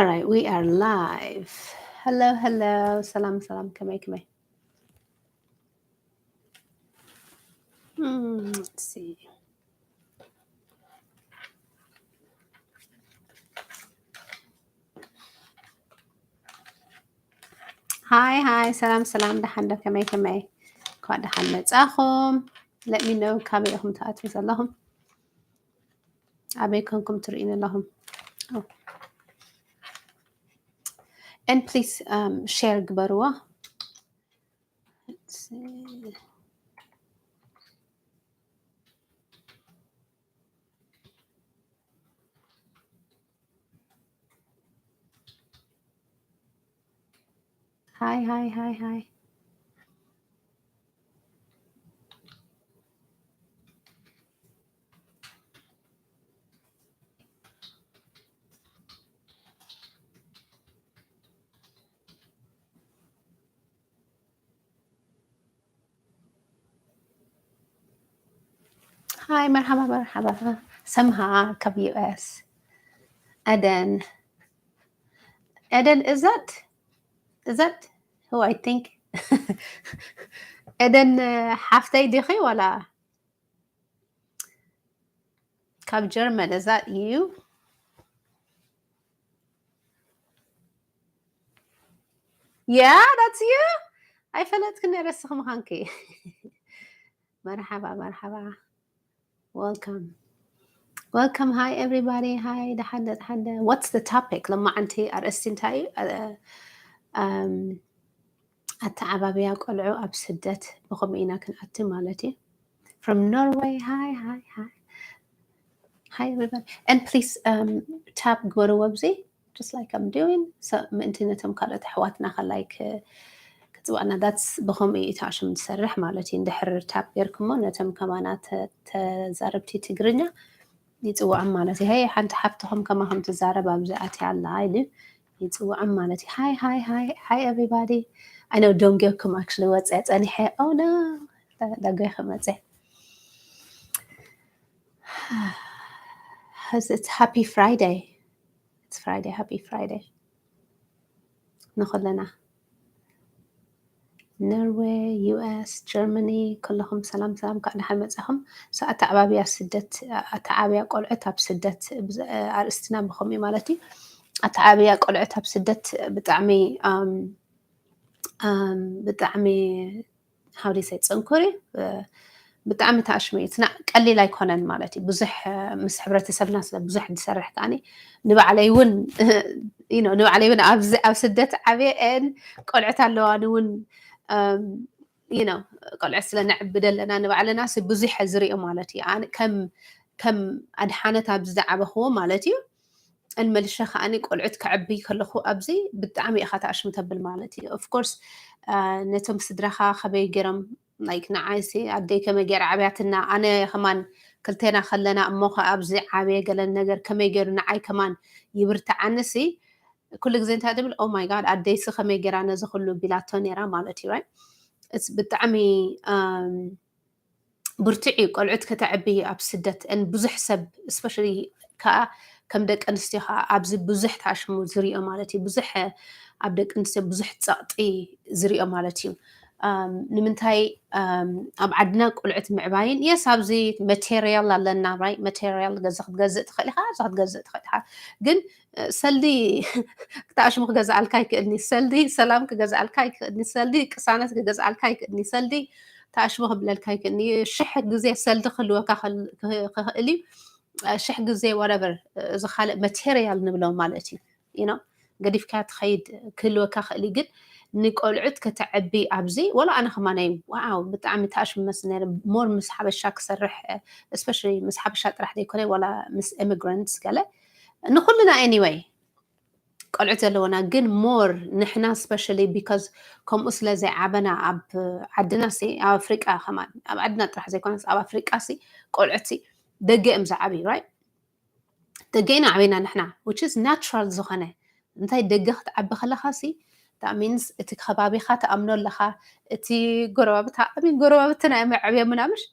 All right, we are live. Hello, hello. ሰላም ሰላም፣ ከመይ ከመይ? Hmm, let's see. Hi, hi. ሰላም ሰላም፣ ደሓን ዶ? ከመይ ከመይ? እንኳዕ ደሓን መጻኹም። Let me know ካበይ ኢኹም ትኣትዉ ዘለኹም። ኣበይ ኮንኩም ትርእዩኒ ኣለኹም? Oh. And please, um, share ግበርዎ። Let's see. Hi, hi, hi, hi. Hi, መርሓባ መርሓባ። ሰምሃ ካብ U S። Eden. Eden, is that, is that who I think? Eden, uh, ሓፍተይ ዲኺ ዋላ? ካብ ጀርመን፣ is that you? Yeah, that's you. ኣይፈለጥክን ነይረ እስኺ ምዃንኪ። መርሓባ መርሓባ። Welcome. Welcome. Hi everybody. Hi. ደሓን ዶ? ደሓን ዶ? What's the topic? ለማዓንቲ ኣርእስቲ እንታይ እዩ? አ-፣ ኣም፣ ኣተዓባብያ ቆልዑ ኣብ ስደት ብኸምኡ ኢና ክንኣቲ ማለት እዩ። From Norway. Hi, hi, hi. Hi everybody. And please, um, tap ግበርዎ ኣብዚ፣ just like I'm doing. So ምእንቲ ነቶም ካልኦት ኣሕዋትና ከ like ክጽዋዕና፣ that's ብኸምኡ እዩ እታ ሽም ትሰርሕ ማለት እዩ። እንድሕር tap ጌርኩሞ ነቶም ከማና ተ-፣ ተዛረብቲ ትግርኛ ይጽውዖም ማለት እዩ። Hey፣ ሓንቲ ሓፍትኹም ከማኹም ትዛረብ ኣብዚ ኣትያ ኣላ ኢሉ ይጽውዖም ማለት እዩ። Hi, hi, hi, hi everybody. I know ደንጊየኩም actually ወጽየ ጸኒሐ። Oh no፣ ዳጎይ ክመጽእ። It's happy Friday. It's Friday. Happy Friday ንኹልና። Norway, U S, Germany፣ ኩለኹም ሰላም ሰላም፣ እንኳዕ ደሓን መጻኹም። So ኣተዓባብያ ስደት፣ ኣተዓባብያ ቆልዑት ኣብ ስደት ብዝ-፣ ኣርእስትና ብኸምኡ ማለት እዩ። ኣተዓባብያ ቆልዑት ኣብ ስደት ብጣዕሚ፣ ኣም፣ ኣም፣ ብጣዕሚ how do you say፣ ጽንኩር እዩ። እ፣ ብጣዕሚ ተኣሽሙ እዩ። እቲ ና-፣ ቀሊል ኣይኮነን ማለት እዩ። ብዙሕ፣ እ፣ ምስ ሕብረተሰብና ስለ ብዙሕ ዝሰርሕ ከኣኒ ንባዕለይ እውን፣ you know፣ ንባዕለይ እውን ኣብዚ ኣብ ስደት ዓብየ and ቆልዑት ኣለዋኒ እውን፣ እም፣ you know፣ ቆልዑት ስለ ነዕቢ ደለና ንባዕልና ሲ ብዙሕ ዝሪኦ ማለት እዩ። ኣነ ከም፣ ከም ኣድሓነት ኣብዚ ዝዓበኽዎ ማለት እዩ። And መልሸ ከኣኒ ቆልዑት ከዕቢ ከለኹ ኣብዚ ብጣዕሚ ኢኻ ተኣሽሙ ተብል ማለት እዩ። Of course፣ አ፣ ነቶም ስድራኻ ከመይ ገይሮም፣ like፣ ንዓይሲ ኣደይ ከመይ ገይራ ዓብያትና፣ ኣነ ከማን ክልቴና ከለና እሞ ከ ኣብዚ ዓብየ ገለን ነገር ከመይ ገይሩ ንዓይ ከማን ይብርትዓንሲ፣ ኩሉ ግዜ እንታይ ትብል? Oh my God፣ ኣደይሲ ከመይ ገይራ ነዚ ኩሉ ቢላቶ ነይራ ማለት እዩ፣ right? It's ብጣዕሚ፣ ኣም፣ ብርቱዕ እዩ። ቆልዑት ከተዕቢ ኣብ ስደት፣ and ብዙሕ ሰብ፣ especially ከኣ ከም ደቂ ኣንስትዮ ከኣ ኣብዚ ብዙሕ ተኣሽሙ ዝሪኦ ማለት እዩ። ብዙሕ ኣብ ደቂ ኣንስትዮ ብዙሕ ጸቕጢ ዝሪኦ ማለት እዩ። ኣም፣ ንምንታይ፣ ኣም፣ ኣብ ዓድና ቆልዑት ምዕባይን፣ yes፣ ኣብዚ ማቴሪያል ኣለና፣ right? ማቴሪያል ገዛ ክትገዝእ ትኽእል ኢኻ፣ ገዛ ክትገዝእ ትኽእል ኢኻ። ግን፣ እ፣ ሰልዲ ተኣሽሙ ክገዝኣልካ ኣይክእልኒ፣ ሰልዲ ሰላም ክገዝኣልካ ኣይክእልኒ፣ ሰልዲ ቅሳነት ክገዝኣልካ ኣይክእልኒ፣ ሰልዲ ተኣሽሙ ክብለልካ ኣይክእልኒ። ሽሕ ግዜ ሰልዲ ክህልወካ ክል-፣ ክህ-፣ ክኽእል እዩ። እ፣ ሽሕ ግዜ whatever፣ እዚ ካልእ ማቴሪያል ንብሎ ማለት እዩ። You know፣ ገዲፍካ ትኸይድ ክህልወካ ክእል እዩ። ግን ንቆልዑት ከተዕቢ ኣብዚ፣ ወላ ኣነ ከማነይ፣ ዋው፣ ብጣዕሚ ተኣሽሙ መስል ነይረ። ሞር ምስ ሓበሻ ክሰርሕ፣ እ፣ especially ምስ ሓበሻ ጥራሕ ዘይኮነ፣ ወላ ምስ ኢሚግራንትስ ገለ፣ ንኹልና anyway፣ ቆልዑት ዘለውና፣ ግን ሞር ንሕና especially because ከምኡ ስለ ዘይዓበና ኣብ ዓድና ሲ፣ ኣብ ኣፍሪቃ ከማን፣ ኣብ ዓድና ጥራሕ ዘይኮነስ ኣብ ኣፍሪቃ ሲ ቆልዑት ሲ ደገ እዮም ዝዓብዩ፣ right? ደገ ኢና ዓቢና ንሕና፣ which is natural ዝኾነ። እንታይ ደገ ክትዓቢ ከለኻ ሲ፣ that means እቲ ከባቢኻ ትኣምኖ ኣለኻ፣ እቲ ጎረባብታ፣ I mean፣ ጎረባብትና እዮም የዕብዮምና ምሽ?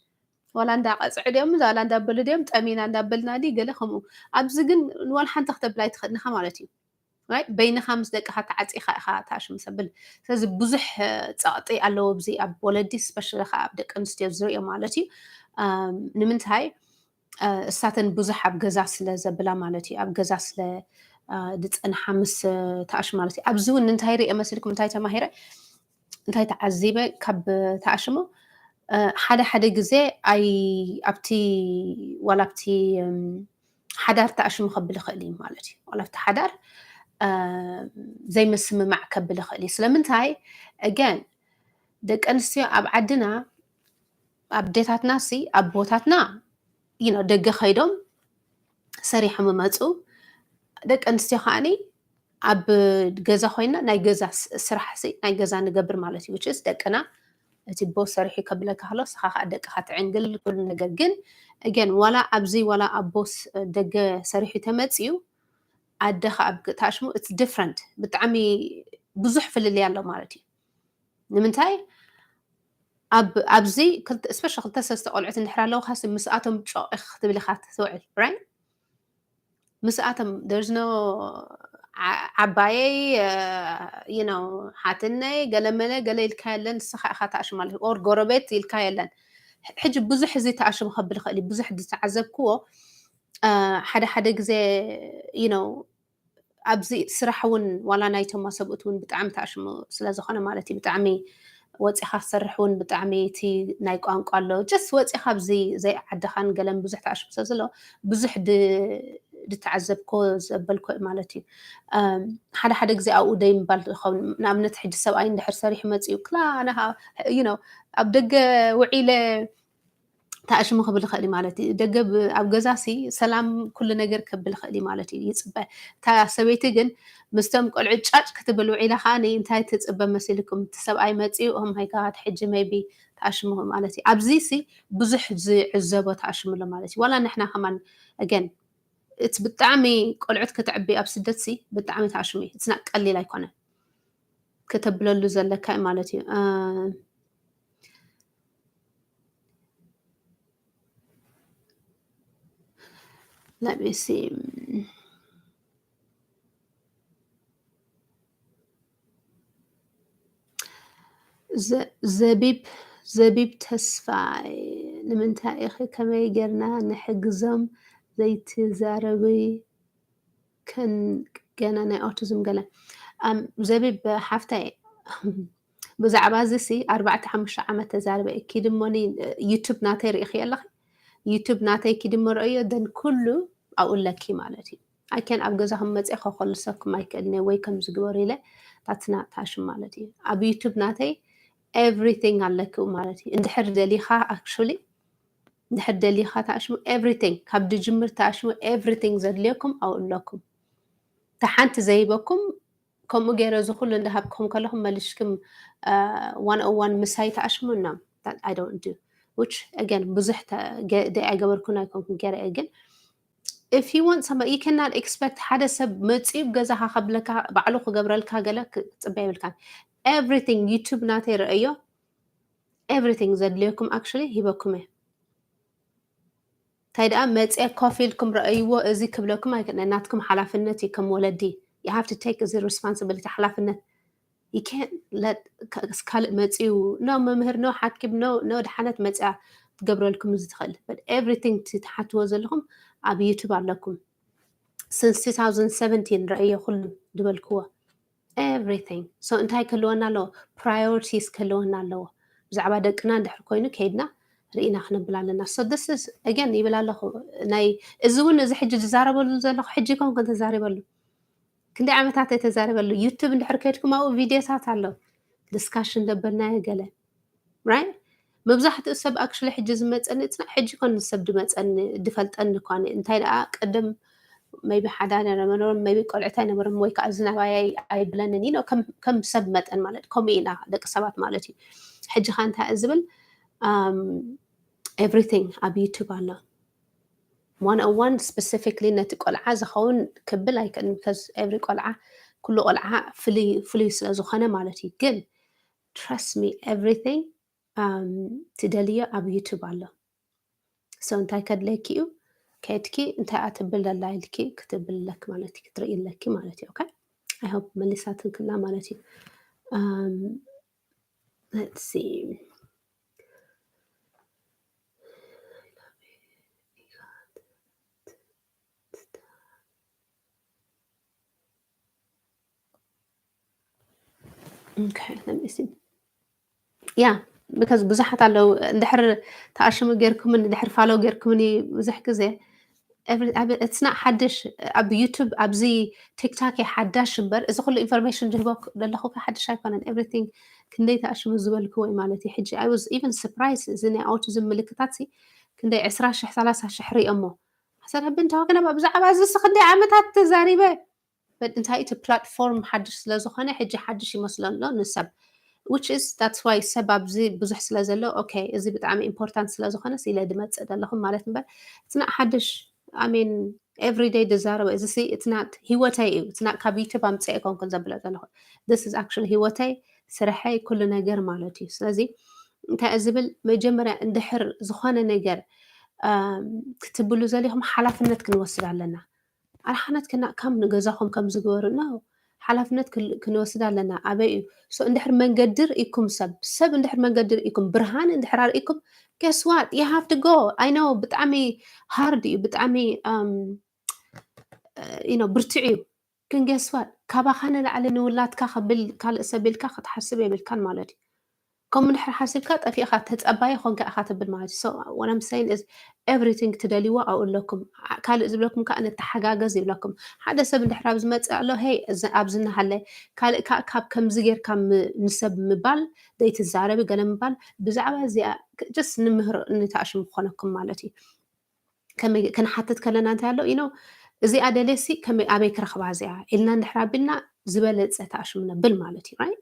ዋላ እንዳቐጽዑ ድዮም፣ ዋላ እንዳበሉ ድዮም፣ ጠሚና እንዳበልና ድዩ፣ ገለ ከምኡ። ኣብዚ ግን ንዋላ ሓንቲ ክተብል ኣይትኽእልን ኢኻ ማለት እዩ። right? በይንኻ ምስ ደቅኻ ተዓፂኻ ኢኻ ተኣሽሙ ዘብል። ስለዚ ብዙሕ ጸቕጢ ኣለዎ ኣብዚ ኣብ ወለዲ፣ ስፔሻሊ ከዓ ኣብ ደቂ ኣንስትዮ ዝሪኦ ማለት እዩ። ንምንታይ እሳተን ብዙሕ ኣብ ገዛ ስለ ዘብላ ማለት እዩ። ኣብ ገዛ ስለ ዝፀንሓ ምስ ተኣሽ ማለት እዩ። ኣብዚ እውን እንታይ ሪኦ መሲልኩም፣ እንታይ ተማሂረ፣ እንታይ ተዓዚበ ካብ ተኣሽሞ፣ ሓደ ሓደ ግዜ ኣይ ኣብቲ ዋላ ኣብቲ ሓዳር ተኣሽሙ ከብል ይኽእል እዩ ማለት እዩ። ዋላ ኣብቲ ሓዳር ዘይምስምማዕ ከብል ይኽእል እዩ። ስለምንታይ? ኣገን ደቂ ኣንስትዮ ኣብ ዓድና፣ ኣዴታትና ሲ ኣቦታትና you know ደገ ከይዶም ሰሪሖም ይመፁ። ደቂ ኣንስትዮ ከዓኒ ኣብ ገዛ ኮይና ናይ ገዛ ስራሕ ሲ ናይ ገዛ ንገብር ማለት እዩ። which is ደቅና እቲ ኣቦ ሰሪሑ ከብለካ ከሎ ንስኻ ከዓ ደቅኻ ትዕንግል ኩሉ ነገር። ግን ኣገን ዋላ ኣብዚ ዋላ ኣቦ ደገ ሰሪሑ ተመፅዩ ኣደ ከዓ ኣብ ተኣሽሙ it's different፣ ብጣዕሚ ብዙሕ ፍልልይ ኣሎ ማለት እዩ። ንምንታይ ኣብ ኣብዚ ስፔሻ ክልተ ሰለስተ ቆልዑት እንድሕር ኣለውካ ምስኣቶም ጮቕ ክትብል ኢኻ ትውዕል፣ right? ምስኣቶም there's no ዓባየይ you know ሓትነይ ገለመለ ገለ ኢልካ የለን። ንስኻ ኢኻ ተኣሽም ማለት or ጎረቤት ኢልካ የለን። ሕጂ ብዙሕ እዚ ተኣሽም ከብል ይኽእል እዩ። ብዙሕ ዝተዓዘብክዎ ሓደ ሓደ ግዜ you know ኣብዚ ስራሕ እውን ዋላ ናይቶም ሰብኡት እውን ብጣዕሚ ተኣሽሙ ስለ ዝኾነ ማለት እዩ። ብጣዕሚ ወፂኻ ክትሰርሕ እውን ብጣዕሚ እቲ ናይ ቋንቋ ኣሎ። just ወፂኻ ኣብዚ ዘይዓድኻን ገለን ብዙሕ ተኣሽሙ ስለ ዘሎ ብዙሕ ዝተዓዘብኮ ዘበልኮ ማለት እዩ። ሓደ ሓደ ግዜ ኣብኡ ደይ ምባል ዝኸውን፣ ንኣብነት ሕጂ ሰብኣይ እንድሕር ሰሪሑ መፂኡ ክላ you know ኣብ ደገ ውዒለ ተኣሽሙ ክብል ይኽእል እዩ ማለት እዩ። ደገ ኣብ ገዛ ሲ ሰላም ኩሉ ነገር ከብል ይኽእል እዩ ማለት እዩ። ይፅበ እታ ሰበይቲ ግን ምስቶም ቆልዑ ጫጭ ክትብል ውዒላ ከዓ እንታይ ትፅበ መሲልኩም? እቲ ሰብኣይ መፂኡ ኦም ሃይካት ሕጂ maybe ተኣሽሙ ማለት እዩ። ኣብዚ ሲ ብዙሕ ዝዕዘቦ ተኣሽሙ ኣሎ ማለት እዩ። ዋላ ንሕና ከማን ኣገን እቲ ብጣዕሚ ቆልዑት ከተዕቢ ኣብ ስደት ሲ ብጣዕሚ ተኣሽሙ እዩ። እትና ቀሊል ኣይኮነ ከተብለሉ ዘለካ ማለት እዩ። Let me see. ዘቢብ፣ ዘቢብ ተስፋይ፣ ንምንታይ ኢኺ ከመይ ጌርና ንሕግዞም ዘይትዛረቢ? ከን ገና ናይ ኦቲዝም ገለ። ዘቢብ ሓፍታይ፣ ብዛዕባ እዚ ሲ ኣርባዕተ ሓሙሽተ ዓመት ተዛርበ። ኪዲ እሞኒ ዩቱብ ናተይ ርኢኺ ኣለኺ? ዩቱብ ናተይ ኪዲ እሞ ረእዮ፣ then ኩሉ ኣብኡ ኣለኪ ማለት እዩ። ኣይ ከን ኣብ ገዛኹም መፅእ ከኮልሰኩም ኣይክእልን እየ ወይ ከምዚ ግበሩ ኢለ ታትና ታሽም ማለት እዩ። ኣብ ዩቱብ ናተይ everything ኣለኪ ማለት እዩ። እንድሕር ደሊኻ actually እንድሕር ደሊኻ ተኣሽሙ everything ካብ ድጅምር ተኣሽሙ everything ዘድልየኩም ኣብኡ ኣለኩም። እታ ሓንቲ ዘይበኩም ከምኡ ገይረ እዚ ኩሉ እንዳሃብኩም ከለኹም መልሽኩም one on one ምሳይ ተኣሽሙ እና I don't do which again ብዙሕ ደ ኣይገበርኩን ኣይኮንኩን ገይረ ግን if you want somebody you cannot expect ሓደ ሰብ መፅኡ ገዛኻ ከብለካ ባዕሉ ክገብረልካ ገለ ክፅበ የብልካን። Everything ዩቱብ ናተይ ረእዮ everything ዘድልየኩም actually ሂበኩም እየ። እንታይ ደኣ መፅአ ኮፍ ኢልኩም ረእይዎ እዚ ክብለኩም ኣይክእልን። ናትኩም ሓላፍነት እዩ ከም ወለዲ you have to take እዚ responsibility ሓላፍነት you can't let ካልእ መፅኡ no መምህር no ሓኪም no no ድሓነት መፅኣ ትገብረልኩም እዚ ትኽእል but everything ትሓትዎ ዘለኹም ኣብ ዩቱብ ኣለኩም። Since two thousand seventeen ረእዮ ኩሉ ዝበልክዎ everything so እንታይ ክህልወና ኣለዎ? Priorities ክህልወና ኣለዎ። ብዛዕባ ደቅና እንድሕር ኮይኑ ከይድና ርኢና ክነብል ኣለና። So this is again ይብል ኣለኹ ናይ እዚ እውን እዚ ሕጂ ዝዛረበሉ ዘለኹ ሕጂ ኮንኩ ተዛሪበሉ ክንደይ ዓመታት ተዛሪበሉ ዩቱብ እንድሕር ከይድኩም ኣብኡ ቪድዮታት ኣሎ discussion ደበልናዮ ገለ right መብዛሕትኡ ሰብ actually ሕጂ ዝመፀኒ እትና ሕጂ ኮን ሰብ ድመፀኒ ድፈልጠኒ ኳነ እንታይ ደኣ ቅድም maybe ሓዳ ነበሮም maybe ቆልዕታ ነበሮም ወይ ከዓ ዝናባይ ኣይብለንን you know ከም ሰብ መጠን ማለት ከምኡ ኢና ደቂ ሰባት ማለት እዩ። ሕጂ ካ እንታይ ዝብል everything ኣብ ዩቱብ ኣሎ። One on one specifically ነቲ ቆልዓ ዝኸውን ክብል ኣይክእልን because every ቆልዓ ኩሉ ቆልዓ ፍሉይ ፍሉይ ስለ ዝኾነ ማለት እዩ። ግን trust me everything ትደልዮ ኣብ ዩቱብ ኣሎ። So እንታይ ከድለኪ እዩ ከድኪ እንታይ ኣትብል ደላ ኢልኪ ክትብል ኣለኪ ማለት እዩ ክትርኢ ኣለኪ ማለት እዩ። Okay I hope መሊሳትክላ ማለት እዩ። Um, let's see. Okay, let me see. Yeah, because ብዙሓት ኣለዉ እንድሕር ተኣሽሙ ጌርኩምን እንድሕር follow ጌርኩምኒ ብዙሕ ግዜ it's not ሓድሽ ኣብ YouTube ኣብዚ TikTok ሓዳሽ እምበር እዚ ኩሉ information ዝህበኩ ዘለኹ ሓድሽ ኣይኮነን። Everything ክንደይ ተኣሽሙ ዝበልክዎ እዩ ማለት እዩ። ሕጂ I was even surprised እዚ ናይ autism ምልክታት ሲ ክንደይ ዕስራ ሽሕ ሰላሳ ሽሕ ሪኦሞ ሓሳብ ብንታ ወገና ብዛዕባ እዚ ሲ ክንደይ ዓመታት ተዛሪበ but እንታይ እቲ platform ሓድሽ ስለ ዝኾነ ሕጂ ሓድሽ ይመስሎ ኣሎ ንሰብ which is that's why ሰብ ኣብዚ ብዙሕ ስለ ዘሎ okay እዚ ብጣዕሚ important ስለ ዝኾነ ኢለ ድመፅእ ዘለኹም ማለት እምበር it's not ሓድሽ I mean everyday ድዛረቦ እዚ ሲ it's not ህይወተይ እዩ it's not ካብ YouTube ኣምፅአ ኣይኮንኩን ዘብሎ ዘለኹ this is actually ህይወተይ ስርሐይ ኩሉ ነገር ማለት እዩ። ስለዚ እንታይ ዝብል መጀመርያ እንድሕር ዝኾነ ነገር ክትብሉ ዘሊኹም ሓላፍነት ክንወስድ ኣለና። ኣርሓነት ክና ከም ንገዛኹም ከም ዝግበሩ ነው ሓላፍነት ክንወስድ ኣለና። ኣበይ እዩ so እንድሕር መንገዲ ርኢኩም ሰብ ሰብ እንድሕር መንገዲ ርኢኩም ብርሃን እንድሕር ርኢኩም guess what you have to go I know ብጣዕሚ hard እዩ ብጣዕሚ you know ብርትዕ እዩ ግን guess what ካባኻ ንላዕሊ ንውላድካ ከብል ካልእ ሰብ ኢልካ ክትሓስብ የብልካን ማለት እዩ። ከምኡ ድሕሪ ሓሲብካ ጠፊእካ ተጸባይ ኾንካ ኢኻ ትብል ማለት እዩ። So what I'm saying is everything ትደልይዎ ኣብኡ ኣለኩም። ካልእ ዝብለኩም ከዓ ንተሓጋገዝ ይብለኩም። ሓደ ሰብ እንድሕር ኣብ ዝመጽእ ኣሎ ሄይ ኣብዚ እናሃለ ካልእ ከዓ ካብ ከምዚ ጌርካ ንሰብ ምባል ዘይትዛረቢ ገለ ምባል ብዛዕባ እዚኣ just ንምህሮ ንተኣሽሙ ክኾነኩም ማለት እዩ። ክንሓትት ከለና እንታይ ኣሎ ኢኖ እዚኣ ደልየሲ ከመይ ኣበይ ክረኽባ እዚኣ ኢልና እንድሕር ኣቢልና ዝበለፀ ተኣሽሙ ነብል ማለት እዩ right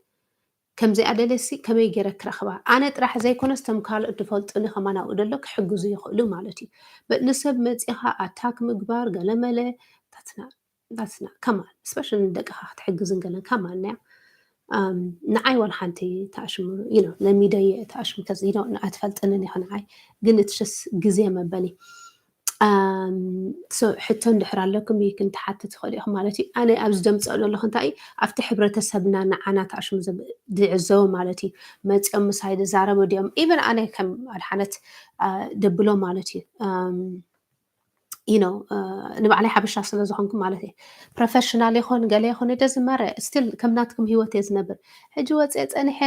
ከምዚኣ ደልየሲ ከመይ ገይረ ክረኽባ ኣነ ጥራሕ ዘይኮነስ ቶም ካልኦት ዝፈልጡኒ ከማን ኣብኡ ደሎ ክሕግዙ ይኽእሉ ማለት እዩ but ንሰብ መፂኻ ኣታክ ምግባር ገለመለ that's not that's not come on especially ንደቅኻ ክትሕግዝን ገለን come on now ንዓይ ዋላ ሓንቲ ተኣሽሙ you know ለሚደየ ተኣሽሙ ከዚ you know ኣትፈልጥንን ኢኻ ንዓይ ግን it's just ግዜ መበሊ so ሕቶ እንድሕር ኣለኩም ይክን ትሓትት ትኽእሉ ኢኹም ማለት እዩ ኣነ ኣብዚ ደምፅኦ ዘለኹ እንታይ ኣብቲ ሕብረተሰብና ንዓና ተኣሽሙ ዝዕዘቡ ማለት እዩ መፂኦም ምሳይ ዝዛረቡ ድዮም even ኣነ ከም ኣድሓነት ደብሎ ማለት እዩ you know ንባዕለይ ሓበሻ ስለ ዝኾንኩ ማለት እዩ professional ይኹን ገለ ይኹን doesn't matter still ከም ናትኩም ሂወት እየ ዝነብር ሕጂ ወፅየ ፀኒሐ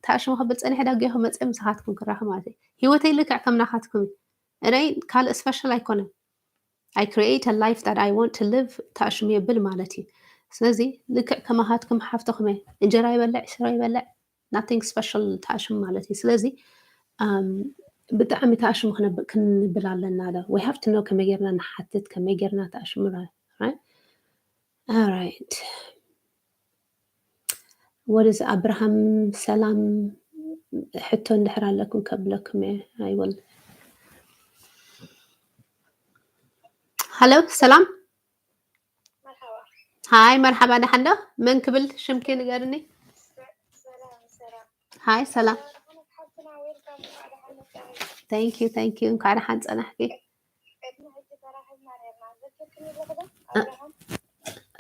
ተኣሽሙ ክብል ፀኒሐ ዳግኹ መፅየ ምሳኻትኩም ክራኸብ ማለት እዩ ሂወተይ ልክዕ ከም ናኻትኩም እረይ ካልእ special ኣይኮነን I create a life that I want to live ተኣሽሙ የብል ማለት እዩ ስለዚ ልክዕ ከማኻትኩም ሓፍትኹም እየ እንጀራ ይበልዕ ሽሮ ይበልዕ nothing special ተኣሽሙ ማለት እዩ ስለዚ ብጣዕሚ ተኣሽሙ ክንብል ኣለና ዶ we have to know ከመይ ጌርና ንሓትት ከመይ ጌርና ተኣሽሙ right alright what is Abraham ሰላም ሕቶ እንድሕር ኣለኩም ከብለኩም እየ I will hello ሰላም ሃይ መርሓባ ደሓን ዶ መን ክብል ሽምኪ ንገርኒ ሃይ ሰላም thank you thank you እንኳዕ ደሓን ፀናሕኪ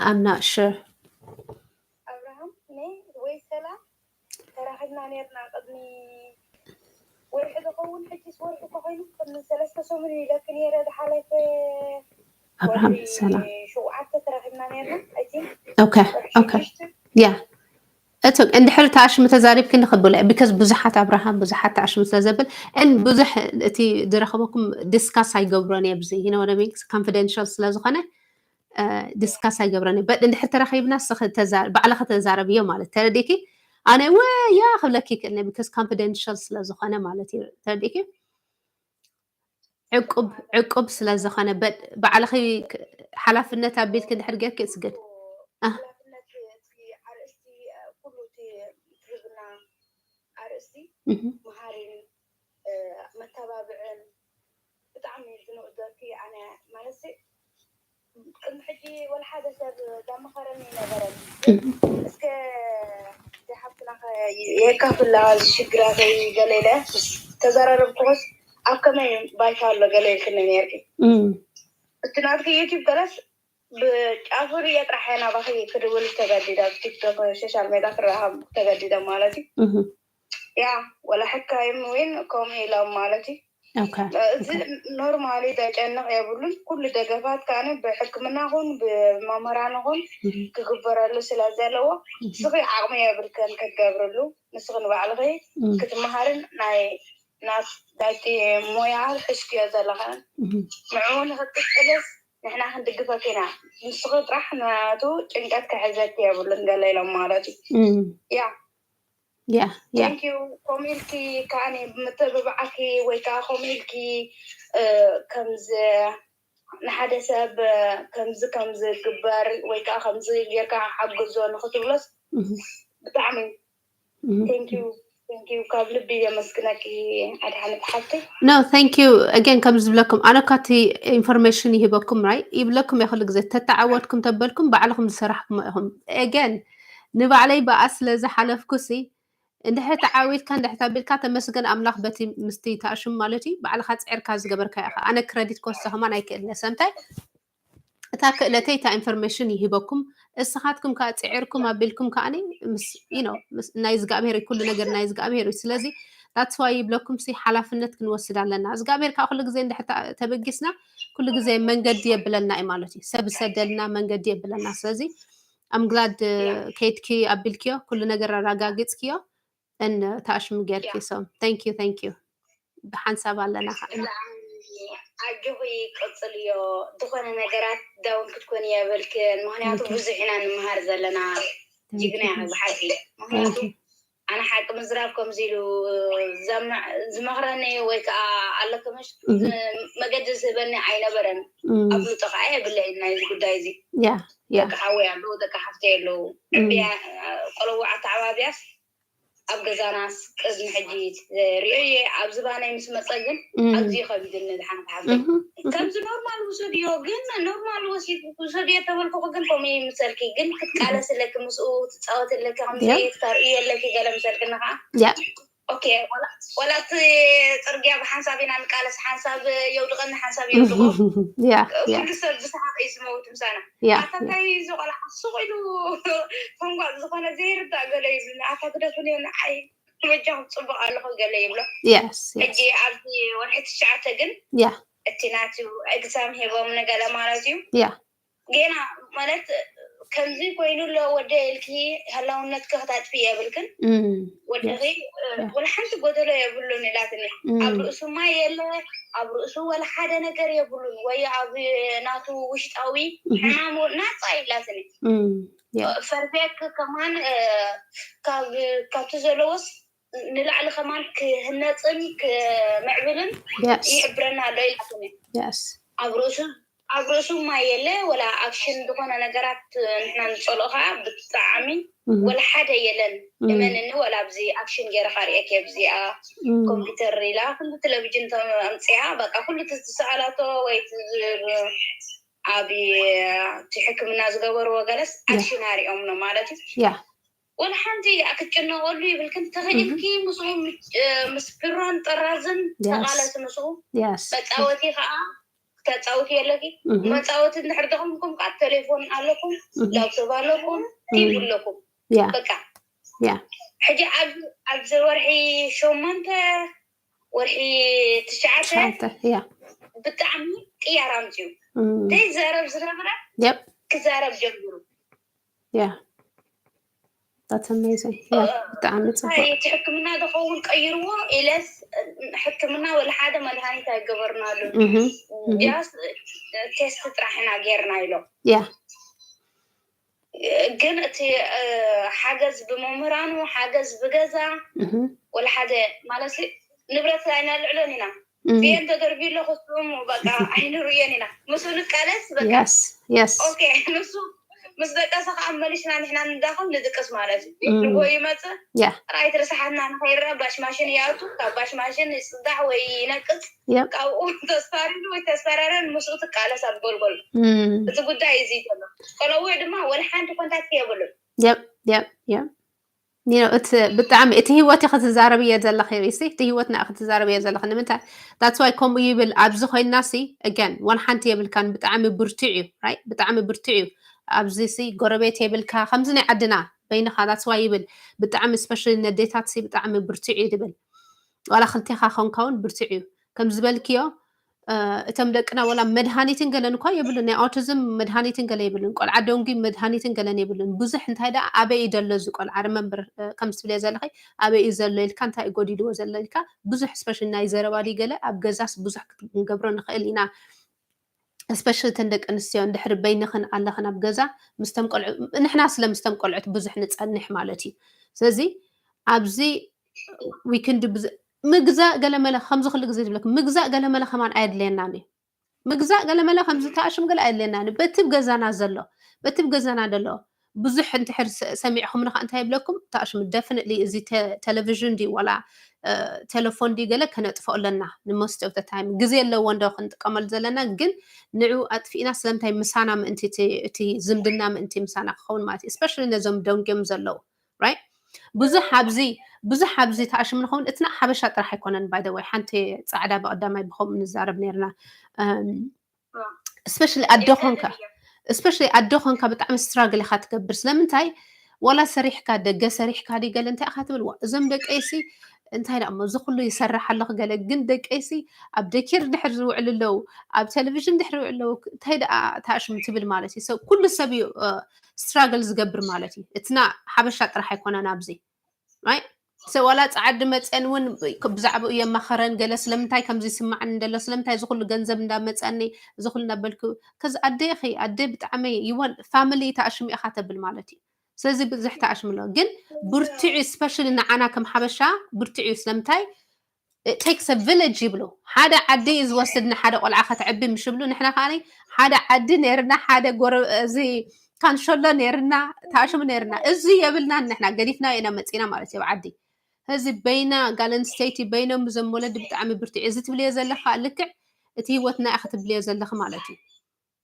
I'm not sure ተራኺብና ነርና ቅድሚ ወርሒ ዝኸውን ሕጂስ ወርሒ ተኮይኑ ቅድሚ ሰለስተ ሰሙን ኢለኪ ነይረ ዝሓለፈ ኣብርሃም ሰላም ሸውዓተ ተራኺብና ነርና okay okay yeah እቶም እንድሕር ተኣሽሙ ተዛሪብኪ ንኽብሎ because ብዙሓት ኣብርሃም ብዙሓት ተኣሽሙ ስለ ዘብል ን ብዙሕ እቲ ዝረኸበኩም discuss ኣይገብሮን እየ ብዚ you know what I mean confidential ስለ ዝኾነ discuss ኣይገብረን but እንድሕር ተራኺብና ባዕልኺ ተዛረብዮ ማለት ተረዲኪ ኣነ ወያ ክብለኪ ይክእል because confidential ስለ ዝኾነ ማለት እዩ ተረዲኪ ዕቁብ ዕቁብ ስለ ዝኾነ ባዕልኺ ሓላፍነት ኣቢልኪ እንድሕር ጌርኪ it's good ኣርእስቲ ትህብና ኣርእስቲ መሃሪን መተባብዕን ብጣዕሚ ዝንእደኪ ኣነ ማለት ቅድሚ ሕጂ ወላ ሓደ ሰብ ዳመኸረኒ ነበረን እስከ ሓፍትና የካፍላ ሽግራተይ ገለ ኢለ ተዘራረብኩስ ኣብ ከመይ ባይታ ኣሎ ገለ ኢልክኒ ነርኪ እቲ ናትኪ ዩቲብ ገለስ ብጫፉ ርየ ጥራሕ እየ ናባኺ ክድውል ተገዲደ፣ ኣብ ቲክቶክ ሶሻል ሜዳ ክረኸብ ተገዲደ ማለት እዩ። ያ ወላ ሕካይም እውን ከምኡ ኢሎም ማለት እዩ። እዚ ኖርማሊ ዘጨንቕ የብሉን። ኩሉ ደገፋት ከኣነ ብሕክምና ኹን ብመምህራን ኹን ክግበረሉ ስለ ዘለዎ፣ ንስኺ ዓቕሚ የብልክን ክትገብርሉ። ንስኺ ንባዕልኺ ክትመሃርን ናይ ናይቲ ሞያ ሕሽክዮ ዘለኽን ንዕኡ ንክትቅፅልስ ንሕና ክንድግፈኪ ኢና። ንስኺ ጥራሕ ናቱ ጭንቀት ክሕዘኪ የብሉን ገለ ኢሎም ማለት እዩ። ያ ያ ያ ቴንኪዩ። ከምኡ ኢልኪ ከዓኒ ብምትብባዓኪ ወይ ከዓ ከምኡ ኢልኪ ከምዚ ንሓደ ሰብ ከምዚ ከምዚ ግበር ወይ ከዓ ከምዚ ጌርካ ሓግዞ ንክትብሎስ ብጣዕሚ ቴንኪዩ ቴንኪዩ። ካብ ልቢ የመስግነኪ ኣድሓነት ሓፍተይ። No, thank you again። ከም ዝብለኩም ኣነ ካቲ ኢንፎርሜሽን ይህበኩም ራይ ይብለኩም እየ ኩሉ ግዜ ተተዓወትኩም ተበልኩም ባዕልኹም ዝሰራሕኩም ኢኹም። Again ንባዕለይ ብኣ ስለ ዝሓለፍኩ ሲ እንድሕር ተዓዊትካ እንድሕር ተቢልካ ተመስገን ኣምላኽ በቲ ምስቲ ተኣሽም ማለት እዩ። ባዕልኻ ፅዕርካ ዝገበርካ ኢኻ። ኣነ ክረዲት ክወስዶ ከማን ኣይክእልነ ሰምታይ እታ ክእለተይ እታ ኢንፎርሜሽን ይሂበኩም። እስኻትኩም ከዓ ፅዕርኩም ኣቢልኩም ከዓኒ ምስ you know ምስ ናይ እግዚኣብሔር እዩ። ኩሉ ነገር ናይ እግዚኣብሔር እዩ። ስለዚ that's why ይብለኩም ሲ ሓላፍነት ክንወስድ ኣለና። እግዚኣብሔር ከዓ ኩሉ ግዜ እንድሕር ተ- ተበጊስና ኩሉ ግዜ መንገዲ የብለና እዩ ማለት እዩ። ሰብ ዝሰደልና መንገዲ የብለና። ስለዚ I'm glad ከይድኪ ኣቢልክዮ ኩሉ ነገር ኣረጋጊፅክዮ። እን ታሽም ጌርኪ so thank you thank you። ብሓንሳብ ኣለና ከዓ ኣጆኺ ቀፅልዮ። ዝኾነ ነገራት ዳውን ክትኮኒ የብልክን፣ ምክንያቱ ብዙሕ ኢና ንምሃር ዘለና። ጅግና ኢኺ ብሓቂ። ምክንያቱ ኣነ ሓቂ ምዝራብ ከምዚ ኢሉ ዘም- ዝመኽረኒ ወይ ከዓ ኣለከመሽ መገዲ ዝህበኒ ኣይነበረን። ኣፍልጦ ከዓ የብለይን ናይዚ ጉዳይ እዚ። ያ ያ ደቂ ሓወይ ኣለዉ፣ ደቂ ሓፍተይ ኣለዉ። ዕብያ ቆለዋ ኣተዓባብያስ ኣብ ገዛናስ ቅድሚ ሕጂ ሪኦየ ኣብ ዝባነይ ምስ መፀ ግን ኣዝዩ ከቢድኒ ዝሓንቲ ሓፍተይ። ከምዚ ኖርማል ውሰድዮ ግን ኖርማል ወሲድ ውሰድዮ ተበልኩኹ ግን ከምኡ ይምሰልኪ ግን ክትቃለስለኪ ምስኡ ትፃወትለኪ ከምዚ ተርእየለኪ ገለ ምሰልክኒ ከዓ ያ ኦኬ ወላ- ወላ እቲ ፅርግያ ብሓንሳብ ኢና ንቃለስ ሓንሳብ የውድቐኒ ሓንሳብ የውድቑ ያ ያ ኩሉ ሰብ ብሰሓቕ እዩ ዝመውት ምሳና ያ ኣታ እንታይ እዩ እዚ ቆልዓ ሱቕ ኢሉ ተንጓዕ ዝኾነ ዘይርዳእ ገለ ይብሉኒ ኣታ ግደፉኒ ንዓይ በጃኹም ፅቡቕ ኣለኹ ገለ ይብሎ yes yes ሕጂ ኣብዚ ወርሒ ትሽዓተ ግን ያ እቲ ናቱ ኤግዛም ሂቦም ንገለ ማለት እዩ ያ ጌና ማለት ከምዚ ኮይኑ ኣሎ ወደ ኢልኪ ህላውነትኪ ክታጥፊ የብልክን እም ወደኺ ወላ ሓንቲ ጎደሎ የብሉን ኢላትኒ ኣብ ርእሱ ማይ የለ ኣብ ርእሱ ወላ ሓደ ነገር የብሉን ወይ ኣብ ናቱ ውሽጣዊ ሕማሙ ናፃ ኢላትኒ እም ያ ፈርፌክ ከማን ካብ ካብቲ ዘለዎስ ንላዕሊ ከማን ክህነፅን ክምዕብልን yes ይሕብረና ኣሎ ኢላትኒ yes ኣብ ርእሱ ኣብ ርእሱ ማይ የለ ወላ ኣክሽን ዝኾነ ነገራት ንሕና ንፀልኦ ከዓ ብጣዕሚ ወላ ሓደ የለን እመንኒ ወላ ኣብዚ ኣክሽን ገይረ ካሪኤክ ኣብዚኣ ኮምፒተር ኢላ ኩሉ ቴሌቪዥን ኣምፅያ በቃ ኩሉ ትዝሰኣላቶ ወይ ትዝ- ኣብ እቲ ሕክምና ዝገበርዎ ገለስ ኣክሽን ኣሪኦም ነው ማለት እዩ ያ ወላ ሓንቲ ክትጭነቀሉ ይብልክን ተኽኢልኪ ምስኡ ምስ ፕሮን ጥራዝን Yes. ተቃለሲ ምስኡ yes መፃወቲ ከዓ ተፃውቲ ኣለኪ Mhm. መፃወቲ እንድሕር ደኾንኩም ከዓ ቴሌፎን ኣለኩም ላፕቶፕ ኣለኩም ቲቪ ኣለኩም ያ በቃ ያ ሕጂ ኣብ- ኣብዚ ወርሒ ሸሞንተ ወርሒ ትሽዓተ ትሽዓተ ያ ብጣዕሚ ቅያር ኣምፅዩ እም ዘይዛረብ ዝነበረ yep ክዛረብ ጀሚሩ ያ that's amazing yeah ብጣዕሚ እንታይ ፅቡቅ እቲ ሕክምና ዝኸውን ቀይርዎ ኢለስ ሕክምና ወላ ሓደ መድሃኒት ኣይገበርናሉን Mhm. ጃስ ቴስት ጥራሕ ኢና ጌርና ኢሎም yeah ግን እቲ ሓገዝ ብመምህራኑ ሓገዝ ብገዛ Mhm. ወላ ሓደ ማለት ንብረት ኣይነልዕሎን ኢና Mm. ብየን ተደርብዩ ኣሎ ክስዑሙ በቃ ኣይንርእዮን ኢና ምስኡ ንቃለስ በቃ yes yes ኦኬ ንሱ ምስ ደቀሰ ከዓ መሊስና ንሕና ንዳኸም ንድቅስ ማለት እዩ Mm. ንጎ ይመፅእ yeah ራይ ትርስሓትና ንኸይረአ ባሽ ማሽን ይኣቱ ካብ ባሽ ማሽን ይፅዳሕ ወይ ይነቅፅ yep ካብኡ ተስፋሪሉ ወይ ተስፈራረን ምስኡ ትቃለስ ኣብ ጎልጎል Mm. እዚ ጉዳይ እዚ ዘሎ ቆለውዕ ድማ ወላ ሓንቲ ኮንታክት የብሉን yep yep yep You know, እቲ ብጣዕሚ እቲ ህይወት ክትዛረብዮ ዘለኺ ሪሲ፣ እቲ ህይወትና ክትዛረብዮ ዘለኺ ንምንታይ? That's why ከምኡ ይብል። ኣብዚ ኮይንና ሲ again ዋላ ሓንቲ የብልካን። ብጣዕሚ ብርቱዕ እዩ፣ right? ብጣዕሚ ብርቱዕ እዩ። ኣብዚ ሲ ጎረቤት የብልካ ከምዚ ናይ ዓድና በይንኻ። That's why ይብል። ብጣዕሚ especially ነዴታት ሲ ብጣዕሚ ብርቱዕ እዩ ዝብል። ዋላ ክልቴኻ ኮንካ እውን ብርቱዕ እዩ። ከም ዝበልክዮ እቶም ደቅና ወላ መድሃኒትን ገለን እኳ የብሉን። ናይ ኦቲዝም መድሃኒትን ገለ የብሉን። ቆልዓ ደንጉ መድሃኒትን ገለን የብሉን። ብዙሕ እንታይ ደኣ ኣበይ እዩ ዘሎ እዚ ቆልዓ? ሪመምበር ከምዚ ትብልዮ ዘለኺ ኣበይ እዩ ዘሎ ኢልካ፣ እንታይ እዩ ጎዲልዎ ዘሎ ኢልካ ብዙሕ especially ናይ ዘረባ ድዩ ገለ ኣብ ገዛስ ብዙሕ ክንገብሮ ንኽእል ኢና። Especially እተን ደቂ ኣንስትዮ እንድሕሪ በይንኽን ኣለኽን ኣብ ገዛ ምስቶም ቆልዑ፣ ንሕና ስለ ምስቶም ቆልዑት ብዙሕ ንጸንሕ ማለት እዩ። ስለዚ ኣብዚ we can do ብዙ ምግዛእ ገለመለ ከምዚ ኩሉ ግዜ ዝብለኩም ምግዛእ ገለመለ ከማን ኣየድልየናን እዩ። ምግዛእ ገለመለ ከምዚ ተኣሽም ገለ ኣየድልየናን እዩ። በቲ ገዛና ዘሎ በቲ ገዛና ዘሎ ብዙሕ እንድሕር ሰሚዕኹምኒ ከዓ እንታይ ይብለኩም? ተኣሽም definitely እዚ ቴሌቪዥን ድዩ ዋላ ቴሌፎን ድዩ ገለ ከነጥፍኦ ኣለና። ንሞስት ኦፍ time ግዜ ኣለዎ እንዶ ክንጥቀመሉ ዘለና፣ ግን ንዑ ኣጥፊእና ስለምንታይ ምሳና ምእንቲ እቲ ዝምድና ምእንቲ ምሳና ክኸውን ማለት እዩ። Especially ነዞም ደንጎም ዘለዉ right? ብዙሕ ኣብዚ ብዙሕ ኣብዚ ተኣሽም ንኸውን። እቲ ናይ ሓበሻ ጥራሕ ኣይኮነን by the way፣ ሓንቲ ጻዕዳ ብቐዳማይ ብኸምኡ ንዛረብ ነርና። Especially ኣደ ኮንካ especially ኣደ ኮንካ ብጣዕሚ struggle ኢኻ ትገብር። ስለምንታይ ዋላ ሰሪሕካ ደገ ሰሪሕካ ድዩ ገለ እንታይ ኢኻ ትብል? ዋ እዞም ደቀይሲ እንታይ ደኣ እሞ እዚ ኩሉ ይሰርሕ ኣለኹ ገለ፣ ግን ደቀይሲ ኣብ daycare ድሕር ዝውዕሉ ኣለዉ፣ ኣብ ቴሌቪዥን ድሕር ዝውዕሉ ኣለዉ፣ እንታይ ደኣ ተኣሽሙ ትብል ማለት እዩ። ሰብ ኩሉ ሰብ እዩ struggle ዝገብር ማለት እዩ። እትና ሓበሻ ጥራሕ ኣይኮነን ኣብዚ right? So ዋላ ጻዓዲ መጸን እውን ብዛዕባኡ የማኸረን ገለ ስለምንታይ ከምዚ ይስማዕን እንደሎ ስለምንታይ እዚ ኩሉ ገንዘብ እንዳመጸኒ እዚ ኩሉ እንዳበልኩ ከዚ ኣደ ኢኺ ኣደ ብጣዕሚ ይወል family ተኣሽሙ ኢኻ ተብል ማለት እዩ። ስለዚ ብዙሕ ተኣሽሙ ኣሎ ግን ብርትዑ especially ንዓና ከም ሓበሻ ብርትዑ እዩ። ስለምንታይ it takes a village ይብሉ። ሓደ ዓዲ እዩ ዝወስድ ንሓደ ቆልዓ ከተዕቢ ምሽ ይብሉ። ንሕና ከዓ ሓደ ዓዲ ነርና ሓደ ጎረ እዚ ካንሸሎ ነርና ተኣሽሙ ነርና እዚ የብልናን ንሕና ገዲፍና ኢና መፂና ማለት እዩ ዓዲ። እዚ በይና ጋል ኣንስተይቲ በይኖም እዞም ወለዲ ብጣዕሚ ብርትዕ እዚ ትብልዮ ዘለካ ልክዕ እቲ ህይወትና ኢኻ ትብልዮ ዘለኺ ማለት እዩ።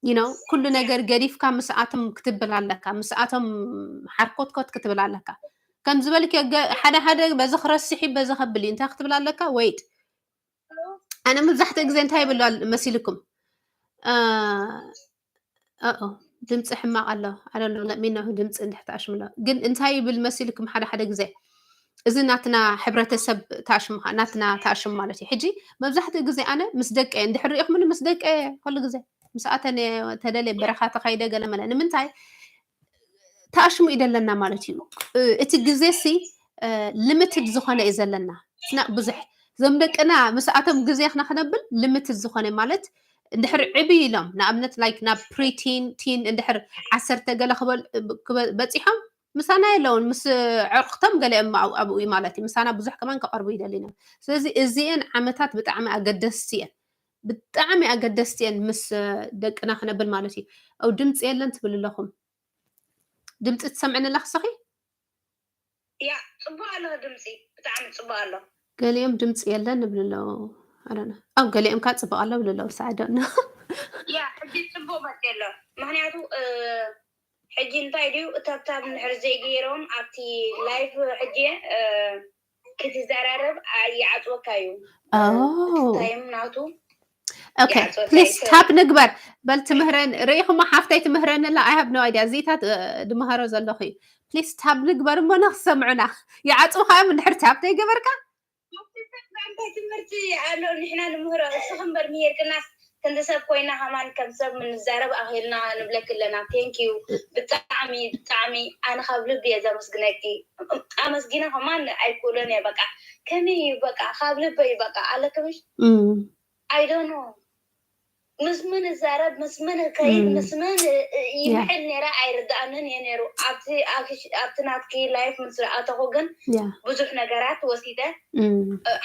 You know ኩሉ ነገር ገዲፍካ ምስኣቶም ክትብል ኣለካ፣ ምስኣቶም ሓርኮትኮት ክትብል ኣለካ። ከም ዝበልክ ሓደ ሓደ በዚ ክረስሒ በዚ ከብል እዩ እንታይ ክትብል ኣለካ? Wait ኣነ መብዛሕትኡ ግዜ እንታይ ይብል መሲልኩም? ድምፂ ሕማቕ ኣሎ ኣለ ሚኖ ድምፂ እንድሕር ተኣሽምሎ ግን እንታይ ይብል መሲልኩም? ሓደ ሓደ ግዜ እዚ ናትና ሕብረተሰብ ተኣሽምካ ናትና ተኣሽም ማለት እዩ። ሕጂ መብዛሕትኡ ግዜ ኣነ ምስ ደቀ እንድሕር ሪኢኹምኒ ምስ ደቀ ኩሉ ግዜ ምስኣተን ተደልየ በረኻ ተኸይደ ገለ መለ ንምንታይ ተኣሽሙ እዩ ደለና ማለት እዩ። እቲ ግዜ ሲ limited ዝኾነ እዩ ዘለና ስና ብዙሕ ዞም ደቅና ምስኣቶም ግዜ ክና ክነብል limited ዝኾነ ማለት እንድሕር ዕብይ ኢሎም ንኣብነት like ናብ pre-teen teen እንድሕር ዓሰርተ ገለ ክበል በፂሖም ምሳና የለውን ምስ ዕርክቶም ገሊኦም ኣብኡ ማለት እዩ ምሳና ብዙሕ ከማን ክቐርቡ ይደሊና። ስለዚ እዚአን ዓመታት ብጣዕሚ ኣገደስቲ እየን ብጣዕሚ ኣገደስቲ እየን ምስ ደቅና ክነብል ማለት እዩ። ኣው ድምፂ የለን ትብል ኣለኹም ድምፂ ትሰምዕኒ ኣለኽ ሰኺ? ያ ፅቡቅ ኣሎ ድምፂ ብጣዕሚ ፅቡቅ ኣሎ። ገሊኦም ድምፂ የለን ንብል ኣለዉ። ኣው ገሊኦም ካ ፅቡቅ ኣሎ ብል ኣለዉ ሳዕዶ ነ ያ ሕጂ ፅቡቅ መፂ ኣሎ። ምክንያቱ ሕጂ እንታይ ድዩ እታብታብ ንሕር ዘይገይሮም ኣብቲ live ሕጂ ክትዘራረብ ይዓፅወካ እዩ። ታይም ናቱ okay please ታብ ንግበር በል ትምህረን ርኢኹማ ሓፍተይ ትምህረን ኣላ I have no idea እዚታት ድመሃሮ ዘለኹ እዩ። Please ታብ ንግበር እሞ ንክሰምዑና ይዓፅውካ እዮም እንድሕር ታብ ተይገበርካ እንታይ ትምህርቲ ኣሎ ንሕና ንምህሮ እስኺ እምበር ምሄርክናስ ክንዲ ሰብ ኮይና ከማን ከም ሰብ ምንዛረብ ኣኽልና ንብለኪ ኣለና። Thank you ብጣዕሚ ብጣዕሚ ኣነ ካብ ልቢ እየ ዘመስግነኪ። ኣመስጊነ ከማን ኣይክእሎን እየ በቃ ከመይ እዩ በቃ ካብ ልበይ በቃ ኣለክምሽ I don't know ምስ ምን እዛረብ ምስ ምን ከይድ ምስ ምን ይምሕል ነይረ ኣይርድኣንን እየ ነይሩ። ኣብቲ ናትኪ live ምስ ዝኣተኹ ግን ብዙሕ ነገራት ወሲደ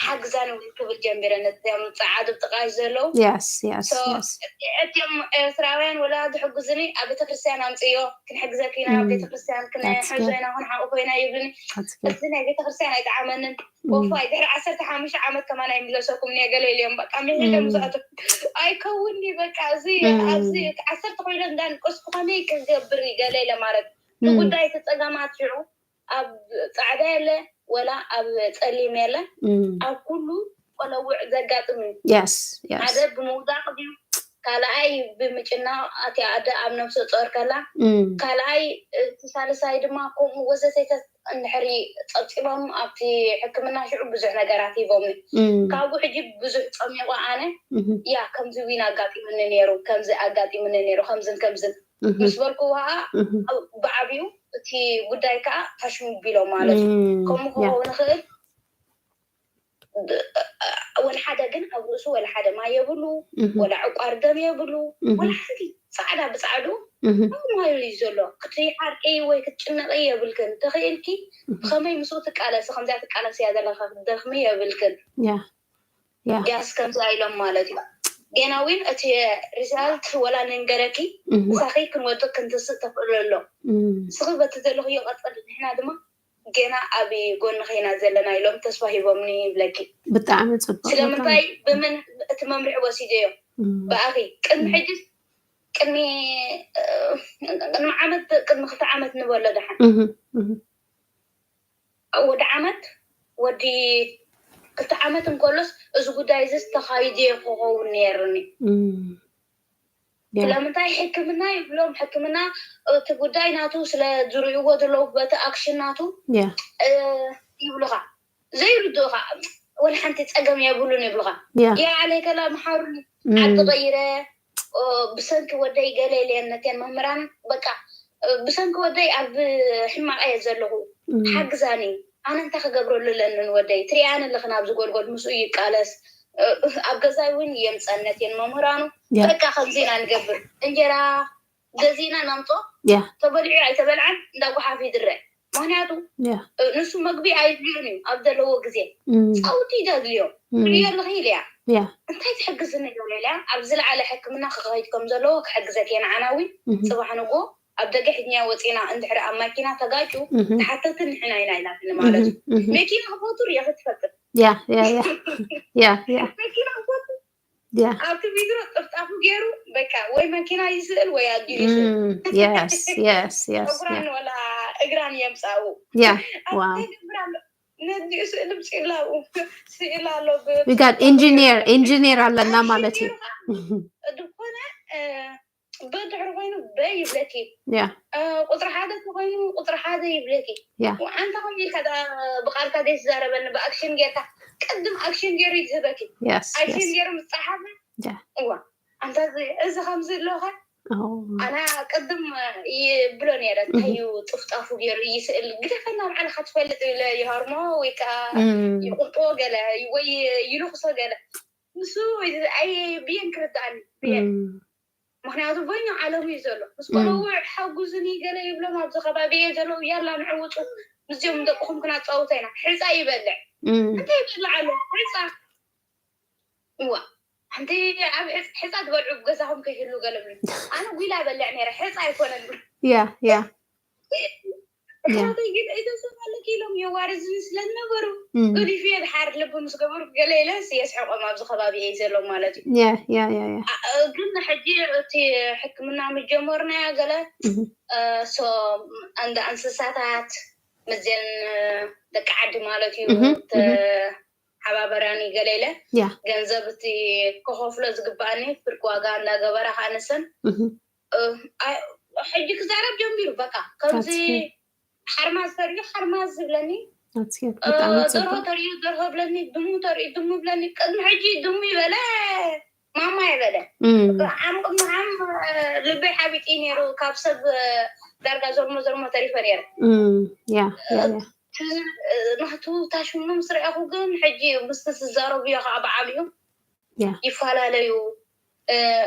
ሓግዛኒ እውን ክብል ጀሚረ። ነዚም ፀዓዱ ጥቃሽ ዘለዉ እቲም ኤርትራውያን ወላ ዝሕግዙኒ ኣብ ቤተክርስትያን ኣምፅዮ ክንሕግዘኪና ቤተክርስትያን ክንሕዞ ኢና ክንሓቁፎ ኢና ይብሉኒ። እዚ ናይ ቤተክርስትያን ኣይጠዓመንን። ወፋይ ድሕሪ ዓሰርተ ሓሙሽተ ዓመት ከማን ኣይምለሰኩም እየ ገለ ኢሎም በቃ ምሒሎም ዝኣቱ ኣይከውን እዩ በቃ እዚ ኣብዚ ዓሰርተ ኮይኖ እንዳንቀስኩ ከመይ ክገብር እዩ ገለ ኢለ ማለት እቲ ጉዳይ እቲ ፀገማት ሽዑ ኣብ ፃዕዳ የለ ወላ ኣብ ፀሊም የለ፣ ኣብ ኩሉ ቆለውዕ ዘጋጥም እዩ። Yes, yes. ሓደ ብምውዳቕ ድዩ፣ ካልኣይ ብምጭናቕ፣ ኣቲ ኣደ ኣብ ነፍሰ ጾር ከላ፣ ካልኣይ እቲ ሳልሳይ ድማ ከምኡ ወዘተይተ እንድሕሪ ጸብጺቦም ኣብቲ ሕክምና ሽዑ ብዙሕ ነገራት ሂቦምኒ። ካብኡ ሕጂ ብዙሕ ጸሚቑ ኣነ ያ ከምዚ ዊን ኣጋጢሙኒ ነይሩ፣ ከምዚ ኣጋጢሙኒ ነይሩ፣ ከምዝን ከምዝን ምስ በልኩ ከዓ ብዓብዩ እቲ ጉዳይ ከዓ ታሽሙ ቢሎም ማለት እዩ። ከምኡ ክኸውን ይኽእል። ወላ ሓደ ግን ኣብ ርእሱ ወላ ሓደ ማይ የብሉ፣ ወላ ዕቋር ደም የብሉ፣ ወላ ሓንቲ ፃዕዳ ብፃዕዱ ማይ እዩ ዘሎ። ክትሓርቂ ወይ ክትጭነቂ የብልክን። ተኽኢልኪ ብኸመይ ምስኡ ትቃለሲ፣ ከምዚኣ ትቃለሲ እያ ዘለካ፣ ክትደኽሚ የብልክን። ያ ያ ያስ ከምዚኣ ኢሎም ማለት እዩ። ጌና ዊን እቲ ሪዛልት ወላ ንንገረኪ፣ ምሳኺ ክንወድቅ ክንትስእ ተኽእሎ ኣሎ። ስኺ በቲ ዘለኽዮ ቀፅል፣ ንሕና ድማ ጌና ኣብ ጎንኺ ኢና ዘለና ኢሎም ተስፋ ሂቦምኒ ይብለኪ። ብጣዕሚ ፅቡቅ። ስለምንታይ ብምን እቲ መምርሒ ወሲደዮ ብኣኺ ቅድሚ ሕጂ ቅድሚ ቅድሚ ዓመት ቅድሚ ክልተ ዓመት ንበሎ ደሓን ወዲ ዓመት ወዲ ክልተ ዓመት እንከሎስ እዚ ጉዳይ እዚ ዝተኻይደ ክኸውን ነይርኒ። ስለምንታይ ሕክምና ይብሎም፣ ሕክምና እቲ ጉዳይ ናቱ ስለ ዝርእይዎ ዘለዉ በቲ ኣክሽን ናቱ ይብሉኻ፣ ዘይርድኡኻ፣ ወላ ሓንቲ ጸገም የብሉን ይብሉኻ። ያ ዓለይ ከላ መሓሩኒ፣ ዓዲ ቀይረ፣ ብሰንኪ ወደይ ገለ ኢለየን ነተን መምህራን፣ በቃ ብሰንኪ ወደይ ኣብ ሕማቕ እየ ዘለኹ፣ ሓግዛኒ፣ ኣነ እንታይ ክገብረሉ ኣለኒ ንወደይ? ትሪኣኒ ኣለኽን ኣብዚ ጎልጎል ምስኡ ይቃለስ፣ ኣብ ገዛይ እውን የምፀን ነተን መምህራኑ። በቃ ከምዚ ኢና ንገብር፣ እንጀራ ገዚእና ነምፆ፣ ተበሊዑ ኣይተበልዓን እንዳ ጓሓፍ ይድረ። ምክንያቱ ንሱ መግቢ ኣይድልዮን እዩ ኣብ ዘለዎ ግዜ፣ ፀውቲ እዩ ዘድልዮ። ትሪኦ ኣለኺ ኢለያ፣ እንታይ ትሕግዝኒ ገለ ኢለያ፣ ኣብ ዝለዓለ ሕክምና ክኸይድ ከም ዘለዎ ክሕግዘኪ እየ። ንዓና እውን ፅባሕ ንግሆ ኣብ ደገ ሕኛ ወፂና እንድሕሪ ኣብ ማኪና ተጋጩ ተሓተቲ ንሕና ኢና ኢላትኒ ማለት እዩ። መኪና ክፈቱ ርኢኺ ትፈልጥ ያ ያ ያ ያ ያ መኪና ክፈቱ ያ ኣብቲ ቪድሮ ጥፍጣፉ ገይሩ በቃ ወይ መኪና ይስእል ወይ ኣዲኡ ይስእል። Yes, yes, yes. ፀጉራን ወላ እግራን የምፃኡ Yeah, wow. ነዲኡ ስእሊ ምፅኢላኡ ስእል ኣሎ። We got engineer, engineer ኣለና ማለት እዩ። ዝኾነ በድሕሪ ኮይኑ በይ ይብለኪ። Yeah, ቁፅሪ ሓደ ተኮይኑ ቁፅሪ ሓደ ይብለኪ። Yeah. ኣንታ ከም ኢልካ ብቃልካ ዘይትዛረበኒ ብኣክሽን ጌርካ ቅድም ኣክሽን ገይሩ እዩ ዝህበኪ። Yes, ኣክሽን yes. ገይሩ ምስ ፀሓፈ Yeah. እዋ ኣንታ እዚ ከምዚ ኣለኸ Oh. ኣና ቅድም ይብሎ ነረ እንታይ እዩ ጥፍጣፉ ገይሩ ይስእል ግደፈና ባዕልካ ትፈልጥ ይለ ይሃርሞ ወይ ከዓ Mm. ይቁልጥዎ ገለ ወይ ይልክሶ ገለ ንሱ ኣይ ብየን ክርዳእኒ ብየን Mm. ምክንያቱ በይኑ ዓለሙ እዩ ዘሎ ምስ ቆለውዕ ሓጉዝኒ ገለ ይብሎም ኣብዚ ከባቢ እየ ዘለዉ ያላ ንዕውፁ ምስዚኦም ደቅኹም ክናፃውቶ ኢና ሕፃ ይበልዕ Mm. እንታይ ይበልዕ ኣሎ ሕፃ እዋ ሓንቲ ኣብ ሕፃ ዝበልዑ ገዛኹም ከይህሉ ገለ ኣነ ጉላ በልዕ ነረ ሕፃ ኣይኮነን Yeah, yeah. እሕዋተይ ግን እዞም ኣለኪ ኢሎም የዋርዝኒ ስለዝነበሩ Mm. ገዲፉ እየ ድሓር ልቢ ምስ ገበሩ ገለ ኢለስ የስሕቆም ኣብዚ ከባቢ እየ ዘሎ ማለት እዩ Yeah, yeah, yeah, yeah. ግን ሕጂ እቲ ሕክምና ምጀመርናያ ገለ Mhm. ሶ እንደ እንስሳታት ምስዘን ደቂ ዓዲ ማለት እዩ Mhm, mhm. ሓባበራኒ ገለ ኢለ Yeah. ገንዘብ እቲ ክኸፍሎ ዝግባኣኒ ፍርቂ ዋጋ እንዳገበራ ከኣነሰን Mhm. ሕጂ ክዛረብ ጀሚሩ በቃ ከምዚ That's good. ሓርማዝ ተርእዩ ሓርማዝ ዝብለኒ That's good. ብጣዕሚ ደርሆ ፅቡቅ። ተርእዩ ደርሆ ብለኒ ድሙ ተርእዩ ድሙ ብለኒ ቅድሚ ሕጂ ድሙ ይበለ ማማ ይበለ Mm. ዓም ቅድሚ ዓም ልበይ ሓቢጢ ነይሩ ካብ ሰብ ዳርጋ ዘርሞ ዘርሞ ተሪፈ ነይረ Mm. Yeah, yeah, yeah. ናቱ ታሽሙ ምስ ረኣኹ ግን ሕጂ ምስቲ ዝዛረብዮ ከዓ ብዓብዩ Yeah. ይፈላለዩ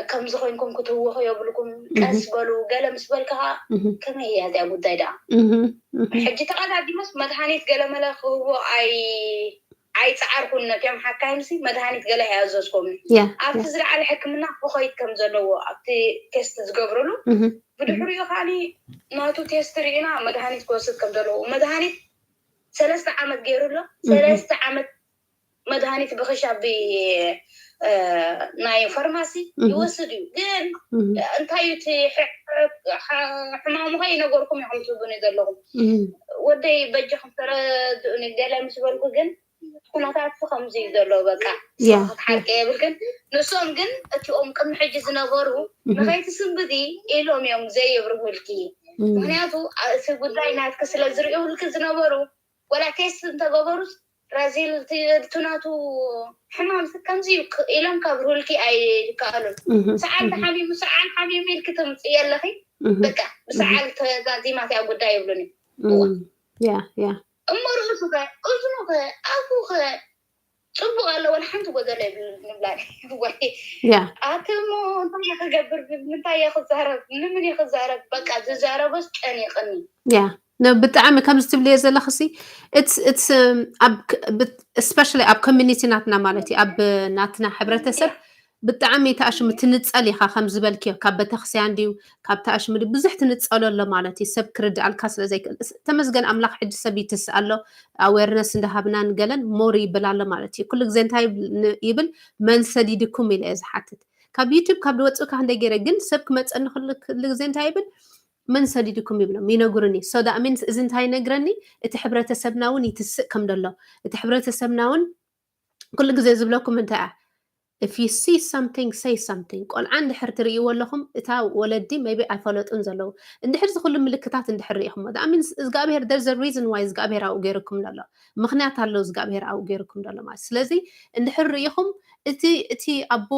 ከምዚ ኮይንኩም ክትህወኹ የብልኩም ቀስ በሉ ገለ ምስ በልካ ከዓ Mhm. ከመይ እያ እዚኣ ጉዳይ ደኣ Mhm. Mhm. ሕጂ ተቐዳዲመስ መድሃኒት ገለመለ ክህቦ ኣይ ኣይፀዓርኩን ነቲኦም ሓካይምሲ መድሃኒት ገለ ኣይኣዘዝኮምን Yeah. ኣብቲ Yeah. ዝለዓለ ሕክምና ክኸይድ ከም ዘለዎ ኣብቲ ቴስት ዝገብርሉ Mhm. ብድሕሪኡ ከዓኒ ናቱ ቴስት ርኢና መድሃኒት ክወስድ ከም ዘለዎ መድሃኒት ሰለስተ ዓመት ገይሩ ኣሎ ሰለስተ ዓመት መድሃኒት ብክሻ ብ ናይ ፋርማሲ Mhm. ይወስድ እዩ ግን Mhm. እንታይ እዩ እቲ ሕዕ ሕማሙ ከይነገርኩም ኢኹም ትህቡኒ ዘለኹም። ወደይ በጃኹም ተረድኡኒ ገለ ምስ በልኩ ግን ኩነታት ከምዚ እዩ ዘሎ። በቃ ክሓልቀ የብልክን። ንሶም ግን እቲኦም ቅድሚ ሕጂ ዝነበሩ ንኸይትስንብቲ ኢሎም እዮም ዘይብርሁልኪ። ምክንያቱ እቲ ጉዳይ ናትኪ ስለ ዝርእዩልኪ ዝነበሩ ወላ ቴስት እንተገበሩስ ራዚል ትናቱ ሕማም ከምዚ ኢሎም ከብርሁልኪ ኣይከኣሉን። ሰዓል ተሓሚሙ ሰዓል ሓሚሙ ኢልኪ ትምፅእ ኣለኺ። በቃ ብሰዓል ተዛዚማት እያ ጉዳይ ይብሉኒ። ያ ያ እሞ ርእሱ ከ እዝኑ ከ ኣፉ ከ ፅቡቅ ኣሎ ወላ ሓንቲ ጎደለ ይብሉ ንብላ። ያ ኣቲ እሞ እንታይ እየ ክዛረብ? ንምንታይ እየ ክዛረብ? በቃ ዝዛረቦስ ጨኒቅኒ። ያ ብጣዕሚ ከምዚ ትብልዮ ዘለኽሲ it's it's especially ኣብ ኮሚኒቲ ናትና ማለት እዩ ኣብ ናትና ሕብረተሰብ ብጣዕሚ ተኣሽሙ ትንፀል ኢኻ ከም ዝበልክዮ ካብ ቤተክርስትያን ድዩ ካብ ተኣሽሙ ድዩ ብዙሕ ትንፀሎ ኣሎ ማለት እዩ ሰብ ክርድኣልካ ስለ ዘይክእል ተመስገን ኣምላኽ ሕጂ ሰብ ይትስእ ኣሎ ኣዌርነስ እንዳሃብናን ገለን more ይብል ኣሎ ማለት እዩ ኩሉ ግዜ እንታይ ይብል መን ሰዲድኩም ኢለ እየ ዝሓትት ካብ ዩቱብ ካብ ዝወፅእካ ክንደይ ገይረ ግን ሰብ ክመፀኒ ክሉ ግዜ እንታይ ይብል መን ሰዲድኩም ይብሎም ይነግሩኒ so that means እዚ እንታይ ይነግረኒ እቲ ሕብረተሰብና እውን ይትስእ ከም ደሎ እቲ ሕብረተሰብና እውን ኩሉ ግዜ ዝብለኩም እንታይ እያ if you see something say something ቆልዓ እንድሕር ትርእይዎ ኣለኹም እታ ወለዲ maybe ኣይፈለጡን ዘለዉ እንድሕር ዝኩሉ ምልክታት እንድሕር ርኢኹም that means እግዚኣብሔር there's a reason why እግዚኣብሔር ኣብኡ ገይርኩም ዘሎ ምክንያት ኣሎ እግዚኣብሔር ኣብኡ ገይርኩም ዘሎ ማለት ስለዚ እንድሕር ርኢኹም እቲ እቲ ኣቦ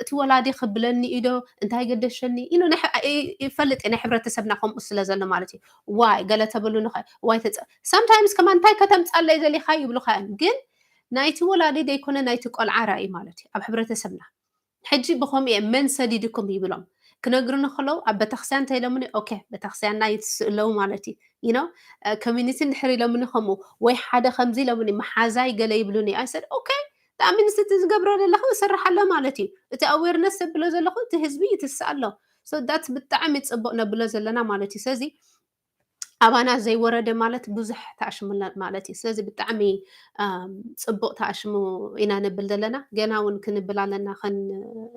እቲ ወላዲ ክብለኒ ኢዶ እንታይ ገደሸኒ ኢሉ ይፈልጥ ናይ ሕብረተሰብና ከምኡ ስለ ዘሎ ማለት እዩ ዋይ ገለ ተብሉ ንኸ ዋይ ተፀ sometimes ከማን እንታይ ከተምፃለይ ዘሊካ ይብሉካ እዮም ግን ናይቲ ወላዲ ዘይኮነ ናይቲ ቆልዓ ራእዩ ማለት እዩ ኣብ ሕብረተሰብና ሕጂ ብከምኡ እየ መን ሰዲድኩም ይብሎም ክነግሩኒ ከለዉ ኣብ ቤተክርስትያን እንተ ኢሎምኒ ኦኬ ቤተክርስትያንና ይትስእለዉ ማለት እዩ you know community እንድሕር ኢሎምኒ ከምኡ ወይ ሓደ ከምዚ ኢሎምኒ መሓዛይ ገለ ይብሉኒ I said okay that means እቲ ዝገብሮ ዘለኹ እሰርሕ ኣሎ ማለት እዩ እቲ awareness ዘብሎ ዘለኹ እቲ ህዝቢ ይትስእ ኣሎ so that's ብጣዕሚ ፅቡቅ ነብሎ ዘለና ማለት እዩ ስለዚ ኣባና ዘይወረደ ማለት ብዙሕ ተኣሽሙና ማለት እዩ ስለዚ ብጣዕሚ ፅቡቅ ተኣሽሙ ኢና ነብል ዘለና ገና እውን ክንብል ኣለና ከን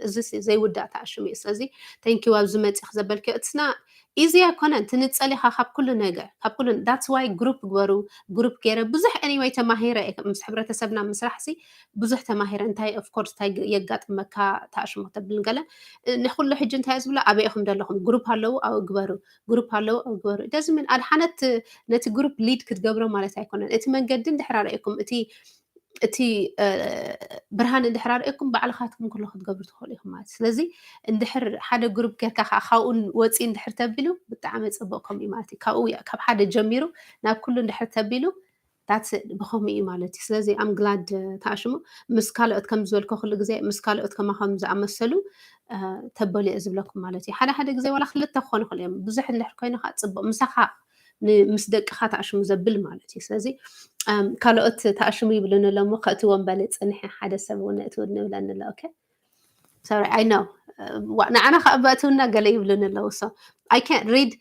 እዚ ዘይውዳእ ተኣሽሙ እዩ ስለዚ thank you ኣብዚ መፂኽ ዘበልክዮ it's not easy ኣይኮነን ትንፀል ኢኻ ካብ ኩሉ ነገር ካብ ኩሉ that's why group ግበሩ group ገይረ ብዙሕ anyway ተማሂረ ምስ ሕብረተሰብና ምስራሕ ሲ ብዙሕ ተማሂረ እንታይ of course እንታይ የጋጥመካ ተኣሽሙ ተብል ገለ ንኩሉ ሕጂ እንታይ ዝብሎ ኣበይ ኢኹም ዘለኹም group ኣለዉ ኣብኡ ግበሩ group ኣለዉ ኣብኡ ግበሩ doesn't mean ኣድሓነት ነቲ group lead ክትገብሮ ማለት ኣይኮነን እቲ መንገዲ እንድሕር ኣርእኩም እቲ እቲ ብርሃን እንድሕር ኣርእኩም ባዕልኻትኩም ኩሉ ክትገብሩ ትኽእሉ ኢኹም ማለት ስለዚ እንድሕር ሓደ group ጌርካ ከዓ ካብኡ ወፂ እንድሕር ተቢሉ ብጣዕሚ ፅቡቅ ከምኡ ማለት እዩ ካብኡ ካብ ሓደ ጀሚሩ ናብ ኩሉ እንድሕር ተቢሉ that's ብከምኡ እዩ ማለት እዩ ስለዚ I'm glad ተኣሽሙ ምስ ካልኦት ከም ዝበልኮ ኩሉ ግዜ ምስ ካልኦት ከማኸም ዝኣመሰሉ ተበሉ እየ ዝብለኩም ማለት እዩ ሓደ ሓደ ግዜ ዋላ ክልተ ክኾኑ ክእል እዮም ብዙሕ እንድሕር ኮይኑ ከዓ ፅቡቅ ምሳኻ ምስ ደቅኻ ተኣሽሙ ዘብል ማለት እዩ ስለዚ ካልኦት ተኣሽሙ ይብሉኒ ኣሎ እሞ ከእትዎም በለ ፅንሐ ሓደ ሰብ እውን እትው ንብለኒ ኣሎ okay sorry I know ንዓና ከዓ በእትውና ገለ ይብሉኒ ኣለዉ so I can't read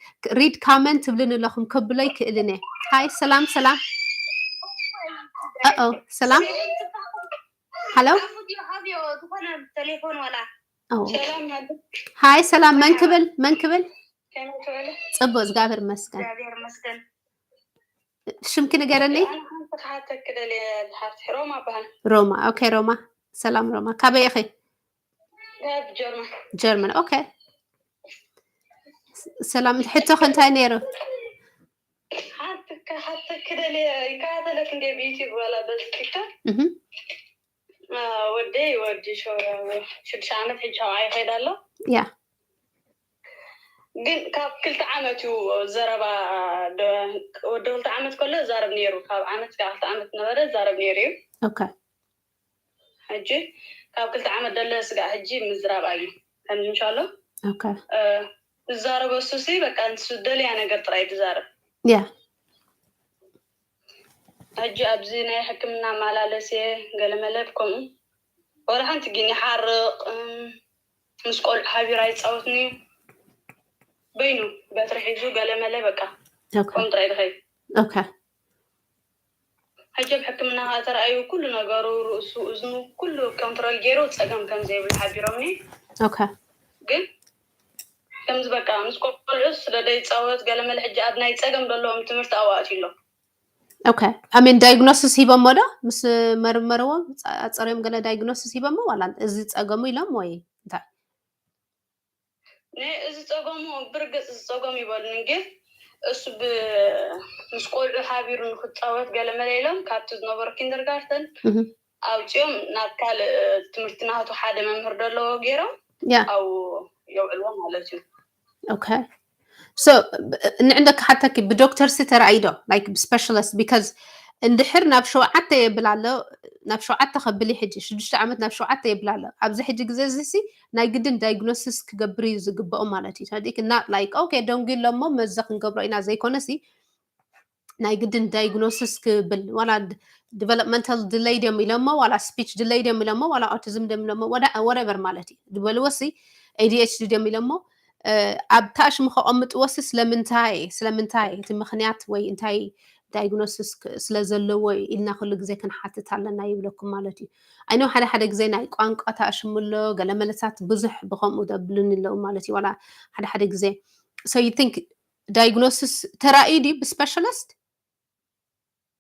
read comment ትብሉኒ ኣለኹም ከብሎ ይክእልን እየ hi ሰላም ሰላም ኦ ሰላም hello ዝኾነ ቴሌፎን ዋላ hi ሰላም መን ክብል መን ክብል ከመይ ትበለ ፅቡቅ እግዚኣብሔር ይመስገን እግዚኣብሔር ይመስገን ሽምኪ ንገረኒ ሓንቲ ክሓተክ ደልየ ዝሓፍቲ ሮማ በሃል ሮማ okay ሮማ ሰላም ሮማ ካበይ ኢኺ ካብ ጀርመን ጀርመን okay ሰላም ሕቶኽ እንታይ ነይሩ ሓተክ ደልየ ይከታተለክ እንደ ብዩቲብ ዋላ በዚ ቲክቶክ ወደይ ወዲ ሽዱሽተ ዓመት ሕጂ ካብዓ ይኸይድ ኣሎ ያ ግን ካብ ክልተ ዓመት እዩ ዘረባ ወዲ ክልተ ዓመት ከሎ ዛረብ ነይሩ ካብ ዓመት ክልተ ዓመት ነበረ ዛረብ ነይሩ እዩ okay ሕጂ ካብ ክልተ ዓመት ደለ ስጋዕ ሕጂ ምዝራብ ኣዩ ከምንሻሎ okay ዝዛረበ እሱሲ በቃ ንሱ ደልያ ነገር ጥራይ ትዛረብ ያ ሕጂ ኣብዚ ናይ ሕክምና ማላለስ እየ ገለመለ ከምኡ ወላ ሓንቲ ግን ይሓርቕ ምስ ቆልዑ ሓቢራ ይፃወትኒ በይኑ በትሪ ሒዙ ገለመለ በቃ okay ከምኡ ጥራይ ድኸይ okay ሕጂ ኣብ ሕክምና ከዓ ተረኣዩ ኩሉ ነገሩ ርእሱ እዝኑ ኩሉ ኮንትሮል ገይሩ ፀገም ከም ዘይብሉ ሓቢሮምኒ okay ግን ከምዚ በቃ ምስ ቆልዑ ስለ ዘይፃወት ገለመለ ሕጂ ኣብ ናይ ፀገም ዘለዎም ትምህርቲ ኣዋእት ኣሎ። Okay, I mean diagnosis ሂቦሞ ዶ ምስ መርመርዎም? ኣፀሪዮም ገለ diagnosis ሂቦሞ ዋላ እዚ ፀገሙ ኢሎም ወይ እንታይ? ናይ እዚ ፀገሙ ብርግፅ ዝፀገሙ ይበሉን ግን እሱ ምስ ቆልዑ ሓቢሩ ንክፃወት ገለመለ ኢሎም ካብቲ ዝነበሩ ኪንደርጋርተን ኣውፂኦም ናብ ካልእ ትምህርቲ ናቱ ሓደ መምህር ዘለዎ ገይሮም Yeah. ኣብኡ የውዕልዎ ማለት እዩ። Okay, so ንዕንደ ክሓተኪ ብዶክተር ሲ ተራእዩ ዶ like ብስፔሻሊስት? Because እንድሕር ናብ ሸውዓተ የብል ኣሎ፣ ናብ ሸውዓተ ከብል እዩ ሕጂ ሽዱሽተ ዓመት ናብ ሸውዓተ የብል ኣሎ። ኣብዚ ሕጂ ግዜ እዚ ሲ ናይ ግድን diagnosis ክገብር እዩ ዝግበኦ ማለት እዩ። ተረዲእኪ? እና like okay ደንጉ ኢሎሞ መዘ ክንገብሮ ኢና ዘይኮነ ሲ ናይ ግድን diagnosis ክብል ዋላ developmental delay ድዮም ኢሎሞ ዋላ speech delay ድዮም ኢሎሞ ዋላ autism ድዮም ኢሎሞ whatever ማለት እዩ ዝበልዎ ሲ ADHD ድዮም ኢሎሞ ኣብ ታሽሙ ከቐምጥዎ ሲ ስለምንታይ ስለምንታይ እቲ ምክንያት ወይ እንታይ diagnosis ስለ ዘለዎ ኢልና ኩሉ ግዜ ክንሓትት ኣለና ይብለኩም ማለት እዩ። I know ሓደ ሓደ ግዜ ናይ ቋንቋ ታሽሙ ኣሎ ገለ መለሳት ብዙሕ ብከምኡ ደብሉን ኣለዉ ማለት እዩ ዋላ ሓደ ሓደ ግዜ። So you think diagnosis ተራእዩ ድዩ ብስፔሻሊስት?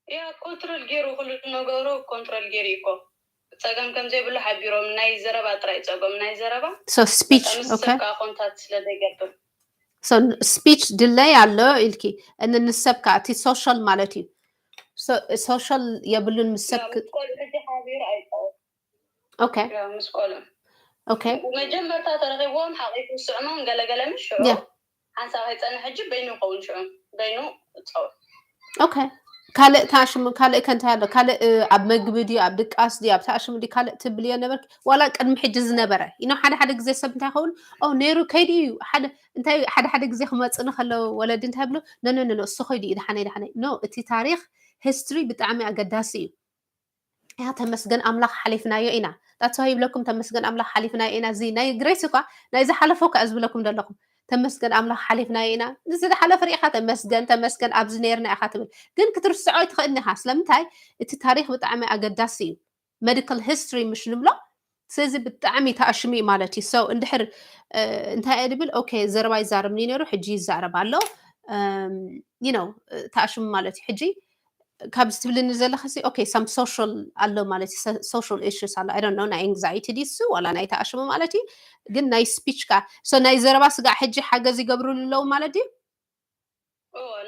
ያ ኮንትሮል ገይሩ ኩሉ ነገሩ ኮንትሮል ገይሩ እኮ ፀገም ከም ዘይብሉ ሓቢሮም ናይ ዘረባ ጥራይ ፀገም ናይ ዘረባ So speech ምስ okay. ሰብ ኮንታክት ስለ ዘይገብር So speech delay ኣሎ ኢልኪ እን ንሰብ ከዓ እቲ social ማለት እዩ። So social የብሉን ምስ ሰብ ምስ ቆልዑ ሕጂ ሓቢሩ ኣይፃወት Okay, ምስ ቆልዑ okay. መጀመርታ ተረኺብዎም ሓቂፉ ዝስዕሞም ገለገለ ምስ ሽዑ Yeah. ሓንሳብ ከይፀንሕ ሕጂ በይኑ ይኸውን ሽዑ በይኑ እፃወት Okay, ካልእ ታሽሙ ካልእ ከ እንታይ ኣሎ? ካልእ ኣብ መግቢ ድዩ ኣብ ድቃስ ድዩ ኣብ ታሽሙ ድዩ ካልእ ትብልዮ ነበርኪ? ዋላ ቅድሚ ሕጂ ዝነበረ ኢኖ ሓደ ሓደ ግዜ ሰብ እንታይ ይኸውን ኦ ነይሩ ከይዲ እዩ ሓደ እንታይ ሓደ ሓደ ግዜ ክመፅኒ ከለዉ ወለዲ እንታይ ብሎ ነነነነ እሱ ከይዲ እዩ ደሓነይ ደሓነይ። No, እቲ ታሪክ ሂስትሪ ብጣዕሚ ኣገዳሲ እዩ። ያ ተመስገን ኣምላኽ ሓሊፍናዮ ኢና። That's why ይብለኩም ተመስገን ኣምላኽ ሓሊፍናዮ ኢና። እዚ ናይ ግሬስ እኳ ናይ ዝሓለፈ እኳ ዝብለኩም ዘለኹም ተመስገን ኣምላኽ ሓሊፍናዮ ኢና። እዚ ዝሓለፈ ርኢኻ ተመስገን ተመስገን ኣብዚ ነርና ኢኻ ትብል። ግን ክትርስዖ ኣይትኽእልን ኢኻ። ስለምንታይ እቲ ታሪኽ ብጣዕሚ ኣገዳሲ እዩ። Medical history ምሽ ንብሎ ስለዚ ብጣዕሚ ተኣሽሙ እዩ ማለት እዩ። So እንድሕር እንታይ እየ ድብል okay ዘረባ ይዛረብኒ ነይሩ ሕጂ ይዛረብ ኣሎ you know ተኣሽሙ ማለት እዩ። ሕጂ ካብ ዝትብልኒ ዘለኸ okay some social ኣሎ ማለት social issues ኣሎ I don't know ናይ anxiety ድዩ እሱ ዋላ ናይ ተኣሽሙ ማለት እዩ። ግን ናይ speech ካ so ናይ ዘረባ ስጋዕ ሕጂ ሓገዝ ይገብሩሉ ኣለዉ ማለት ድዩ?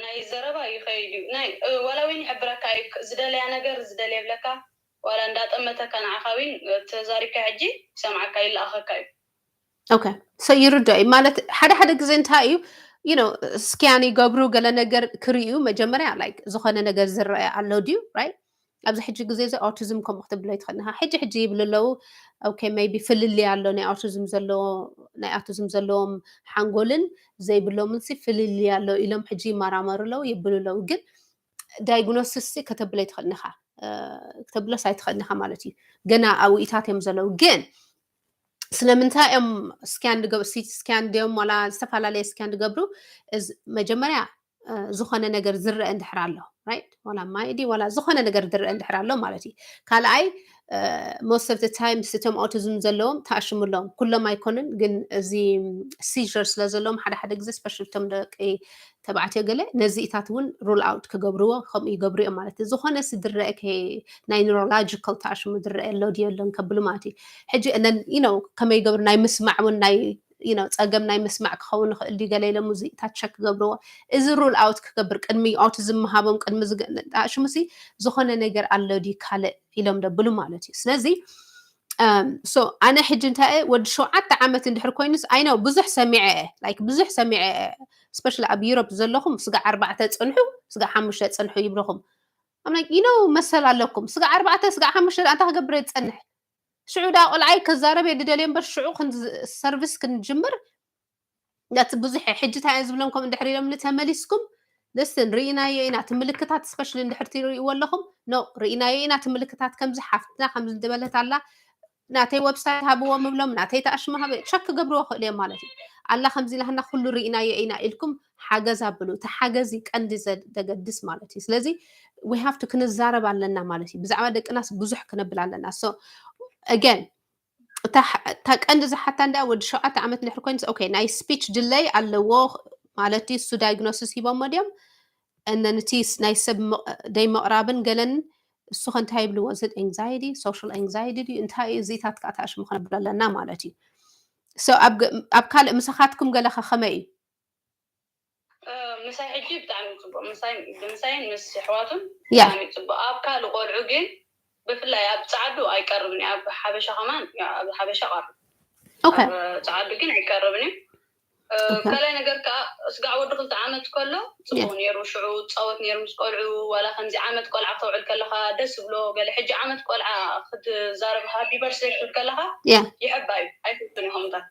ናይ ዘረባ ይኸይድ እዩ ናይ ዋላ እውን ይሕብረካ እዩ ዝደለያ ነገር ዝደልየ ብለካ ዋላ እንዳጠመተካ ንዓኻ እውን ተዛሪብካ ሕጂ ይሰምዓካ ይለኣኸካ እዩ። Okay so ይርዶ እዩ ማለት ሓደ ሓደ ግዜ እንታይ እዩ you know scan ይገብሩ ገለ ነገር ክርእዩ መጀመርያ like ዝኾነ ነገር ዝረአ ኣሎ ድዩ right? ኣብዚ ሕጂ ግዜ እዚ autism ከምኡ ክትብሎ ይትኽእል ኢኻ። ሕጂ ሕጂ ይብሉ ኣለዉ okay maybe ፍልልይ ኣሎ ናይ autism ዘለዎ ናይ autism ዘለዎም ሓንጎልን ዘይብሎምን ሲ ፍልልይ ኣሎ ኢሎም ሕጂ ይመራመሩ ኣለዉ ይብሉ ኣለዉ። ግን diagnosis ሲ ከተብሎ ይትኽእል ኢኻ ክተብሎስ ኣይትኽእል ኢኻ ማለት እዩ። ገና ኣብኡታት እዮም ዘለዉ። ግን ስለምንታይ እዮም scan ዝገብሩ CT scan ድዮም ዋላ ዝተፈላለየ scan ዝገብሩ መጀመርያ ዝኾነ ነገር ዝረአ እንድሕር ኣሎ right ዋላ ማይ ድዩ ዋላ ዝኾነ ነገር ዝረአ እንድሕር ኣሎ ማለት እዩ። ካልኣይ most of the time ስቶም autism ዘለዎም ተኣሽሙ ኣለዎም ኩሎም ኣይኮኑን ግን እዚ seizure ስለ ዘለዎም ሓደ ሓደ ግዜ specially እቶም ደቂ ተባዕትዮ ገለ ነዚኢታት እውን rule out ክገብርዎ ከምኡ ይገብሩ እዮም ማለት እዩ። ዝኾነ ሲ ዝረአ ናይ neurological ተኣሽሙ ዝረአ ኣሎ ድዩ የሎን ከብሉ ማለት እዩ። ሕጂ እነን you know ከመይ ይገብሩ ናይ ምስማዕ እውን ናይ you know ፀገም ናይ ምስማዕ ክኸውን ይኽእል ድዩ ገለ ኢሎም ሙዚቃታት check ክገብርዎ እዚ rule out ክገብር ቅድሚ autism ምሃቦም ቅድሚ ተኣሽሙ ሲ ዝኾነ ነገር ኣሎ ድዩ ካልእ ኢሎም ደብሉ ማለት እዩ። ስለዚ so ኣነ ሕጂ እንታይ እየ ወዲ ሸውዓተ ዓመት እንድሕር ኮይኑስ I know ብዙሕ ሰሚዐ እየ like ብዙሕ ሰሚዐ እየ especially ኣብ Europe ዘለኹም ስጋዕ ኣርባዕተ ፅንሑ ስጋዕ ሓሙሽተ ፅንሑ ይብልኹም። I'm like you know መሰል ኣለኩም ስጋዕ ኣርባዕተ ስጋዕ ሓሙሽተ ኣንታ ክገብር እየ ዝፀንሕ ሽዑ ዳ ቆልዓይ ከዛረብ እየ ዝደልዮ እምበር ሽዑ service ክንጅምር ነቲ ብዙሕ ሕጂ እንታይ እየ ዝብሎም ከምኡ እንድሕር ኢሎምኒ ተመሊስኩም listen ርኢናዮ ኢና እቲ ምልክታት specially እንድሕር ትርእይዎ ኣለኹም no ርኢናዮ ኢና እቲ ምልክታት ከምዚ ሓፍትና ከምዚ ዝበለት ኣላ ናተይ website ሃብዎም እብሎም ናተይ ተኣሽሙ ሃበ check ክገብርዎ ክእሉ እዮም ማለት እዩ። ኣላ ከምዚ ኢላህና ኩሉ ርኢናዮ ኢና ኢልኩም ሓገዝ ኣብሉ እቲ ሓገዝ እዩ ቀንዲ ዘገድስ ማለት እዩ። ስለዚ we have to ክንዛረብ ኣለና ማለት እዩ። ብዛዕባ ደቅናስ ብዙሕ ክነብል ኣለና። So again እታ ቀንዲ ዝሓታ እንዳ ወዲ ሸውዓተ ዓመት እንድሕር ኮይኑ okay ናይ speech delay ኣለዎ ማለት እዩ። እሱ diagnosis ሂቦሞ ድዮም? እነን እቲ ናይ ሰብ ደይምቕራብን ገለን እሱ ከ እንታይ ይብልዎ? እዚ anxiety፣ social anxiety ድዩ እንታይ እዩ? እዚታት ከዓ ተኣሽሙ ከነብሎ ኣለና ማለት እዩ። So ኣብ ካልእ ምሳኻትኩም ገለኸ ከመይ እዩ? ምሳይ ሕጂ ብጣዕሚ ፅቡቅ፣ ብምሳይን ምስ ኣሕዋቱን ብጣዕሚ ፅቡቅ። ኣብ ካልእ ቆልዑ ግን ብፍላይ ኣብ ፃዓዱ ኣይቀርብን እዩ። ኣብ ሓበሻ ከማን ኣብ ሓበሻ ቀርብ፣ ኣብ ፃዓዱ ግን ኣይቀርብን እዩ። ካልኣይ ነገር ከዓ ስጋዕ ወዲ ክልተ ዓመት ከሎ ፅቡቅ ነይሩ። ሽዑ ፃወት ነይሩ ምስ ቆልዑ፣ ዋላ ከምዚ ዓመት ቆልዓ ክተውዕል ከለካ ደስ ብሎ ገለ። ሕጂ ዓመት ቆልዓ ክትዛረብ ሃቢ በርስ ክትብል ከለካ ይሕባ እዩ፣ ኣይፍትን እዩ ከምታት።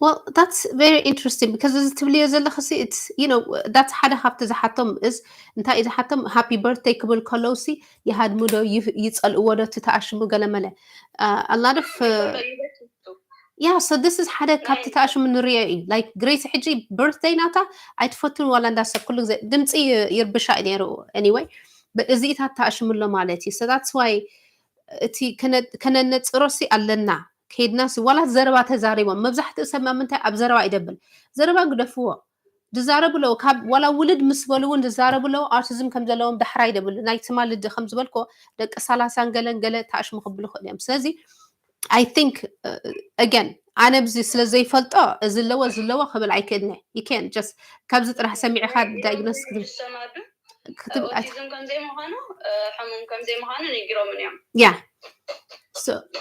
Well, that's very interesting because እዚ ትብልዮ ዘለኽሲ it's you know that's ሓደ ካብቲ ዝሓቶም is እንታይ እዩ ዝሓቶም? Happy birthday ክብል ከለውሲ ይሃድሙ ዶ ይጸልእዎ ዶ እቲ ተኣሽሙ ገለ መለ? A lot of yeah, so this is ሓደ ካብቲ ተኣሽሙ ንሪኦ እዩ። Like Grace ሕጂ birthday ናታ ኣይትፈቱን ዋላ እንዳሰብ ኩሉ ግዜ ድምፂ ይርብሻ እዩ ነይሩ። Anyway እዚኢታት ተኣሽሙ ኣሎ ማለት እዩ። So that's why እቲ ከነነፅሮሲ ኣለና። ከይድናሲ ዋላ ዘረባ ተዛሪቦም። መብዛሕትኡ ሰብ ምንታይ ኣብ ዘረባ ይደብል። ዘረባ ግደፍዎ። ዝዛረቡ ኣለዉ። ካብ ዋላ ውልድ ምስ በሉ እውን ዝዛረቡ ኣለዉ። Autism ከም ዘለዎም ዳሕራይ ይደብሉ። ናይ ትማሊ ከም ዝበልኮ ደቂ ሰላሳን ገለን ገለ ተኣሽሙ ክብሉ ክእሉ እዮም። ስለዚ I think again ኣነ ብዚ ስለ ዘይፈልጦ እዚ ኣለዎ እዚ ኣለዎ ክብል ኣይክእልነ። You can't just ካብዚ ጥራሕ ሰሚዕኻ diagnose ክትብል ኦቲዝም ከም ዘይምዃኑ ሕሙም ከም ዘይምዃኑ ነጊሮምን እዮም። ያ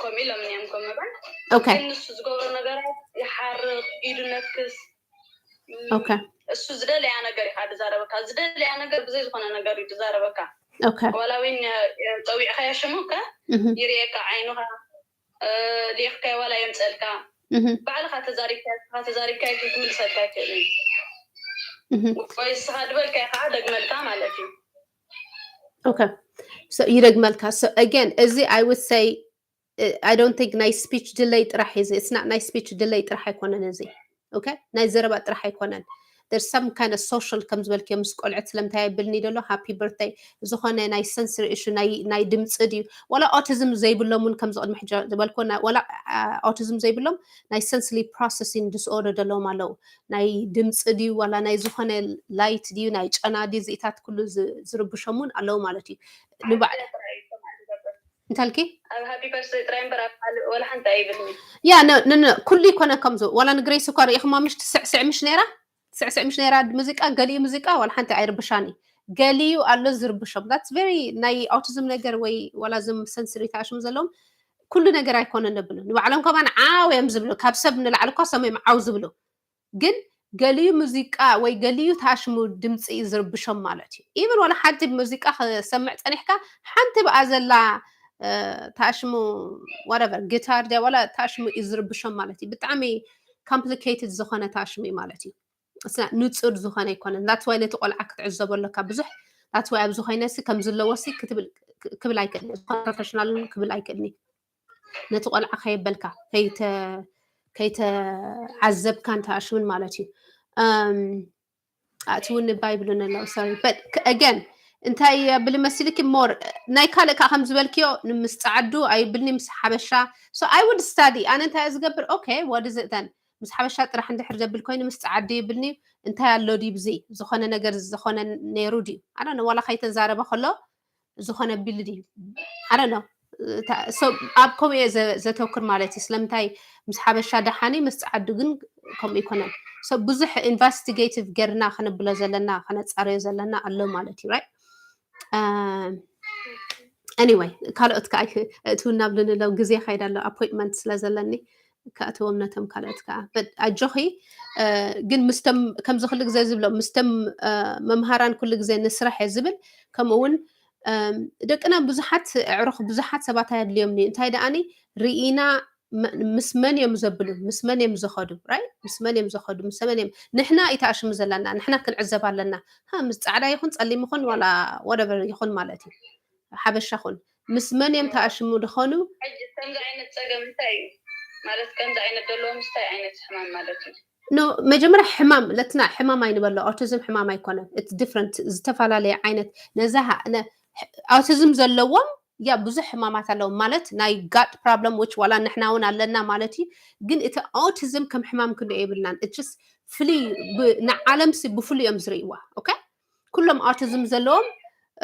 ከምኡ ኢሎምን እዮም። ከም መባል okay ግን ንሱ ዝገብሮ ነገራት ይሓርቕ፣ ኢዱ ነክስ። okay እሱ ዝደለያ ነገር ኢኻ ዝዛረበካ። ዝደለያ ነገር ብዘይ ዝኾነ ነገር እዩ ዝዛረበካ። okay ዋላ እውን ፀዊዕካዮ ሽሙ ከ ይርእየካ ዓይኑኻ፣ ሊኢኽካዮ ዋላ የምፀልካ። ባዕልኻ ተዛሪብካዮ፣ ንስኻ ተዛሪብካዮ ግን ክምልሰልካ ኣይክእልን እዩ። ወይ ንስኻ ዝበልካዮ ከዓ ደግመልካ ማለት እዩ። okay so ይደግመልካ። So again እዚ I would say I don't think ናይ speech delay ጥራሕ እዩ እዚ። It's not ናይ speech delay ጥራሕ ኣይኮነን እዚ። Okay ናይ ዘረባ ጥራሕ ኣይኮነን። There's some kind of social ከም ዝበልክዮ ምስ ቆልዑት ስለምንታይ የብልኒ ደሎ happy birthday ዝኾነ ናይ sensory issue ናይ ድምፂ ድዩ ዋላ autism ዘይብሎም እውን ከምዚ ቅድሚ ሕጂ ዝበልኮ ዋላ autism ዘይብሎም ናይ sensory processing disorder ዘለዎም ኣለዉ። ናይ ድምፂ ድዩ ዋላ ናይ ዝኾነ light ድዩ ናይ ጨና ድዩ እዚኢታት ኩሉ ዝርብሾም እውን ኣለዉ ማለት እዩ። ንባዕ እንታልኪ ኣብ ሃፒ በርስ ጥራይ እምበር ኣብ ካልእ ወላ ሓንቲ ኣይብልኒ። ያ ኩሉ ይኮነ ከምዚ ዋላ ንግሬስ እኳ ርኢኹማ ምሽ ትስዕስዕ ምሽ ነይራ ትስዕስዕ ምሽ ነይራ ሙዚቃ ገሊኡ ሙዚቃ ዋላ ሓንቲ ኣይርብሻኒ። ገሊኡ ኣሎ ዝርብሾም that's very ናይ autism ነገር ወይ ዋላ ዝም sensory ተኣሽሙ ዘለዎም ኩሉ ነገር ኣይኮነን ደብሉ ንባዕሎም ከማን ዓው እዮም ዝብሉ። ካብ ሰብ ንላዕሊ እኳ ሰም እዮም ዓው ዝብሉ። ግን ገሊኡ ሙዚቃ ወይ ገሊኡ ተኣሽሙ ድምፂ እዩ ዝርብሾም ማለት እዩ። Even ዋላ ሓንቲ ሙዚቃ ክሰምዕ ፀኒሕካ ሓንቲ ብኣ ዘላ ተኣሽሙ whatever ጊታር ድያ ዋላ ተኣሽሙ እዩ ዝርብሾም ማለት እዩ። ብጣዕሚ complicated ዝኾነ ተኣሽሙ እዩ ማለት እዩ። ንፁር ዝኾነ ኣይኮነን። That's why ነቲ ቆልዓ ክትዕዘቦ ኣለካ ብዙሕ that's why ኣብዚ ኮይነሲ ከም ዘለዎሲ ክብል ኣይክእልን። ዝኾነ professional ክብል ኣይክእልን። ነቲ ቆልዓ ከየበልካ ከይተዓዘብካ እንተኣሽሙን ማለት እዩ። ኣእትውኒ ባይብሉን ኣለዉ sorry but again እንታይ የብል መሲልኪ more ናይ ካልእ ከዓ ከም ዝበልክዮ ምስ ፃዓዱ ኣይብልኒ ምስ ሓበሻ so I would study ኣነ እንታይ ዝገብር okay what is it then ምስ ሓበሻ ጥራሕ እንድሕር ዘብል ኮይኑ ምስ ፃዓዱ ይብልኒ እንታይ ኣሎ ድዩ ብዚ ዝኾነ ነገር ዝኾነ ነይሩ ድዩ ኣነ ዋላ ከይተዛረበ ከሎ ዝኾነ ቢል ድዩ ኣነ ነው ኣብ ከምኡ እየ ዘተውክር ማለት እዩ። ስለምንታይ ምስ ሓበሻ ደሓኒ ምስ ፃዓዱ ግን ከምኡ ይኮነን። ብዙሕ investigative ገርና ክንብሎ ዘለና ከነፃረዮ ዘለና ኣሎ ማለት እዩ። Anyway ካልኦት ከዓ እትውና ብልንለው ግዜ ካይዳ ኣሎ appointment ስለ ዘለኒ ከእትዎም ነቶም ካልኦት ከዓ ኣጆኺ ግን ምስቶም ከምዚ ኩሉ ግዜ ዝብሎ ምስቶም መምሃራን ኩሉ ግዜ ንስራሕ እየ ዝብል ከምኡ እውን ደቅና ብዙሓት ኣዕሩኽ ብዙሓት ሰባት ኣየድልዮም እዩ እንታይ ደኣኒ ርኢና ምስ መን እዮም ዘብሉ ምስ መን እዮም ዝኸዱ right ምስ መን እዮም ዝኸዱ ምስ መን እዮም ንሕና እዩ ተኣሽሙ ዘለና ንሕና ክንዕዘብ ኣለና ምስ ፃዕዳ ይኹን ፀሊም ይኹን ዋላ whatever ይኹን ማለት እዩ ሓበሻ ኹን ምስ መን እዮም ተኣሽሙ ድኾኑ ከምዚ ዓይነት ፀገም እንታይ እዩ ማለት ከምዚ ዓይነት ዘለዎም እንታይ ዓይነት ሕማም ማለት እዩ no መጀመርያ ሕማም ለትና ሕማም ኣይንበሎ autism ሕማም ኣይኮነን it's different ዝተፈላለየ ዓይነት ነዛ autism ዘለዎም ያ ብዙሕ ሕማማት ኣለዉ ማለት ናይ gut problem which ዋላ ንሕና እውን ኣለና ማለት እዩ። ግን እቲ autism ከም ሕማም ክንሪኦ የብልናን። It's just ፍልይ ብ- ንዓለም ሲ ብፍሉይ እዮም ዝርእይዋ። ኦኬ ኩሎም autism ዘለዎም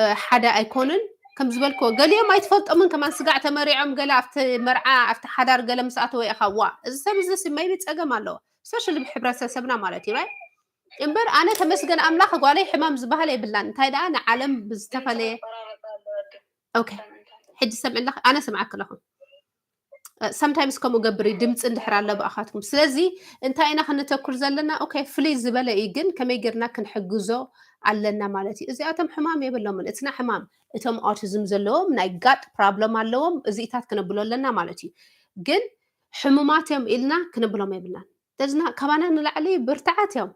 እ፣ ሓደ ኣይኮኑን። ከም ዝበልክዎ ገሊኦም ኣይትፈልጦምን ከማን ስጋዕ ተመሪዖም ገለ ኣብቲ መርዓ ኣብቲ ሓዳር ገለ ምስ ኣተወ ኢኻ ዋ እዚ ሰብ እዚ ሲ maybe ጸገም ኣለዎ especially ብሕብረተሰብና ማለት እዩ right እምበር ኣነ ተመስገን ኣምላኽ ጓለይ ሕማም ዝበሃል የብላን እንታይ ደኣ ንዓለም ብዝተፈለየ okay ሕጂ ሰምዕለኽ ኣነ ሰምዓክ ኣለኹ sometimes ከምኡ ገብር እዩ ድምፂ እንድሕር ኣሎ ብኣኻትኩም ስለዚ እንታይ ኢና ክንተኩር ዘለና okay ፍልይ ዝበለ እዩ ግን ከመይ ጌርና ክንሕግዞ ኣለና ማለት እዩ እዚኣቶም ሕማም የብሎምን እትና ሕማም እቶም autism ዘለዎም ናይ gut problem ኣለዎም እዚኢታት ክነብሎ ኣለና ማለት እዩ ግን ሕሙማት እዮም ኢልና ክነብሎም የብልናን ደዝና ካባና ንላዕሊ ብርትዓት እዮም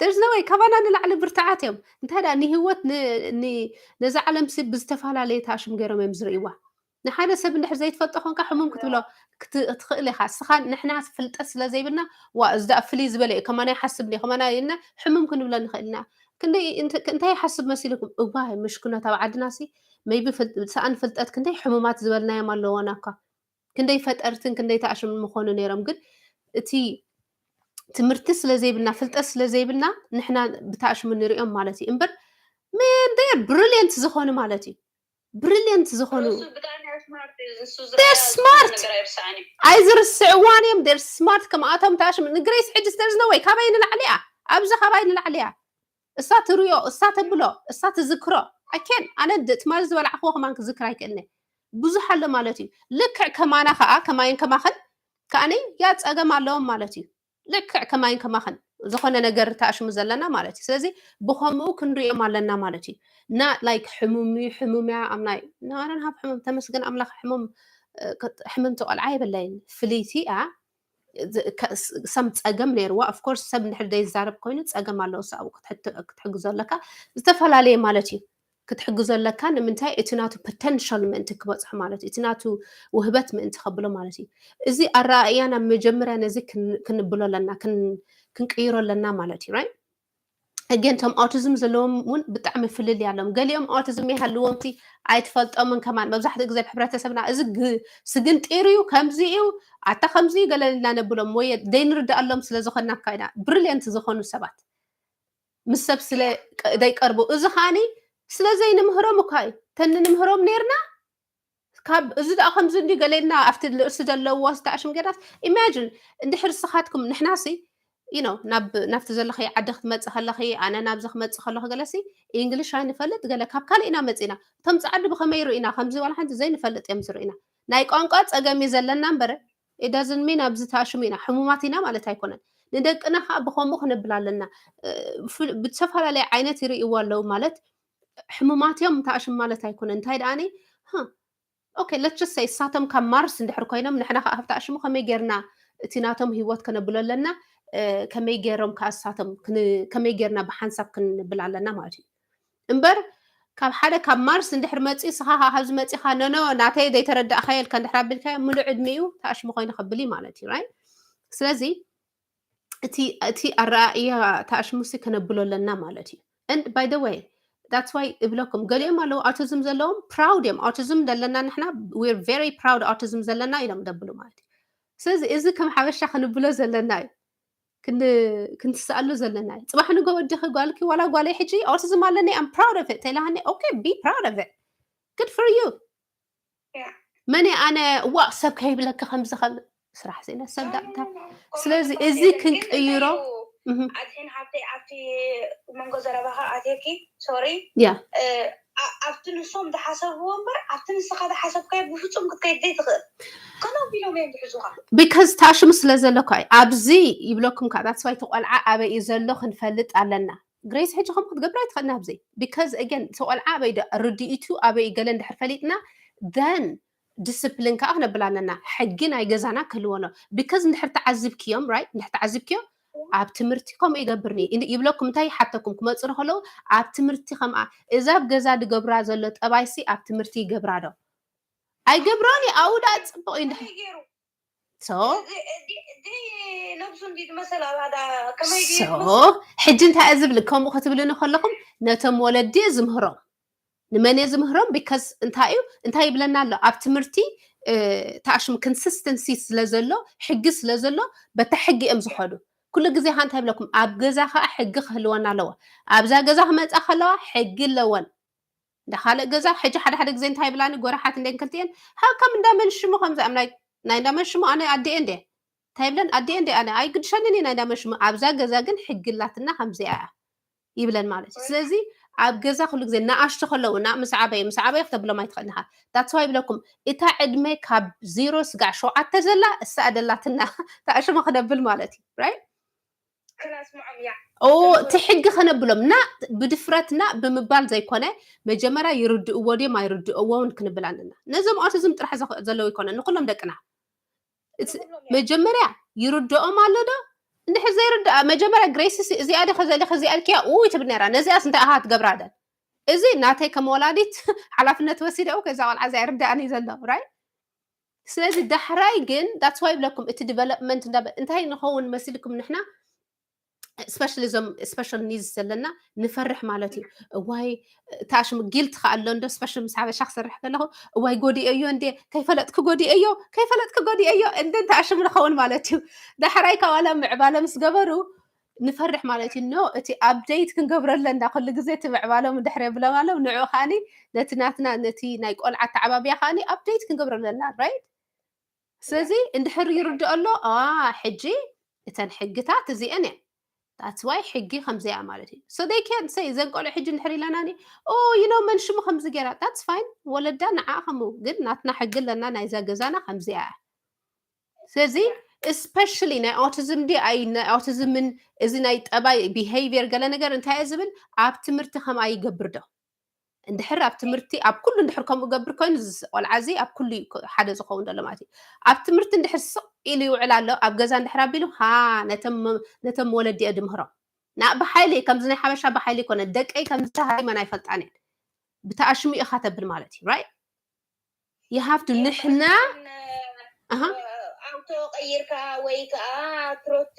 there's no way ካባና ንላዕሊ ብርትዓት እዮም እንታይ ደኣ ንህይወት ን- ን- ነዛ ዓለም ሲ ብዝተፈላለየ ተኣሽም ገይሮም እዮም ዝርእይዋ ንሓደ ሰብ እንድሕር ዘይትፈልጦ ኮንካ ሕሙም ክትብሎ ክት- ክትኽእል ኢኻ ስኻ ንሕና ፍልጠት ስለ ዘይብልና ዋ እዚ ደኣ ፍልይ ዝበለ እዩ ከማና ይሓስብ ኒ ከማና ኢልና ሕሙም ክንብሎ ንኽእል ኢና ክንደይ እንተ- እንታይ ይሓስብ መሲልኩም እዋይ ምሽኩነት ኣብ ዓድና ሲ maybe ፍል- ሰኣን ፍልጠት ክንደይ ሕሙማት ዝበልናዮም ኣለዎና እኳ ክንደይ ፈጠርትን ክንደይ ተኣሽምን ምኾኑ ነይሮም ግን እቲ ትምህርቲ ስለ ዘይብልና ፍልጠት ስለ ዘይብልና ንሕና ብተኣሽሙ ንሪኦም ማለት እዩ እምበር men they're brilliant ዝኾኑ ማለት እዩ brilliant ዝኾኑ እሱ ብጣዕሚ smart እዩ። እሱ They're ዝረኣ smart. ነገር ኣይርስዓን እዩ። ኣይዝርስዕዋን እዮም they're smart ከም ኣቶም ተኣሽሙ ንግሬስ ሕጂ there's no way ካባይ ንላዕሊ እያ ኣብዚ ካባይ ንላዕሊ እያ እሳ ትርእዮ እሳ ተብሎ እሳ ትዝክሮ ኣኬን ኣነ ድ- ትማሊ ዝበላዕክዎ ከማን ክዝክር ኣይክእልኒ ብዙሕ ኣሎ ማለት እዩ ልክዕ ከማና ከዓ ከማይን ከማኽን ከዓኒ ያ ፀገም ኣለዎም ማለት እዩ ልክዕ ከማይን ከማኽን ዝኾነ ነገር ተኣሽሙ ዘለና ማለት እዩ ስለዚ ብኸምኡ ክንሪኦም ኣለና ማለት እዩ እና like ሕሙም እዩ ሕሙም እያ ኣምናይ ናረን ሃብ ሕሙም ተመስገን ኣምላኽ ሕሙም እ፣ ከት- ሕምምቲ ቆልዓ የብለይን ፍልይቲ እያ ዝ- ከ- ስ- some ፀገም ነይርዋ of course ሰብ እንድሕር ዘይዛረብ ኮይኑ ፀገም ኣለዎ ሰብኡ ክትሕት- ክትሕግዞ ኣለካ ዝተፈላለየ ማለት እዩ ክትሕግዞ ኣለካ ንምንታይ እቲ ናቱ potential ምእንቲ ክበፅሑ ማለት እዩ እቲ ናቱ ውህበት ምእንቲ ከብሎ ማለት እዩ እዚ ኣረኣእያ ናብ መጀመርያ ነዚ ክን- ክንብሎ ኣለና ክን- ክንቅይሮ ኣለና ማለት እዩ right again እቶም autism ዘለዎም እውን ብጣዕሚ ፍልልይ ኣለዎም ገሊኦም autism ይሃልዎም ሲ ኣይትፈልጦምን ከማን መብዛሕትኡ ግዜ ኣብ ሕብረተሰብና እዚ ግ- ስግንጢር እዩ ከምዚ እዩ ኣታ ከምዚ እዩ ገለ ኢልና ነብሎም ወይ ዘይንርድኣሎም ስለ ዝኾንና እኳ ኢና brilliant ዝኾኑ ሰባት ምስ ሰብ ስለ ቅ- ዘይቀርቡ እዚ ከዓኒ ስለ ዘይንምህሮም እኳ እዩ ተንንምህሮም ነይርና ካብ እዚ ደኣ ከምዚ እንዲ ገሌና ኣብቲ ልእሲ ዘለዎ ዝተኣሽም ገይርናስ imagine እንድሕር ስኻትኩም ንሕናሲ you know ናብ ናብቲ ዘለኸ ዓዲ ክትመፅእ ከለኺ ኣነ ናብዚ ክመፅእ ከለኹ ገለሲ English ኣይንፈልጥ ገለ ካብ ካልእ ኢና መፂና እቶም ፃዕዲ ብኸመይ ርኢና ከምዚ ዋላ ሓንቲ ዘይንፈልጥ እዮም ዝርኢና ናይ ቋንቋ ፀገም እዩ ዘለና እምበር it doesn't mean ኣብዚ ተኣሽሙ ኢና ሕሙማት ኢና ማለት ኣይኮነን ንደቅና ከዓ ብኸምኡ ክነብል ኣለና እ፣ ፍ- ብዝተፈላለየ ዓይነት ይርእይዎ ኣለዉ ማለት ሕሙማት እዮም ተኣሽሙ ማለት ኣይኮነን እንታይ ደኣኒ okay let's just say እሳቶም ካብ ማርስ እንድሕር ኮይኖም ንሕና ከዓ ካብቲ ኣሽሙ ከመይ ጌርና እቲ ናቶም ህይወት ከነብሎ ኣለና እ፣ ከመይ ገይሮም ከዓ እሳቶም ክን- ከመይ ጌርና ብሓንሳብ ክንብል ኣለና ማለት እዩ እምበር ካብ ሓደ ካብ ማርስ እንድሕር መፂኡ ስኻ ከዓ ካብዚ መፂኻ ነኖ ናተይ ዘይተረዳእካዮ ኢልካ እንድሕር ኣቢልካዮ ሙሉእ ዕድሚኡ ተኣሽሙ ኮይኑ ከብል እዩ ማለት እዩ right ስለዚ እቲ እቲ ኣረኣእያ ተኣሽሙሲ ከነብሎ ኣለና ማለት እዩ and by the way that's why እብለኩም ገሊኦም ኣለዉ autism ዘለዎም proud እዮም autism ዘለና ንሕና we're very proud autism ዘለና ኢሎም ደብሉ ማለት እዩ ስለዚ እዚ ከም ሓበሻ ክንብሎ ዘለና እዩ ክን- ክንትስኣሉ ዘለና እዩ ፅባሕ ንጎ ወድኺ ጓልኪ ዋላ ጓለይ ሕጂ autism ኣለኒ I'm proud of it ተይላሃኒ okay be proud of it good for you Yeah. መን ኣነ ዋ ሰብ ከይብለኪ ከምዚ ከም ስራሕ ዜና ሰብ ዳእታ ስለዚ እዚ ክንቅይሮ እህ፣ ኣድሒን ሃብተይ ኣብቲ መንጎ ዘረባኻ ኣትየኪ sorry ያ ኣብቲ ንሶም ዝሓሰብዎ እምበር ኣብቲ ንስኻ ዝሓሰብካዮ ብፍፁም ክትከይድ ዘይትኽእል ከነው ቢሎም እዮም ዝሕዙኻ because ታሽሙ ስለ ዘሎ እኮ እዩ ኣብዚ ይብለኩም ከዓ that's why እቲ ቆልዓ ኣበይ እዩ ዘሎ ክንፈልጥ ኣለና grace ሕጂ ከም ክትገብር ኣይትኽእልና ኣብዚ because again እቲ ቆልዓ ኣበይ ዶ- ርድኢቱ ኣበይ ገለ እንድሕር ፈሊጥና then discipline ከዓ ክነብል ኣለና ሕጊ ናይ ገዛና ክህልዎ ኣሎ because እንድሕር ተዓዝብክዮም right እንድሕር ተዓዝብክዮ ኣብ ትምህርቲ ከምኡ ይገብርኒ ይብለኩም እንታይ ይሓተኩም ክመፅሩ ከለዉ ኣብ ትምህርቲ ከምኣ እዛ ኣብ ገዛ ዝገብራ ዘሎ ጠባይሲ ኣብ ትምህርቲ ይገብራ ዶ ኣይገብሮን እዩ ኣውዳ ፅቡቅ እዩ እንድሕር ከመይ ገይሩ so እዚ- እዚ- እዚ ነብሱ እንዲ ዝመሰል ኣባዳ ከመይ ገይሩ so ሕጂ እንታይ እየ ዝብል ከምኡ ክትብልኒ ከለኹም ነቶም ወለዲ እየ ዝምህሮም ንመን እየ ዝምህሮም? Because እንታይ እዩ እንታይ ይብለና ኣሎ ኣብ ትምህርቲ? ተኣሽሙ consistency ስለ ዘሎ፣ ሕጊ ስለ ዘሎ፣ በታ ሕጊ እዮም ዝኸዱ። ኩሉ ግዜ ካ እንታይ ይብለኩም? ኣብ ገዛ ከዓ ሕጊ ክህልወና ኣለዎ። ኣብዛ ገዛ ክመፃ ከለዋ ሕጊ ኣለወን። እንዳ ካልእ ገዛ ሕጂ ሓደ ሓደ ግዜ እንታይ ይብላኒ ጎራሓት እንደ ክልቲኤን፣ ሃከም እንዳ መን ሽሙ ከምዚ ናይ እንዳ መን ሽሙ ኣነ ኣዲኤ እንደ እንታይ ይብለን ኣዲኤ እንደ ኣነ ኣይግድሸንን ናይ እንዳ መን ሽሙ ኣብዛ ገዛ ግን ሕጊ ኣላትና ከምዚኣ እያ ይብለን ማለት እዩ። ስለዚ ኣብ ገዛ ኩሉ ግዜ ንኣሽቱ ከለዉ እና ምስ ዓበየ ምስ ዓበየ ክተብሎም ኣይትኽእል ኢኻ። That's why ይብለኩም እታ ዕድመ ካብ ዜሮ ስጋዕ ሸውዓተ ዘላ እሳ ደላትና ተኣሽሞ ክነብል ማለት እዩ። Right? ክነስምዖም እያ። ኦ እቲ ሕጊ ከነብሎም እና ብድፍረትና ብምባል ዘይኮነ መጀመርያ ይርድእዎ ድዮም ኣይርድእዎን ክንብል ኣለና። ነዞም ኦቲዝም ጥራሕ ዘለዉ ይኮነ ንኩሎም ደቅና መጀመርያ ይርድኦም ኣሎ ዶ? እንድሕር ዘይርድኣ መጀመርያ ግሬስ እዚኣ ዲ ከዘሊ ከዚኣ ልክያ ኡ ትብል ነራ ነዚኣስ እንታይ ኣሃ ትገብራ ደን እዚ ናተይ ከም ወላዲት ሓላፍነት ወሲደ ከዛ ቆልዓ እዚኣ ይርዳእኒ ዘሎ right? ስለዚ ዳሕራይ ግን that's why ይብለኩም እቲ development እንታይ ንኸውን መሲልኩም ንሕና especially እዞም special needs ዘለና ንፈርሕ ማለት እዩ። እዋይ ታሽሙ guilt ከ ኣሎ እንዶ special ምስ ሓበሻ ክሰርሕ ከለኹ እዋይ ጎዲኤዮ እንዴ ከይፈለጥክ ጎዲኤዮ ከይፈለጥክ ጎዲኤዮ እንደ ታሽሙ ንኸውን ማለት እዩ። ዳሕራይ ካብ ዋላ ምዕባለ ምስ ገበሩ ንፈርሕ ማለት እዩ። No እቲ update ክንገብሮ ኣለና ኩሉ ግዜ እቲ ምዕባሎም ድሕሪ የብሎም ኣለዉ ንዑ ከዓኒ ነቲ ናትና ነቲ ናይ ቆልዓ ተዓባብያ ከዓኒ update ክንገብሮ ኣለና right? ስለዚ እንድሕር ይርድኦ ኣሎ ሕጂ እተን ሕግታት እዚአን እየን። That's why ሕጊ ከምዚኣ ማለት እዩ። So they can't say እዘን ቆልዑ ሕጂ እንድሕር ኢለናኒ ኦ you know መን ሽሙ ከምዚ ገይራ that's fine ወለዳ ንዓ ከምኡ ግን ናትና ሕጊ ኣለና ናይዛ ገዛና ከምዚኣ እያ። ስለዚ especially ናይ autism ዲ ኣይ ናይ autism ን እዚ ናይ ጠባይ behaviour ገለ ነገር እንታይ እየ ዝብል ኣብ ትምህርቲ ከምኣ ይገብር ዶ እንድሕር ኣብ ትምህርቲ ኣብ ኩሉ እንድሕር ከምኡ ገብር ኮይኑ ቆልዓ እዚ ኣብ ኩሉ ሓደ ዝኸውን ዘሎ ማለት እዩ። ኣብ ትምህርቲ እንድሕር ስቕ ኢሉ ይውዕል ኣሎ ኣብ ገዛ እንድሕር ኣቢሉ ሃ ነቶም ወለዲ እየ ድምህሮም። ና ብሓይሊ ከምዚ ናይ ሓበሻ ብሓይሊ ይኮነ ደቀይ ከምዚ ተሃሪመን ኣይፈልጣን እየን ብተኣሽሙ ኢኻ ተብል ማለት እዩ right? You have to ንሕና ኣውቶ ቀይርካ ወይ ከዓ ትሮቲ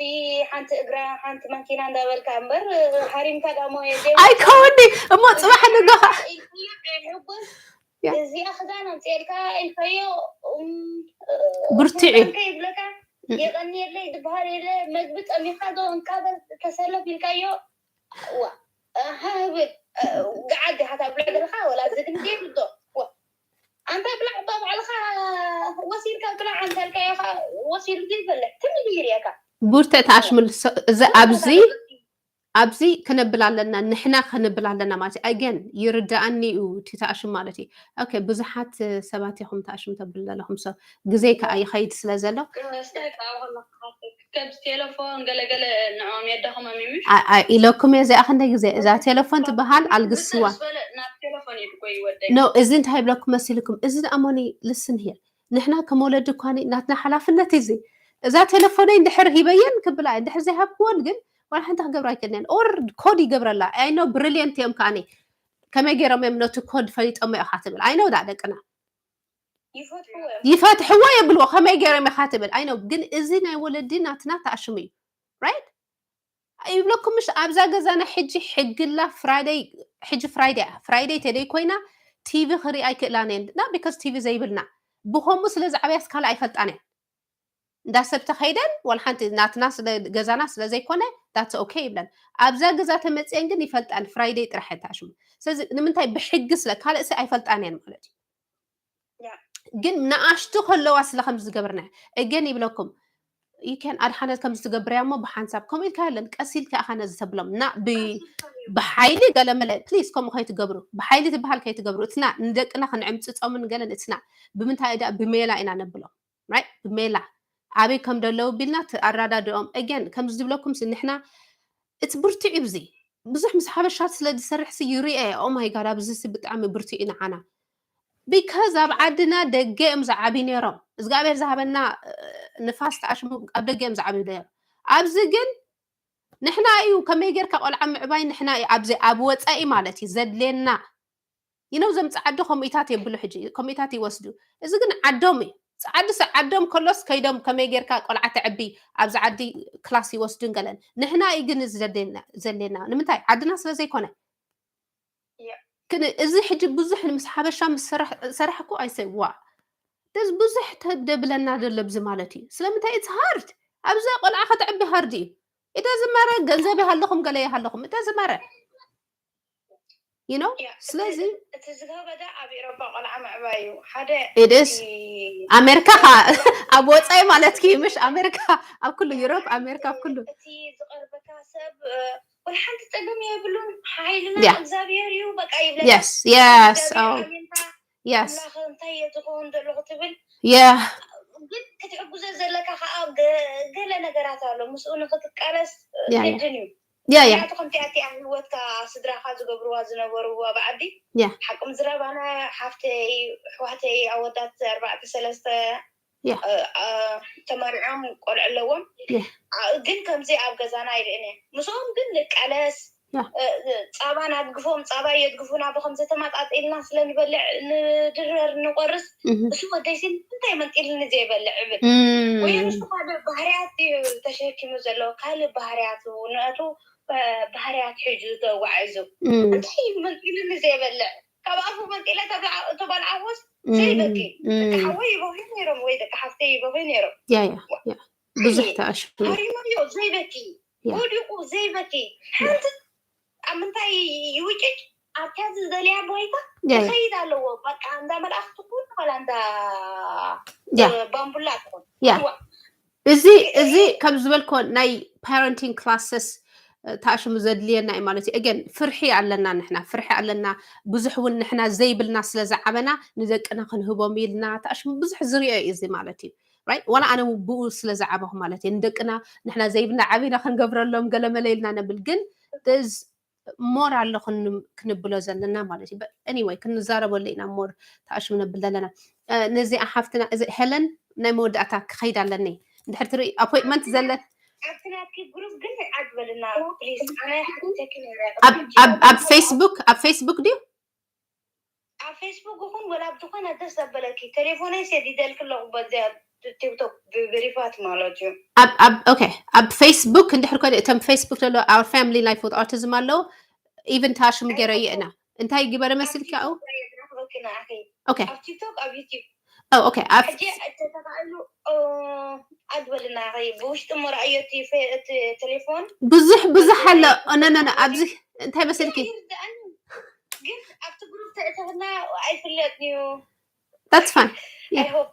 ሓንቲ እግራ ሓንቲ ማኪና እንዳበልካ እምበር ሃሪምካ ዳሞ ኣይከውኒ እሞ ፅባሕ ንጎኻ እዚኣ ክዳን ኣምፅኤልካ ኢልካዮ ብርትዒ ይብለካ የቀንየለይ ዝበሃል የለ መግቢ ጠሚካ ዶ እንካ በል ተሰለፍ ኢልካዮ ዋ ሃብል ገዓት ዲኻ ታብሎ ዘለኻ ወላ ዝግንዜ ብዶ ኣንታ ብላዕ ባባዕልኻ ወሲድካ ብላዕ ኣንታልካዮ ወሲዱ ይበልዕ ትምል ይርየካ ቡርተ ተኣሽምል እዚ ኣብዚ ኣብዚ ክነብል ኣለና ንሕና ክነብል ኣለና ማለት ኣገን ይርዳኣኒ እዩ እቲ ተኣሽም ማለት እዩ። ኦኬ ብዙሓት ሰባት ኢኹም ተኣሽም ተብል ዘለኹም ሰብ ግዜ ከዓ ይኸይድ ስለ ዘሎ ከብዚ ቴሌፎን ገለገለ ንዕኦም የዳኸሞም እዩ ኢለኩም እየ እዚኣ ክንደይ ግዜ እዛ ቴሌፎን ትበሃል ኣልግስዋ ናብ ቴሌፎን እዩ ድጎ ይወደይ ኖ እዚ እንታይ ይብለኩም መሲልኩም እዚ ኣሞኒ ልስን ሂር ንሕና ከም ወለዲ እኳኒ ናትና ሓላፍነት እዚ እዛ ቴሌፎነይ እንድሕር ሂበየን ክብላ እንድሕር ዘይሃብክወን ግን ዋላ ሓንቲ ክገብራ ኣይክእልን ኦር ኮድ ይገብረላ ኣይኖ ብሪልየንት እዮም ከዓኒ ከመይ ገይሮም እዮም ነቲ ኮድ ፈሊጦሞ ኢኻ ትብል ኣይኖ ዳ ደቅና ይፈትሕዎ የብልዎ ከመይ ገይሮም ኢኻ ትብል ኣይኖ ግን እዚ ናይ ወለዲ ናትና ተኣሽሙ እዩ right ይብለኩም ምሽ ኣብዛ ገዛና ሕጂ ሕግላ ፍራይደይ ሕጂ ፍራይደይ እያ ፍራይደይ ተደይ ኮይና ቲቪ ክርኢ ኣይክእላን እየን ና because ቲቪ ዘይብልና ብከምኡ ስለ ዝዓብያስ ካልእ ኣይፈልጣን እየን እንዳ ሰብ ተኸይደን ዋላ ሓንቲ ናትና ስለ ገዛና ስለ ዘይኮነ that's okay ይብለን ኣብዛ ገዛ ተመፅየን ግን ይፈልጣን ፍራይደይ ጥራሕ እየን ተኣሽሙ ስለዚ ንምንታይ ብሕጊ ስለ ካልእ ሲ ኣይፈልጣን እየን ማለት እዩ ግን ንኣሽቱ ከለዋ ስለ ከም ዝገብርና እገን ይብለኩም ይከን ኣድሓነት ከም ዝትገብርያ እሞ ብሓንሳብ ከምኡ ኢልካ የለን ቀስ ኢልካ ኢኻ ነዚ ተብሎም እና ብሓይሊ ገለመለ ፕሊስ ከምኡ ከይትገብሩ ብሓይሊ ትበሃል ከይትገብሩ እትና ንደቅና ክንዕምፅፆምን ገለን እትና ብምንታይ ዳ ብሜላ ኢና ነብሎም ብሜላ ኣበይ ከም ደለዉ ቢልና ኣራዳድኦም እገን ከም ዝብለኩም ንሕና እቲ ብርትዕ እዩ ብዙ ብዙሕ ምስ ሓበሻት ስለ ዝሰርሕ ሲ ይሪኤ ኦማይ ጋድ ኣብዚ ሲ ብጣዕሚ ብርትዕ እዩ ንዓና because ኣብ ዓድና ደገ እዮም ዝዓብዩ ነይሮም እግዚኣብሔር ዝሃበና ንፋስ ተኣሽሙ ኣብ ደገ እዮም ዝዓብዩ ነይሮም ኣብዚ ግን ንሕና እዩ ከመይ ጌርካ ቆልዓ ምዕባይ ንሕና እዩ ኣብዚ ኣብ ወፃኢ ማለት እዩ ዘድልየና you know ዘም ፃዓዱ ከምኡታት የብሉ ሕጂ ከምኡታት ይወስዱ እዚ ግን ዓዶም እዩ ፃዓዱ ሲ ዓዶም ከሎስ ከይዶም ከመይ ጌርካ ቆልዓ ተዕቢ ኣብዚ ዓዲ ክላስ ይወስዱን ገለን ንሕና እዩ ግን እዚ ዘድልየና ንምንታይ ዓድና ስለ ዘይኮነ እዚ ሕጂ ብዙሕ ምስ ሓበሻ ምስ ሰራሕኩ ኣይሰይ ዋ ደዚ ብዙሕ ተደብለና ዘሎ ብዚ ማለት እዩ። ስለምንታይ it's hard ኣብዛ ቆልዓ ከተዕቢ hard እዩ። It doesn't matter ገንዘብ ይሃለኹም ገለ ይሃለኹም it doesn't matter you know ስለዚ እቲ ዝከበደ ኣብ ኤሮፓ ቆልዓ ምዕባይ እዩ ሓደ it is ኣሜሪካ ከ ኣብ ወፃኢ ማለት ኪ ምሽ ኣሜሪካ ኣብ ኩሉ ዩሮፕ ኣሜሪካ ኣብ ኩሉ እቲ ዝቀርበካ ሰብ ወላ ሓንቲ ፀገም የብሉን ሓይልና እግዚኣብሔር እዩ በቃ ይብለና yes yes ኣሜንካ yes ኣምላኽ እንታይ እየ ዝኸውን ዘለኹ ትብል yeah ግን ክትሕግዞ ዘለካ ከዓ ገለ ነገራት ኣሎ ምስኡ ንክትቃለስ Yeah, yeah. ግድን እዩ yeah yeah ምክንያቱ ከምቲኣቲ ኣብ ህይወትካ ስድራካ ዝገብርዋ ዝነበርዎ ኣብ ዓዲ yeah ሓቅም ዝረባና ሓፍተይ ኣሕዋተይ ኣወዳት ኣርባዕተ ሰለስተ Yeah. እ፣ እ፣ ተመሪዖም ቆልዑ ኣለዎም Yeah. እ፣ ግን ከምዚ ኣብ ገዛና ኣይርእን እየ ምስኦም ግን ንቃለስ Yeah. እ፣ እ፣ ፃባ ናድግፎም ፃባ የድግፉና ብከምዚ ተመጣጢልና ስለንበልዕ ንድረር ንቆርስ Mhm. እሱ ወደይሲ እንታይ መንጢልኒ ዘይበልዕ እብል Mm. ወይ ንሱ ካልእ ባህርያት እዩ ተሸኪሙ ዘሎ ካልእ ባህርያት ንእቱ እ፣ ባህርያት ሒዙ ተጓዒዙ Mm. እንታይ መንጢልኒ ዘይበልዕ ካብ ኣፉ መንጢለ ተብላ- ተባልዓዎስ ዘይበኪ Mm. ሓወይ ይበኺ ነይሮም ወይ ደቂ ሓፍተይ ይበኺ ነይሮም Yeah, yeah, yeah. ብዙሕ ተኣሽሙ ሃሪሞዮ ዘይበኪ Yeah. ወዲቁ ዘይበኪ ሓንቲ ኣብ ምንታይ ይውጭጭ ኣብታ ዝደልያ ባይታ Yeah, yeah. ይኸይድ ኣለዎ በቃ እንዳ መልኣኽ ትኹን ዋላ እንዳ Yeah. እ፣ ባምቡላ ትኹን Yeah. እዋ፣ እዚ እዚ ከም ዝበልኮ ናይ parenting classes ተኣሽሙ ዘድልየና እዩ ማለት እዩ። Again ፍርሒ ኣለና ንሕና ፍርሒ ኣለና ብዙሕ እውን ንሕና ዘይብልና ስለ ዝዓበና ንደቅና ክንህቦም ኢልና ተኣሽሙ ብዙሕ ዝሪኦ እዩ እዚ ማለት እዩ። Right ዋላ ኣነ ብኡ ስለ ዝዓበኹ ማለት እዩ ንደቅና ንሕና ዘይብልና ዓብና ክንገብረሎም ገለመለ ኢልና ነብል ግን more ኣሎ ክን- ክንብሎ ዘለና ማለት እዩ። But anyway ክንዛረበሉ ኢና more ተኣሽሙ ነብል ዘለና እ፣ ነዚኣ ሓፍትና እዚ ሄለን ናይ መወዳእታ ክኸይድ ኣለኒ እንድሕር ትርኢ appointment ዘለ ኣብቲ ናትኪ ግሩፕ ግን ኣግበልና ፕሊዝ ኣነ ሓተኪ ነይረ ኣብ ኣብ ኣብ ፌስቡክ ኣብ ፌስቡክ ድዩ ኣብ ፌስቡክ ይኹን ወላ ኣብ ዝኾነ ደስ ዘበለኪ ቴሌፎነይ ሰዲደልኪ ኣለኹ በዚያ ቲክቶክ ብሪፋት ማለት እዩ ኣብ ኣብ okay ኣብ ፌስቡክ እንድሕር ኮነ እቶም ፌስቡክ ዘሎ our family life with autism ኣለዉ even ታሽሙ ገይረዮ ኢና እንታይ ግበረ መስልኪ ኣው የድረክበኪ ንኣኺ okay ኣብ ቲክቶክ ኣብ ዩቲብ oh okay ኣብ ሕጂ ተተኻኢሉ ኣግበልና ኸ ብውሽጢ እሞ ረኣዮ እቲ ቴሌፎን ብዙሕ ብዙሕ ኣሎ ነነነ ኣብዚ እንታይ መስልኪ ይርዳእኒ ግን ኣብቲ ግሩፕ ተእተኽና ኣይፍለጥን እዩ that's fine I hope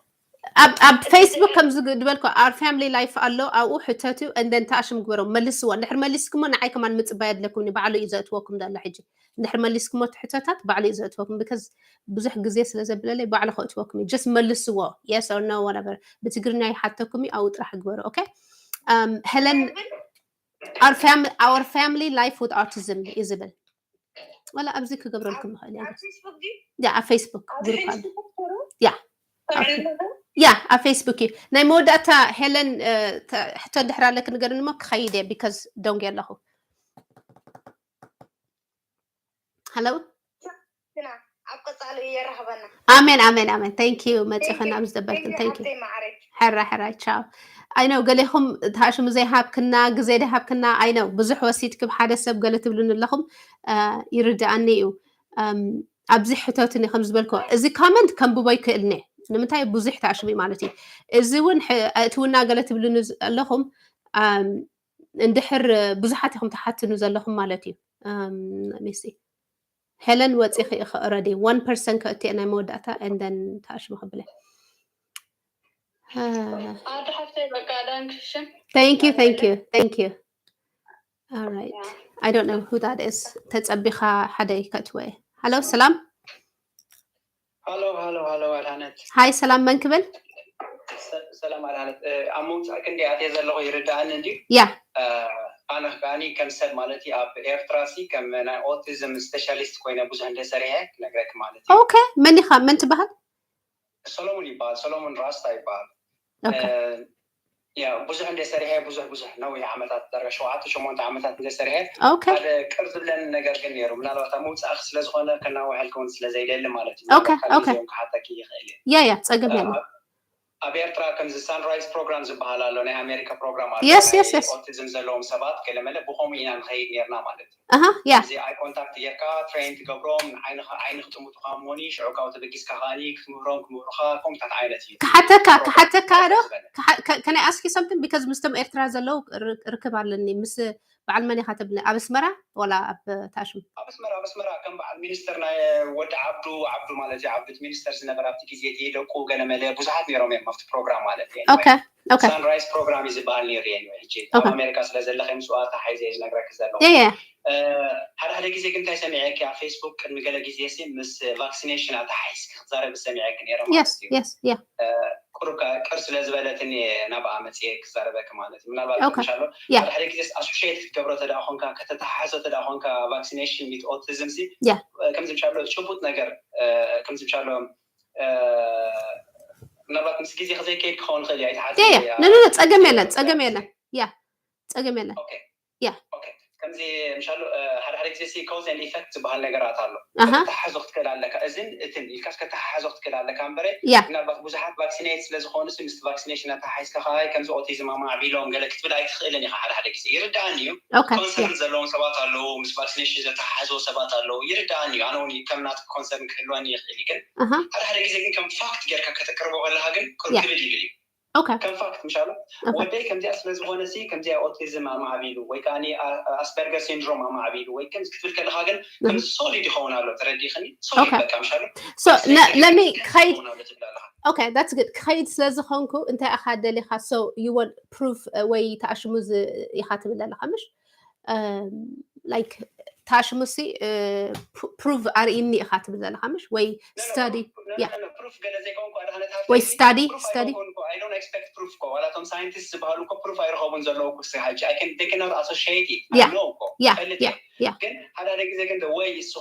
ኣብ ኣብ ፌስቡክ ከም ዝበልኩ our family life ኣሎ ኣብኡ ሕተቱ and then ተኣሽም ግበሮ መልስዎ እንድሕር መሊስኩሞ ንዓይ ከማን ምፅባይ ኣድለኩም ባዕሉ እዩ ዘእትወኩም ዘሎ ሕጂ እንድሕር መሊስኩሞ እቲ ሕቶታት ባዕሉ እዩ ዘእትወኩም because ብዙሕ ግዜ ስለ ዘብለለይ ባዕሉ ከእትወኩም እዩ just መልስዎ yes or no whatever ብትግርኛ ይሓተኩም እዩ ኣብኡ ጥራሕ ግበሮ okay ሄለን our family life with autism እዩ ዝብል ወላ ኣብዚ ክገብረልኩም ይኽእል እየ ኣብ ፌስቡክ ድዩ ያ ኣብ ፌስቡክ ኣብ ግሩፕ ኣሎ ፌስቡክ ተሩ ያ ያ ኣብ ፌስቡክ እዩ ናይ መወዳእታ ሄለን ሕቶ እንድሕር ኣለክ ንገርኒ እሞ ክኸይድ እየ because ደንጉ ኣለኹ ሃሎ ግና ኣብ ቀፃሊ የራኽበና ኣሜን ኣሜን ኣሜን thank you መፂኽን ኣብ ዝጠበልክን thank you ሃብተይ ማዕረይ ሕራ ሕራይ ቻው ኣይነው ገሌኹም ተሃሽሙ ዘይሃብክና ግዜ ዘይሃብክና ኣይነው ብዙሕ ወሲድክም ሓደ ሰብ ገለ ትብሉኒ ኣለኹም ይርድኣኒ እዩ ኣብዚ ሕተትኒ ከም ዝበልኮ እዚ comment ከንብቦ ይክእልኒ ንምንታይ ብዙሕ ተኣሽሙ ማለት እዩ እዚ እውን ኣእትውና ገለ ትብሉኒ ኣለኹም እንድሕር ብዙሓት ኢኹም ተሓትኑ ዘለኹም ማለት እዩ ሚሲ ሄለን ወፂኺ ኢኺ already one person ከእትየ ናይ መወዳእታ and then ተኣሽሙ ክብለ ኣደ ሓፍተይ በቃ ዳንክሽን thank you thank you thank you all right I don't know who that is ተፀቢኻ ሓደ ከእትወ hello ሰላም hello hello hello ኣድሃነት hi ሰላም መን ክብል ሰላም ኣድሃነት ኣብ መውፃእ ክንዲ ኣትየ ዘለኹ ይርዳእኒ እንዲ ያ ኣነ ከዓኒ ከም ሰብ ማለት ኣብ ኤርትራ ሲ ከም ናይ autism specialist ኮይነ ብዙሕ እንደ ሰሪሐ ክነግረክ ማለት እዩ okay መን ኢኻ መን ትበሃል ሰሎሙን ይበሃል ሰሎሙን ራስታ ይበሃል okay ያ ብዙሕ እንደ ሰሪሐ ብዙሕ ብዙሕ ነዊሕ ዓመታት ዳርጋ ሸውዓተ ሸሞንተ ዓመታት እንደ ሰሪሐ okay ሓደ ቅር ዝብለኒ ነገር ግን ነይሩ ምናልባት ኣብ ምውፃእክ ስለዝኾነ ከናውሐልክውን ስለዘይደሊ ማለት እዩ Okay, ምናልባት ካልእ okay. ጊዜውን ክሓተኪ ይኽእል እየ ያ ያ ፀገም የለ ኣብ ኤርትራ ከምዚ ሳንራይዝ ፕሮግራም ዝበሃል ኣሎ ናይ ኣሜሪካ ፕሮግራም ኣሎ Yes, yes, yes. ኦቲዝም ዘለዎም ሰባት ገለመለ ብከምኡ ኢና ንኸይድ ነርና ማለት እዩ ኣሃ፣ yeah። እዚ eye contact ጌርካ train ትገብሮም፣ ዓይንኻ ዓይኒ ክጥምቱኻ እሞኒ ሽዑ ካብኡ ተበጊስካ ከኣኒ ክትምህሮም ክምህሩኻ ከምታት ዓይነት እዩ። ክሓተካ ክሓተካ ዶ? ክሓ- ከ- can I ask you something? Because ምስቶም ኤርትራ ዘለዉ ር- ርክብ ኣለኒ። ምስ በዓል መን ኢኻ ትብልኒ? ኣብ ኣስመራ ወላ ኣብ ታሽም? ኣብ ኣስመራ ኣብ ኣስመራ ከም በዓል ሚኒስትር ናይ ወዲ ዓብዱ ዓብዱ ማለት እዩ ዓብዱ እቲ ሚኒስተር ዝነበረ ኣብቲ ግዜ እቲ ደቁ ገለመለ ብዙሓት ነይሮም እዮም ኣብቲ ፕሮግራም ማለት እዩ። Okay, okay። ሳንራይዝ ፕሮግራም እዩ ዝበሃል ነይሩ እዩ። ሕጂ ኣብ Okay። ኣሜሪካ ስለ ዘለኸ ምስኡ ኣተሓሒዘ እዩ ዝነግረክ ዘሎ። Yeah, yeah. ሓደ ሓደ ግዜ ግን እንታይ ሰሚዐኪ ኣብ ፌስቡክ ቅድሚ ገለ ግዜ ሲ ምስ ቫክሲኔሽን ኣተሓሒዝኪ ክትዛረቢ ሰሚዐኪ ነይረ Yes, ማለት እዩ። Yes, yeah. ቁሩብ ቅር ስለ ዝበለትኒ ናብኣ መፅየ ክዛረበኪ ማለት እዩ። ምናልባት Okay. ምሻሎ Yeah. ሓደ ሓደ ግዜ ኣሶሽየት ክትገብሮ ተደኣ ኮንካ ከተተሓሓዞ ተደኣ ኮንካ ቫክሲኔሽን ሚት ኦቲዝም ሲ Yeah. ከምዚ ምሻሎ ጭቡጥ ነገር ከምዚ ምሻሎ ምናልባት ምስ ግዜ ከዘይከይድ ክኸውን ይኽእል እዩ ኣይትሓስብ Yeah, yeah. No, no, no, ጸገም የለን፣ ጸገም የለን። Yeah. ጸገም የለን። ኦኬ Yeah. ኦኬ ከምዚ ምሻሉ ሓደ ሓደ ግዜ ሲ ኮዝ ኤንድ ኢፈክት ዝበሃል ነገራት ኣሎ። ኣሃ። ከተተሓዞ ክትክእል ኣለካ፣ እዝን እትን ኢልካስ ከተሓሓዞ ክትክእል ኣለካ እምበረ Yeah. ምናልባት ብዙሓት ቫክሲኔት ስለዝኾኑ ሲ ምስቲ ቫክሲኔሽን ኣተሓሒዝካ ከዓ ከምዚ ኦቲዝም ኣማዕቢሎም ገለ ክትብል ኣይትኽእልን ኢኻ። ሓደ ሓደ ግዜ ይርዳእኒ እዩ። Okay. Yeah. ኮንሰርን ዘለዎም ሰባት ኣለዉ፣ ምስ ቫክሲኔሽን ዘተሓሓዝዎ ሰባት ኣለዉ፣ ይርዳእኒ እዩ። ኣነ እውን ከም ናትካ ኮንሰርን ክህልወኒ ይኽእል እዩ። ግን ኣሃ። ሓደ ሓደ ግዜ ግን ከም ፋክት ጌርካ ከተቅርቦ ከለካ ግን ቅር Yeah. ክብል ይብል እዩ። Okay. ከም ፋክት ምሻሉ Okay. ወደይ ከምዚኣ ስለ ዝኾነ ሲ ከምዚኣ ኦቲዝም ኣማዕቢሉ ወይ ከዓ ኣስበርገር ሲንድሮም ኣማዕቢሉ ወይ ከምዚ ክትብል ከለካ ግን Mhm. ከምዚ ሶሊድ ይኸውን ኣሎ። ተረዲእክኒ? ሶሊድ Okay. በቃ ምሻሉ So ለ- let me ክኸይድ ይኸውን ኣሎ ትብል ኣለካ። Okay, that's good። ክኸይድ ስለ ዝኾንኩ እንታይ ኢኻ ደሊኻ? So you want proof uh, ወይ ተኣሽሙ ዝ- ኢኻ ትብል ዘለኻ ምሽ? Um, like ተኣሽሙ ሲ uh, ፕ- ፕሩቭ ኣርእይኒ ኢኻ ትብል ዘለኻ ምሽ? ወይ ስታዲ Yeah. ፕሩፍ ገለ ዘይኮንኩ ኣድሃነት ወይ ስታዲ ስታዲ I don't expect proof እኮ ዋላ እቶም ሳይንቲስት ዝበሃሉ እኮ ፕሩፍ ኣይረኸቡን ዘለዉ እኮ ሲ ሕጂ I can they cannot associate it Yeah. know እኮ Yeah, ፈልጥ yeah, yeah. ግን ሓደ ሓደ ግዜ ግን ወይ እሱ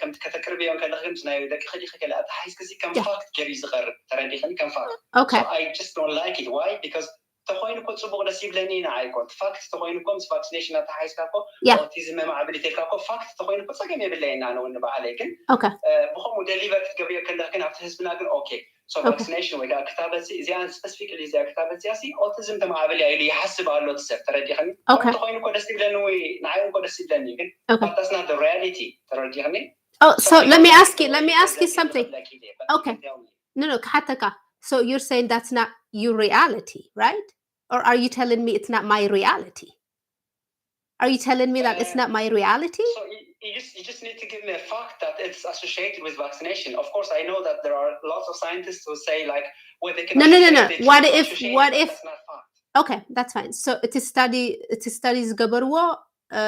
ከምቲ ከተቅርብዮ ከለክ ግን ናይ ደቂ ከዲ ከለ ኣተሓይዝክዚ ከም Yeah. ፋክት ገይሩ እዩ ዝቀርብ። ተረዲኽኒ? ከም ፋክት Okay. I just don't like it. Why? Because ተኮይኑ እኮ ፅቡቅ ደስ ይብለኒ ኢና ኣይኮን ፋክት ተኮይኑ እኮ ምስ ቫክሲኔሽን ኣተሓይዝካ እኮ Yeah. ኦቲዝም መማዕብል ይተልካ እኮ ፋክት ተኮይኑ እኮ ፀገም የብለየና ኣነ እውን ንባዕለይ ግን Okay. ብከምኡ ደሊቨር ክትገብርዮ ከለክ ግን ኣብቲ ህዝብና ግን okay so Okay. ቫክሲኔሽን ወይ ከዓ ክታበት እዚኣ ስፐሲፊክሊ እዚኣ ክታበት እዚኣ ሲ ኦቲዝም ተማዕብል እያ ኢሉ ይሓስብ ኣሎ እቲ ሰብ። ተረዲኽኒ? Okay. ተኮይኑ እኮ ደስ ይብለኒ ወይ ንዓይ እኮ ደስ ይብለኒ ግን Okay. that's not the reality. ተረዲኽኒ? Oh, so let me ask you, let me ask you something. Okay. No, no, ክሓተካ. So you're saying that's not your reality, right? Or are you telling me it's not my reality? Are you telling me that it's not my reality? So you, you just you just need to give me a fact that it's associated with vaccination. Of course, I know that there are lots of scientists who say like, well, they can No, no, no, no. associate it, What they can if, associate what it, but if, that's not fact. Okay, that's fine. So እቲ ስታዲ እቲ ስታዲ ዝገበርዎ እ፣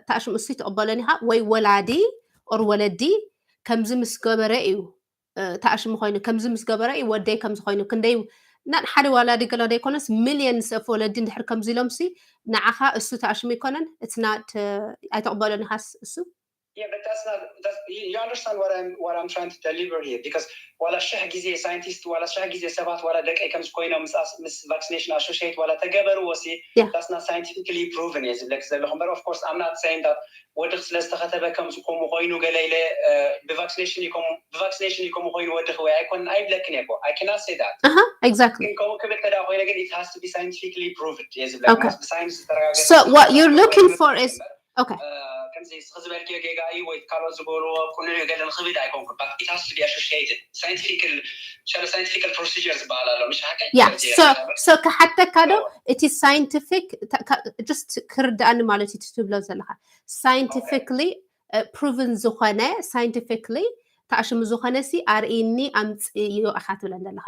ተኣሽሙ እሱ ይትቕበሎን ኢኻ ወይ ወላዲ ኦር ወለዲ ከምዚ ምስ ገበረ እዩ እ፣ ተኣሽሙ ኮይኑ ከምዚ ምስ ገበረ እዩ ወደይ ከምዚ ኮይኑ ክንደይ ናን ሓደ ዋላዲ ገለ ዘይኮነስ ሚልየንስ ኦፍ ወለዲ እንድሕር ከምዚ ኢሎም ሲ ንዓኻ እሱ ተኣሽሙ ይኮነን it's not እ፣ ኣይተቕበሎን ኢኻስ እሱ Yeah, but that's not. That's, you you understand what I'm what I'm trying to deliver here? Because ዋላ ሽሕ ግዜ ሳይንቲስት ዋላ ሽሕ ግዜ ሰባት ዋላ ደቀይ ከምዚ ኮይኖም ምስ ኣስ- ምስ ቫክሲኔሽን ኣሶሽየት ዋላ ተገበርዎ ሲ Yeah. that's not scientifically proven እየ ዝብለክ ዘለኹ እምበር of course I'm not saying that ወድኽ ስለ ዝተኸተበ ከምዚ ከምኡ ኮይኑ ገለ ኢለ ብቫክሲኔሽን እዩ ከምኡ ብቫክሲኔሽን እዩ ከምኡ ኮይኑ ወድኽ ወይ ኣይኮንን ኣይብለክን እየ እኮ I cannot say that Uh-huh, exactly. ግን ከምኡ ክብል ተዳ ኮይነ ግን it has to be scientifically proved እየ ዝብለክ Okay. ማለት ብሳይንስ ዝተረጋገጸ So what you're looking for is okay. ከምዚ እስኺ ዝበልክዮ ጌጋ እዩ ወይ ካልኦት ዝበልዎ ኩሉ ገለ ንኽብል ኣይኮንኩን but it has to be associated scientifical ሻለ scientifical procedure ዝበሃል ኣሎ ምሽ ሓቀ Yeah, so so ክሓተካ ዶ እቲ scientific just ክርዳእኒ ማለት እዩ ትብሎ ዘለካ scientifically proven ዝኾነ scientifically ተኣሽሙ ዝኾነ ሲ ኣርእኒ ኣምፅእዮ ኢኻ ትብለን ዘለካ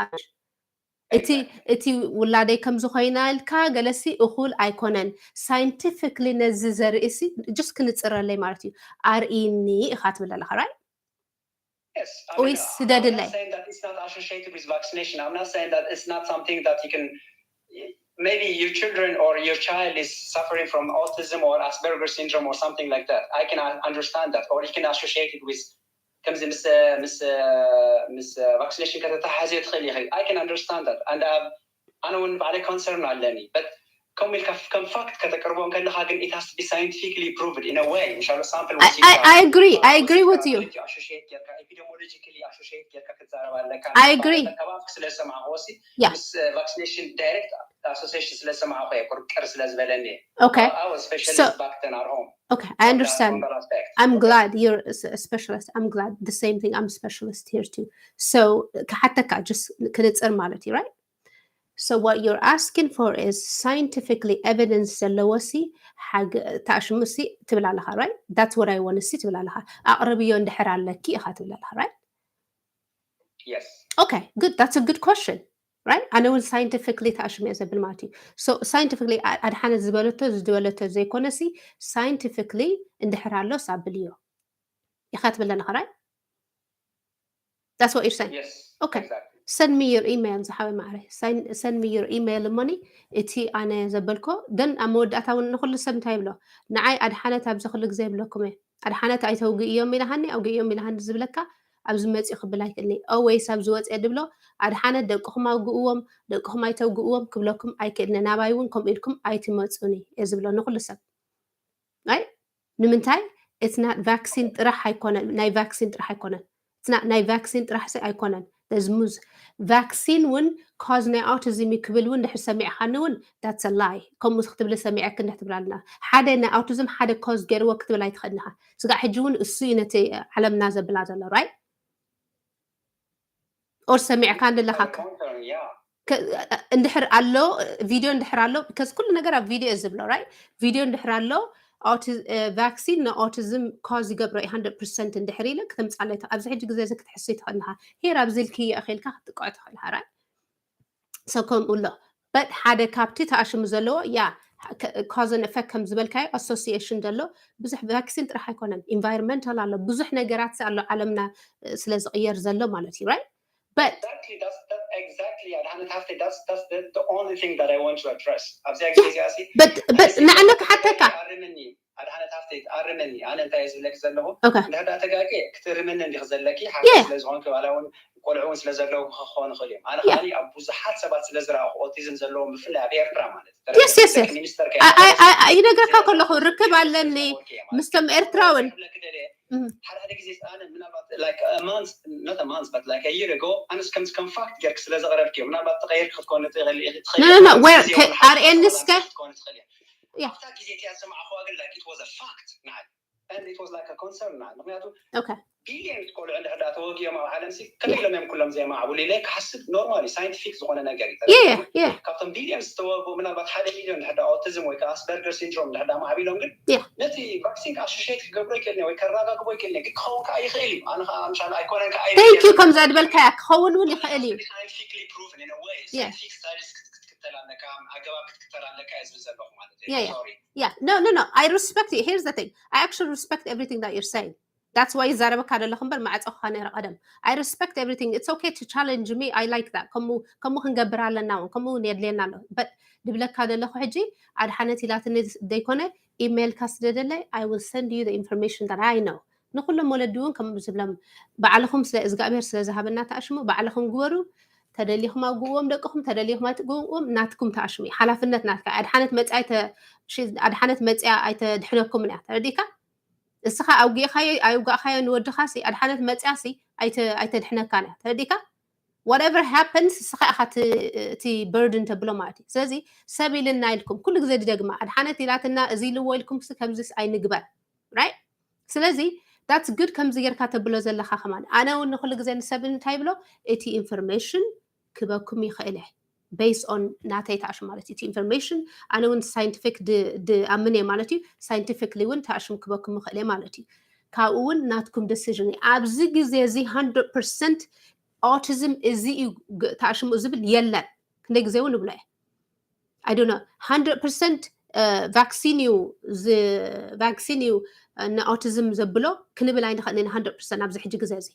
እቲ እቲ ውላደይ ከም ዝኾይና ኢልካ ገለሲ እኹል ኣይኮነን scientifically ነዚ ዘርኢ ሲ just ክንፅረለይ ማለት እዩ ኣርእኒ ኢኻ ትብል ኣለካ right Yes, I ወይ mean, I'm ስደድለይ not saying that it's not associated with vaccination. I'm not saying that it's not something that you can. Maybe your children or your child is suffering from autism or Asperger's syndrome or something like that. I can uh, understand that, or you can associate it with ከምዚ ምስ ምስ ምስ ቫክሲኔሽን ከተተሓሕዝዮ ትኽእል ኢኺ I can understand that and uh, ኣነ እውን ባዕለይ ኮንሰርን ኣለኒ but ከምኡ ኢልካ ከም ፋክት ከተቅርቦ እንከለካ ግን it has to be scientifically proved in a way ምሻሉ ሳምፕል I, I, I agree, I agree with you. Associate ጌርካ epidemiologically associate ጌርካ ክትዛረብ ኣለካ I agree. ከባቢ ስለ ዝሰማዕዎ ሲ Yeah. ምስ ቫክሲኔሽን ዳይሬክት association ስለ ዝሰማዕኩ እየ ቁርቅር ስለ ዝበለኒ። Okay. I was So- specialist back then at home. Okay, I understand. Respect. I'm glad you're a s- a specialist. I'm glad the same thing. I'm a specialist here too. So ክሓተካ just ክንጽር ማለት እዩ, right? So what you're asking for is scientifically evidence ዘለዎ ሲ ሓገ ታሽሙ ሲ ትብል ኣለኻ, right? That's what I want to see ትብል ኣለኻ። ኣቕርብዮ እንድሕር ኣለኪ ኢኻ ትብል ኣለኻ, right? Yes. Okay, good. That's a good question, right? ኣነ እውን scientifically ተኣሽሙ እየ ዘብል ማለት እዩ። So scientifically ኣድሓነት ዝበለቶ ዝበለቶ ዘይኮነሲ scientifically እንድሕር ኣሎ ሳብልዮ ኢኻ ትብል ኣለኻ, right? That's what you're saying. Yes. Okay. Exactly. Send me your email ዝሓወይ ማዕረ. Send me your email እሞኒ እቲ ኣነ ዘበልኮ ግን ኣብ መወዳእታ እውን ንኩሉ ሰብ እንታይ ይብሎ? ንዓይ ኣድሓነት ኣብዚ ኩሉ ግዜ ይብለኩም እየ። ኣድሓነት ኣይተውግእዮም ኢልሃኒ ኣውግእዮም ኢልሃኒ ዝብለካ ኣብዚ መፂኡ ክብል ኣይክእልኒ። Always ኣብ ዝወፅአ ድብሎ ኣድሓነት ደቅኹም ኣውግእዎም ደቅኹም ኣይተውግእዎም ክብለኩም ኣይክእልኒ። ናባይ እውን ከምኡ ኢልኩም ኣይትመፁኒ እየ ዝብሎ ንኩሉ ሰብ። Right? ንምንታይ? It's not vaccine ጥራሕ ኣይኮነን፣ ናይ vaccine ጥራሕ ኣይኮነን። It's not ናይ vaccine ጥራሕ ሲ ኣይኮነን። There's mus vaccine እውን cause ናይ autism እዩ ክብል እውን ድሕር ሰሚዕካኒ እውን that's a lie። ከምኡ ክትብል ሰሚዐክ እንድሕ ትብል ኣለና። ሓደ ናይ autism ሓደ cause ገይርዎ ክትብል ኣይትኽእልንኻ። ስጋዕ ሕጂ እውን እሱ እዩ ነቲ ዓለምና ዘብላ ዘሎ, right? Or ሰሚዕካ እንደለኻ Counter, yeah. እንድሕር ኣሎ ቪድዮ እንድሕር ኣሎ because ኩሉ ነገር ኣብ ቪድዮ እዩ ዝብሎ, right? ቪድዮ እንድሕር ኣሎ vaccine ን autism cause ይገብሮ እዩ hundred percent እንድሕር ኢለ ክተምፃለይ ኣብዚ ሕጂ ግዜ እዚ ክትሕሱ ትኽእልኻ። Here ኣብዚ ኢልክዮ ኢልካ ክትጥቀዖ ትኽእልኻ, right? So ከምኡ ኣሎ but ሓደ ካብቲ ተኣሽሙ ዘለዎ ያ cause and effect ከም ዝበልካዮ association ዘሎ ብዙሕ vaccine ጥራሕ ኣይኮነን፣ environmental ኣሎ፣ ብዙሕ ነገራት ኣሎ ዓለምና ስለ ዝቕየር ዘሎ ማለት እዩ, right? But Exactly, that's that exactly. And that's the, that's that's the, the only thing that I want to address. ኣብዚ ግዜ እዚኣ ሲ but but ንዓና ክሓተካ ኣርምኒ ኣድሓነት ሃፍተይ ኣርምኒ ኣነ እንታይ እየ ዝብለኪ ዘለኹ Okay. እንድሕር ዳ ተጋቂ ክትርምኒ እንዲክ ዘለኪ ሓቂ Yeah. ስለ ዝኾንኪ ዋላ እውን ቆልዑ እውን ስለ ዘለዉ ክኾኑ ይኽእሉ እዮም ኣነ Yeah. ከዓኒ ኣብ ብዙሓት ሰባት ስለ ዝረኣኹ ኦቲዝም ዘለዎም ብፍላይ ኣብ ኤርትራ ማለት Yes, yes, yes. ሚኒስተር I- I- I- ይነግረካ ከለኹ ርክብ ኣለኒ ምስቶም ኤርትራውን Mhm. ሓደ ሓደ ግዜ ኣነ ምናልባት like months not months but like year ago ኣነስ ከምዚ ከም fact ጌርክ ስለ ዘቕረብክዮ ምናልባት ተቐይርክ ክትኮን ትኽእል ኢኺ No, no, no. Where are N S K? ክትኮን ትኽእል እያ Yeah. ኣብታ ግዜ እቲኣ ዝሰማዕኽዋ ግን like it was a fact ንዓይ and it was like a concern ንዓይ ምክንያቱ Okay. ቢልዮን ቆልዑ እንድሕር ዳ ተወጊኦም ኣብ ዓለም ሲ ከመይ ኢሎም እዮም ኩሎም ዘየማዕብሉ ኢለ ክሓስብ normally scientific ዝኾነ ነገር እዩ Yeah, yeah, yeah. ካብቶም ቢልዮን ዝተወግኡ ምናልባት ሓደ ሚልዮን እንድሕር ዳ ኦቲዝም ወይ ከዓ ኣስበርገር ሲንድሮም እንድሕር ዳ ማዕቢሎም ግን Yeah. ነቲ vaccine ከዓ associate ክገብሮ ይክእል ወይ ከረጋግቦ ይክእል ግን ክኸውን ከዓ ይኽእል እዩ ኣነ ከዓ ምሻን ኣይኮነን ከዓ Thank you ከምዛ ዝበልካያ ክኸውን እውን ይኽእል እዩ scientifically proven in a way Yeah. scientific studies ክትክተል ኣለካ ኣገባብ ክትክተል ኣለካ እየ ዝብል ዘለኹ ማለት እዩ Yeah, yeah. Sorry. Yeah, no, no, no. I respect you. Here's the thing. I actually respect everything that you're saying. That's why ይዛረበካ ዘለኹ እምበር ማዕፀ ኳ ነረ ቀደም። I respect everything. It's okay to challenge me. I like that. ከምኡ ከምኡ ክንገብር ኣለና እውን ከምኡ እውን የድልየና ኣሎ። But ድብለካ ዘለኹ ሕጂ ኣድሓነት ኢላትኒ ዘይኮነ ኢሜይልካ ስደደለይ I will send you the information that I know. ንኩሎም ወለዲ እውን ከም ዝብሎም ባዕልኹም ስለ እግዚኣብሔር ስለ ዝሃበና ተኣሽሙ ባዕልኹም ግበሩ። ተደሊኹም ኣውግዎም ደቅኹም ተደሊኹም ኣይትግዎም ናትኩም ተኣሽሙ እዩ። ሓላፍነት ናትካ ኣድሓነት መፅያ ኣይተ- ሺ- ኣድሓነት መፅያ ኣይተድሕነኩምን እያ። ተረዲእካ? እስኻ ኣውጊእኻዮ ኣይውጋእኻዮ ንወድኻ ሲ ኣድሓነት መፅያ ሲ ኣይተ- ኣይተድሕነካን እያ። ተረዲእካ? Whatever happens እስኻ ኢኻ እቲ- እቲ burden ተብሎ ማለት እዩ። ስለዚ ሰብ ኢልና ኢልኩም ኩሉ ግዜ ድደግማ ኣድሓነት ኢላትና እዚ ኢልዎ ኢልኩም ሲ ከምዚስ ኣይንግበር፣ right? ስለዚ that's good ከምዚ ጌርካ ተብሎ ዘለኻ ከማን ኣነ እውን ንኩሉ ግዜ ንሰብ እንታይ ብሎ እቲ information ክበኩም ይኽእል እየ based on ናተይ ተኣሽም ማለት እዩ እቲ information ኣነ እውን scientific ድኣምን እየ ማለት እዩ። Scientifically እውን ተኣሽም ክበኩም ይኽእል እየ ማለት እዩ። ካብኡ እውን ናትኩም decision እዩ። ኣብዚ ግዜ እዚ hundred percent autism እዚ እዩ ግ- ተኣሽሙ ዝብል የለን። ክንደይ ግዜ እውን እብሎ እየ I don't know hundred percent vaccine እዩ vaccine እዩ ን autism ዘብሎ ክንብል ኣይንኽእልን hundred percent ኣብዚ ሕጂ ግዜ እዚ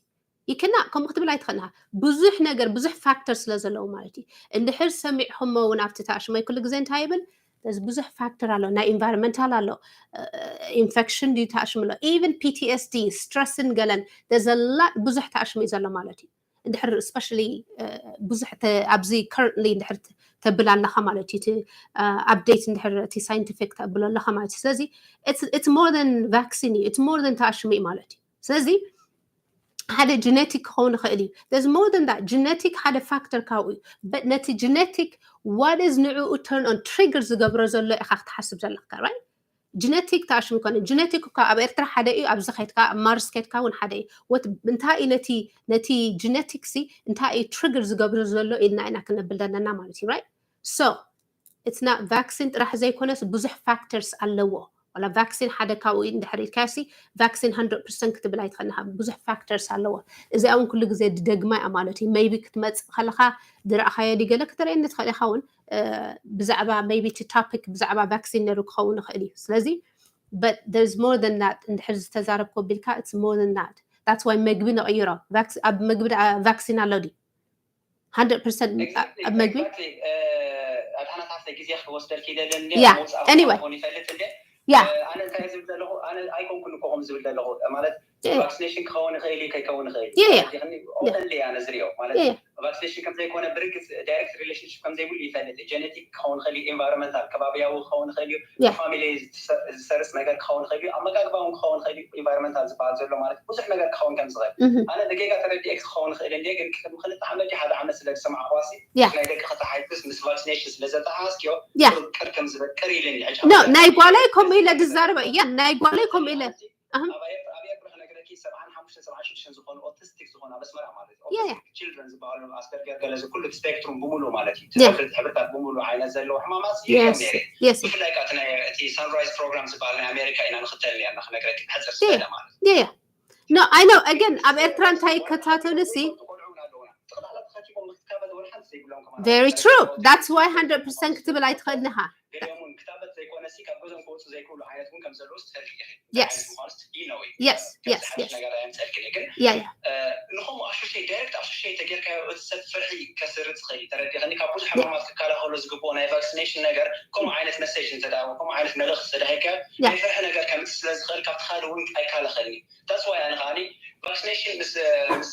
ይክና ከምኡ ክትብል ኣይትኽእልኻ። ብዙሕ ነገር ብዙሕ factor ስለ ዘለዎ ማለት እዩ። እንድሕር ሰሚዕኹሞ እውን ኣብቲ ተኣሽመይ ኩሉ ግዜ እንታይ ይብል እዚ ብዙሕ factor ኣሎ። ናይ environmental ኣሎ infection ድዩ ተኣሽሙ ኣሎ even P T S D stress ን ገለን there's a lot ብዙሕ ተኣሽሙ እዩ ዘሎ ማለት እዩ። እንድሕር especially ብዙሕ ተ- ኣብዚ currently እንድሕር ተ- ተብል ኣለኻ ማለት እዩ። እቲ update እንድሕር እቲ scientific ተብሎ ኣለኻ ማለት እዩ። ስለዚ it's- it's more than vaccine እዩ። It's more than ተኣሽሙ እዩ ማለት እዩ። ስለዚ ሓደ genetic ክኸውን ይኽእል እዩ። There's more than that. Genetic ሓደ factor ካብኡ እዩ። But ነቲ genetic what is ንዕኡ turn on trigger ዝገብሮ ዘሎ ኢኻ ክትሓስብ ዘለካ, right? Genetic ተኣሽሙ ይኮነ genetic እኳ ኣብ ኤርትራ ሓደ እዩ። ኣብዚ ከድካ ኣብ ማርስ ከድካ እውን ሓደ እዩ። What እንታይ እዩ ነቲ ነቲ genetic ሲ እንታይ እዩ trigger ዝገብሮ ዘሎ ኢልና ኢና ክነብል ዘለና ማለት እዩ, right? So it's not vaccine ጥራሕ ዘይኮነስ ብዙሕ factors ኣለዎ። ዋላ vaccine ሓደ ካብኡ እዩ እንድሕር ኢልካሲ vaccine hundred percent ክትብል ኣይትኽእልኻ። ብዙሕ factors ኣለዎ። እዚኣ እውን ኩሉ ግዜ ድደግማ እያ ማለት እዩ። Maybe ክትመፅእ ከለኻ ድረእኻዮ ድገለ ክትርእየኒ ትኽእል ኢኻ እውን ብዛዕባ maybe እቲ topic ብዛዕባ vaccine ነሩ ክኸውን ይኽእል እዩ። ስለዚ but there's more than that እንድሕር ዝተዛረብኮ ቢልካ it's more than that. That's why መግቢ ንቕይሮ። ኣብ መግቢ vaccine ኣሎ ድዩ? Hundred percent ኣብ መግቢ ኣድሓናት ሃፍተ ግዜ ክወስደልክ ይደልን Yeah, anyway. ይፈልጥ እንደ Yeah. ኣነ እንታይ ዝብል ዘለኹ ኣነ ኣይኮንኩን እኮ ከም ዝብል ዘለኹ ማለት vaccination ክኸውን ይኽእል እዩ ከይከውን ይኽእል Yeah, yeah. ኦንሊ ኣነ ዝሪኦ ማለት Yeah, yeah. vaccination ከም ዘይኮነ ብርግፅ direct relationship ከም ዘይብሉ ይፈልጥ genetic ክኸውን ይኽእል እዩ environmental ከባቢያዊ ክኸውን ይኽእል እዩ Yeah. family ዝሰርፅ ነገር ክኸውን ይኽእል እዩ ኣመጋግባ እውን ክኸውን ይኽእል እዩ environmental ዝበሃል ዘሎ ማለት ብዙሕ ነገር ክኸውን ከም ዝኽእል Mhm. ኣነ ብጌጋ ተረዲኤ ክኸውን ይኽእል እንደ ግን ቅድሚ ክልተ ዓመት ሓደ ዓመት ስለ ዝሰማዕኳሲ Yeah. ናይ ደቂ ከተሓይዝስ ምስ vaccination ስለ ዘተሓዝክዮ Yeah. ቅር ከም ዝበቅር ኢልኒ ሕጂ No ኣብ ናይ ኤርትራ ጓለይ ስለ ከምኡ ኢለ ዝገብር ዝዛረበ እያ ናይ ጓለይ ከምኡ ኢለ ኣሃ። ኣብ ኤርትራ ኣብ ኤርትራ ክነግረኪ ሰብዓን ሓሙሽተ ሰብዓን ሽዱሽተን ዝኾኑ autistic ዝኾኑ ኣብ ኣስመራ ማለት እዩ Yeah, yeah. Children ዝበሃሉ ኣስፐርገር ገለ እዚ ኩሉ ስፔክትሩም ብምሉእ ማለት እዩ Yeah. ሕብርታት ብምሉእ ዓይነት ዘለዎ ሕማማት Yes, ነይረ yes. ብፍላይ ካብ ናይ እቲ Sunrise Program ዝበሃል ናይ ኣሜሪካ ኢና ንኽተል ነርና ክነግረኪ ብሕፅር ዝበለ ማለት እዩ Yeah, yeah. No, I know. Again ኣብ ኤርትራ እንታይ ይከታተሉ ሲ ቆልዑ እውን ኣለውና ጠቕላላ ተኸቲቦም ክትካበት ወላ ሓንቲ ዘይብሎም ከማን Very true. That's why hundred percent ክትብል ኣይትኽእልን ኢኻ። ገሊኦም እውን ክታበት ዘይኮነ ሲ ካብ ገዞም ክወፁ ዘይክእሉ ዓይነት እውን ከም ዘለዉ ትፈልጥ ኢኺ Yes. ምዃኑ ስትይ ነው Yes, yes, ሓድሽ yes. ነገር ኣየምፀልክን ግን Yeah, yeah. ንኸምኡ ኣሾሸይ ዳይሬክት ኣሾሸይ ተጌርካዮ እቲ ሰብ ፍርሒ ከስርፅ ይኽእል እዩ ተረዲኸኒ ካብ ብዙሕ ሕማማት ክከላኸሎ ዝግብኦ ናይ vaccination ነገር ከምኡ ዓይነት message እንተዳዎ ከምኡ ዓይነት መልእኽቲ ተዳሂካ Yeah. ናይ ፍርሒ ነገር ከምፅእ ስለ ዝኽእል ካብቲ ካልእ እውን ኣይካለኸልኒ that's why ኣነ ከዓኒ vaccination ምስ ምስ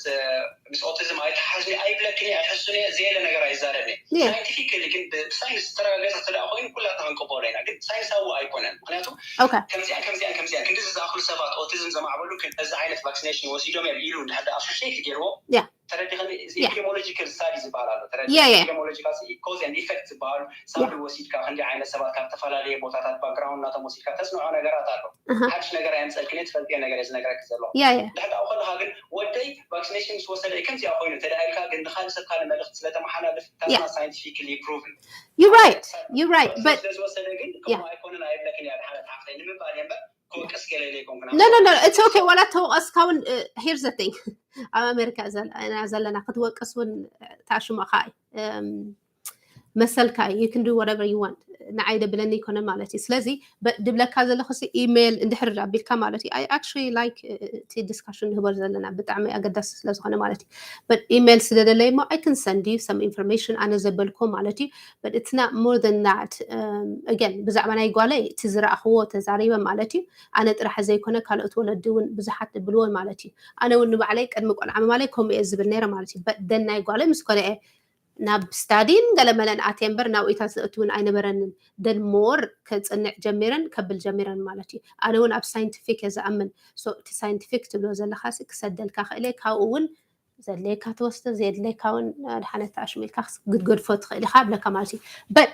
ምስ autism ኣይተሓዝኒ ኣይብለክን ኣይሕሱን እየ ዘየለ ነገር ኣይዛረብን Yeah. Scientifically ግን ብሳይንስ ዝተረጋገፀ ተደኣ ኮይኑ ኩላትና ክንቀበሎ ኢና ግን ሳይንሳዊ ኣይኮነን ምክንያቱ Okay. ከምዚኣን ከምዚኣን ከምዚኣን ክንዲ ዝኣኽሉ ሰባት autism ዘማዕበሉ ግን እዚ ዓይነት vaccination ወሲዶም እዮም ኢሉ እንድሕር ደኣ ኣሶሽየት ገይርዎ Yeah. ተረዲኸኒ እዚ Yeah. Epidemiological study ዝበሃል ኣሎ Yeah, yeah. Epidemiological cause and effect ዝበሃሉ sample ወሲድካ ክንዲ ዓይነት ሰባት ካብ ዝተፈላለዩ ቦታታት background ናቶም ወሲድካ ተስምዖ ነገራት ኣሎ Uh-huh. ሓድሽ ነገር ኣየምፀልክን እየ ትፈልጥዮ ነገር እየ ዝነግረኪ ዘለኹ Yeah, yeah. ድሕር ደኣ ከለኻ ግን ወደይ vaccination ምስ ወሰደ ከምዚኣ ኮይኑ ተደኣልካ ግን ንካልእ ሰብ ካልእ መልእኽቲ ስለ ተመሓላልፍ that's Yeah. not scientifically proven You're right. You're right. But ስለዝወሰደ ግን Yeah. ከምኡ ኣይኮነን ኣይብለክን እያ ድሓነት ሓፍተይ ንምባል እየ እምበር ክወቅስ ገለ ኢለ ኣይኮንኩን No, no, no. It's okay. ዋላ ተወቀስካ እውን here's the thing. ኣብ ኣሜሪካ ኢና ዘለና ክትወቅስ እውን ተኣሽሞኻ መሰልካ እዩ you can do whatever you want ንዓይ ደብለኒ ይኮነ ማለት እዩ ስለዚ ድብለካ ዘለኹ email እንድሕር ኣቢልካ ማለት እዩ I actually like እቲ discussion ንህቦ ዘለና ብጣዕሚ ኣገዳሲ ስለዝኾነ ማለት እዩ but email ስደደለይ ሞ I can send you some information ኣነ ዘበልኮ ማለት እዩ but it's not more than that again ብዛዕባ ናይ ጓለይ እቲ ዝረኣኽዎ ተዛሪበ ማለት እዩ ኣነ ጥራሕ ዘይኮነ ካልኦት ወለዲ እውን ብዙሓት ዝብልዎ ማለት እዩ ኣነ እውን ንባዕለይ ቅድሚ ቆልዓ ምባለይ ከምኡ እየ ዝብል ነይረ ማለት እዩ but then ናይ ጓለይ ምስ ኮነ እየ ናብ study ን ገለመለን ኣትየ እምበር ናብ ኢታት ዘእትውን ኣይነበረንን then more ከፅንዕ ጀሚረን ከብል ጀሚረን ማለት እዩ ኣነ እውን ኣብ scientific እየ ዝኣምን so እቲ scientific ትብሎ ዘለካ ክሰደልካ ክእለ ካብኡ እውን ዘድለየካ ትወስደ ዘየድለየካ እውን ኣድሓነት ኣሽሚልካ ክትገድፎ ትኽእል ኢኻ ብለካ ማለት እዩ but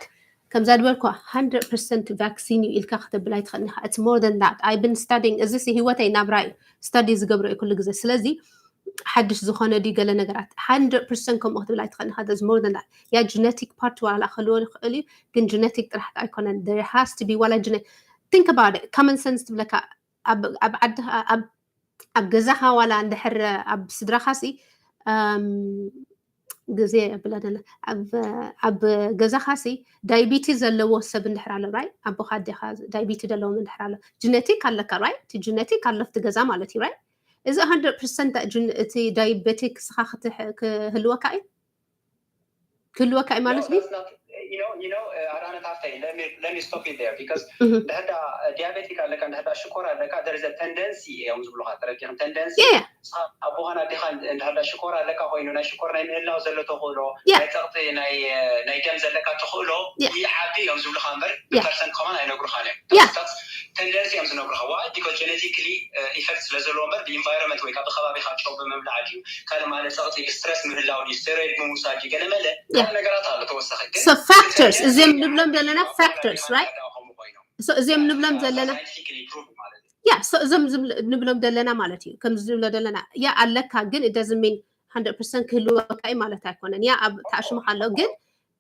ከምዛ ዝበልኳ hundred percent vaccine እዩ ኢልካ ክትብል ኣይትኽእልኒ ኢኻ it's more than that I've been studying እዚ ሲ ህይወተይ ናብራ እዩ study ዝገብሮ እዩ ኩሉ ግዜ ስለዚ ሓድሽ ዝኾነ ድዩ ገለ ነገራት hundred percent ከምኡ ክትብል ኣይትኽእልኒ ኢኻ there's more than that ያ genetic part ዋላ ክህልዎ ይኽእል እዩ ግን genetic ጥራሕ ኣይኮነን there has to be ዋላ genetic think about it common sense ትብለካ ኣብ ዓድኻ ኣብ ኣብ ገዛኻ ዋላ እንድሕር ኣብ ስድራኻሲ ግዜ የብለንለ ኣብ ገዛኻሲ diabetes ዘለዎ ሰብ እንድሕር ኣሎ right ኣቦኻ ኣዴኻ diabetes ዘለዎም እንድሕር ኣሎ genetic ኣለካ right እቲ genetic ኣሎ ኣብቲ ገዛ ማለት እዩ right እዚ hundred percent እቲ diabetic ስኻ ክህልወካ እዩ ክህልወካ እዩ ማለት እዩ you know, you know, ኣዳነት ሃፍተይ፣ let me, let me stop you there, because Mhm. እንድሕዳ ዲያቤቲክ ኣለካ፣ እንድሕዳ ሽኮር ኣለካ፣ there is a tendency እዮም ዝብሉካ። ተረዲኹም? Tendency Yeah, yeah. ኣቦኻን ኣዴኻን እንድሕዳ ሽኮር ኣለካ ኮይኑ ናይ ሽኮር ናይ ምህላው ዘሎ ተኽእሎ፣ Yeah. ናይ ፀቕጢ ናይ ናይ ደም ዘለካ ተኽእሎ Yeah. ይዓቢ እዮም ዝብሉካ እምበር Yeah. ፐርሰንት ከማን ኣይነግሩኻን እዮም። Yeah. Tendency እዮም ዝነግሩካ። Why? Because genetically effect ስለ ዘለዎ እምበር ብኢንቫይሮንመንት ወይ ካብ ከባቢኻ ጨው ብምብላዕ ድዩ፣ ካልእ ማለት ፀቕጢ ብስትረስ ምህላው ድዩ፣ ስቴሮይድ ምውሳድ ድዩ፣ ገለ መለ Yeah. ነገራት ኣሎ ተወሳኺ። ግን So factors tendency እዚኦም ንብሎም ዘለና factors, right? ከምኡ ኮይኖም So እዚኦም ንብሎም ዘለና scientifically prove ማለት እዩ። Yeah, so እዞም ዝብል- ንብሎም ዘለና ማለት እዩ። ከምዚ ዝብሎ ዘለና ያ ኣለካ፣ ግን it doesn't mean hundred percent ክህልወካ እዩ ማለት ኣይኮነን። ያ ኣብ ተኣሽሙካ ኣሎ፣ ግን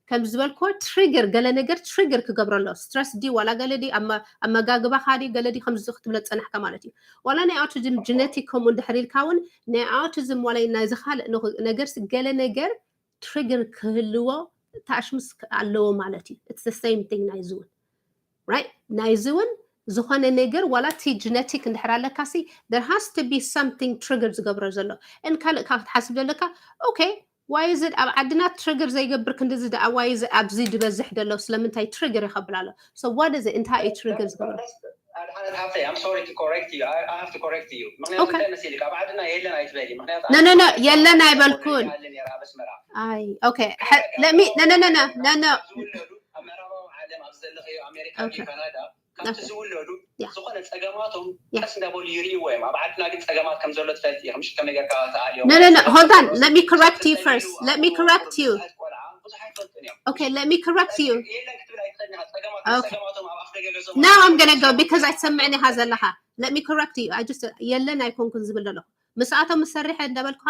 ከም ዝበልኮ ትሪገር፣ ገለ ነገር ትሪገር ክገብሮ ኣሎ። ስትረስ ዲ ዋላ ገለ ዲ ኣመ- ኣመጋግባኻ ዲ ገለ ዲ ከምዚ ክትብሎ ዝጸናሕካ ማለት እዩ። ዋላ ናይ ኣውቲዝም ጀነቲክ ከምኡ እንድሕር ኢልካ እውን ናይ ኣውቲዝም ዋላ ናይ ዝኻልእ ንኹ- ነገር ሲ ገለ ነገር ትሪገር ክህልዎ ተኣሽሙስ ኣለዎ ማለት እዩ። It's the same thing ናይዚ እውን፣ right? ናይዚ እውን ዝኾነ ነገር ዋላ እቲ ጀነቲክ እንድሕር ኣለካ ሲ there has to be something ትሪገር ዝገብሮ ዘሎ። እን ካልእ ካብ ክትሓስብ ዘለካ okay, why is it ኣብ ዓድና ትሪገር ዘይገብር ክንድዚ ደኣ why is it ኣብዚ ዝበዝሕ ዘሎ ስለምንታይ ትሪገር ይኸብል ኣሎ? So what is it? እንታይ እዩ ትሪገር ዝገብሮ? ኣድሓነት ሃፍተይ፣ I'm sorry to correct you. I, I have to correct you. ምክንያቱ Okay. እንታይ መሲልካ፣ ኣብ ዓድና የለን ኣይትበሊ። ምክንቱ No, no, no, የለን ኣይበልኩን። ኣብ ኣስመራ ኣይ okay፣ let me no no no no no no ዝውለዱ ኣብ ምዕራባዊ ዓለም፣ ኣብ ዘለኸዮ ኣሜሪካ፣ Okay. ካናዳ፣ ካብቲ ዝውለዱ Yeah. ዝኾነ ጸገማቶም Yeah. ቀስ እንዳበሉ ይርእይዎ እዮም። ኣብ ዓድና ግን ጸገማት ከም ዘሎ ትፈልጥ ኢኻ። ምሽ ከመይ ጌርካ ትኣልዮም? No, no, no, hold on. Let me correct you first. Let me correct you. ቆልዓ ብዙሕ ኣይፈልጡን እዮም። Okay, let me correct you. የለን ክትብል ኣይትኽእልን ኢኻ። ጸገማት Okay. ጸገማቶም ኣብ ኣፍ ደገ ገዝኦም Now I'm gonna go because I ሰምዕኒ ኢኻ ዘለኻ። Let me correct you. I just የለን ኣይኮንኩን ዝብል ዘለኹ። ምስኣቶም ሰሪሐ እንዳበልኩኻ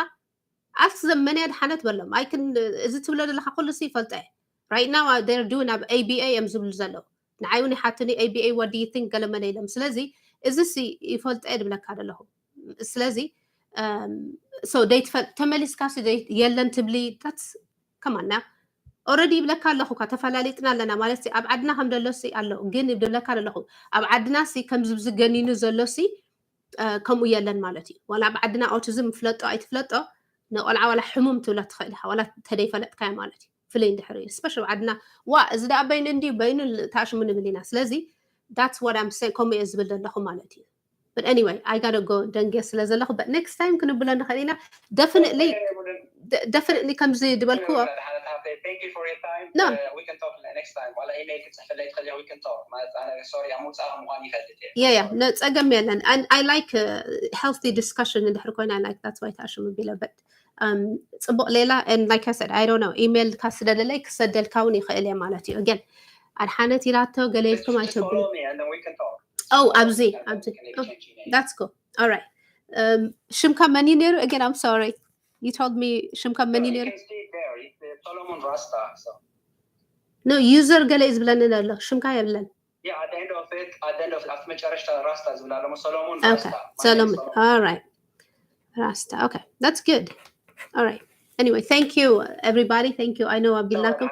ኣስክ ዘም መን ኣድሓነት በሎም። I can እዚ ትብሎ ዘለኻ ኩሉ ሲ ይፈልጦ እየ። Right now they're doing ኣብ A B A እዮም ዝብሉ ዘለዉ። ንዓይ እውን ይሓትኒ A B A what do you think ገለ መለ ኢሎም። ስለዚ እዚ ሲ ይፈልጦ እየ ድብለካ ዘለኹ። ስለዚ so ደይትፈል ተመሊስካ ሲ ደይ- የለን ትብሊ that's come on now. Already ይብለካ ኣለኹ እኳ ተፈላሊጥና ኣለና ማለት ሲ ኣብ ዓድና ከም ደሎ ሲ ኣሎ ግን ይብለካ ኣለኹ ኣብ ዓድና ሲ ከምዚ ዝገኒኑ ዘሎ ሲ ከምኡ የለን ማለት እዩ። ዋላ ኣብ ዓድና ኦቲዝም ፍለጦ ኣይትፍለጦ ንቆልዓ ዋላ ሕሙም ትብላ ትኽእል ኢኻ ዋላ ተደይፈለጥካዮ ማለት እዩ። ፍልይ እንድሕር እዩ ስፔሻል ኣብ ዓድና ዋ እዚ ደኣ በይኑ እንድዩ በይኑ ተኣሽሙ ንብል ኢና። ስለዚ that's what I'm saying ከምኡ እየ ዝብል ዘለኹ ማለት እዩ። But anyway I gotta go ደንጌ ስለ ዘለኹ but next time ክንብሎ ንኽእል ኢና። Definitely definitely ከምዚ ዝበልክዎ Thank you for your time. No. Uh, we can talk next time. ዋላ ኢሜይል ክትጽሕፍለይ ትኽእል ኢኻ። We can talk ማለት ኣነ ሶሪ ኣብ ምውጻእ ምዃን ይፈልጥ እየ። Yeah yeah no ጸገም የለን። And I like healthy discussion እንድሕር ኮይና I like that's why ተኣሽሙ ቢለ but um ጽቡቕ ሌላ and like I said I don't know ኢሜይል ካ ስደደለይ ክሰደልካ እውን ይኽእል እየ ማለት እዩ። Again ኣድሓነት ኢላቶ ገለ ኢልኩም ኣይተብሉ። Follow me and then we can talk. Oh ኣብዚ ኣብዚ that's cool. All right. Um ሽምካ መን እዩ ነይሩ? Again I'm sorry. You told me ሽምካ መን እዩ ነይሩ? Solomon Rasta. So No user ገለ እዩ ዝብለኒ ዘሎ ሽምካ የብለን። Yeah, at the end of it, at the end of it, ኣብቲ መጨረሽታ ራስታ ዝብል ኣለሞ ሰሎሞን Okay ራስታ። Solomon. All right. Rasta. Okay, that's good. All right. Anyway, thank you everybody. Thank you. I know ኣቢልናኩም.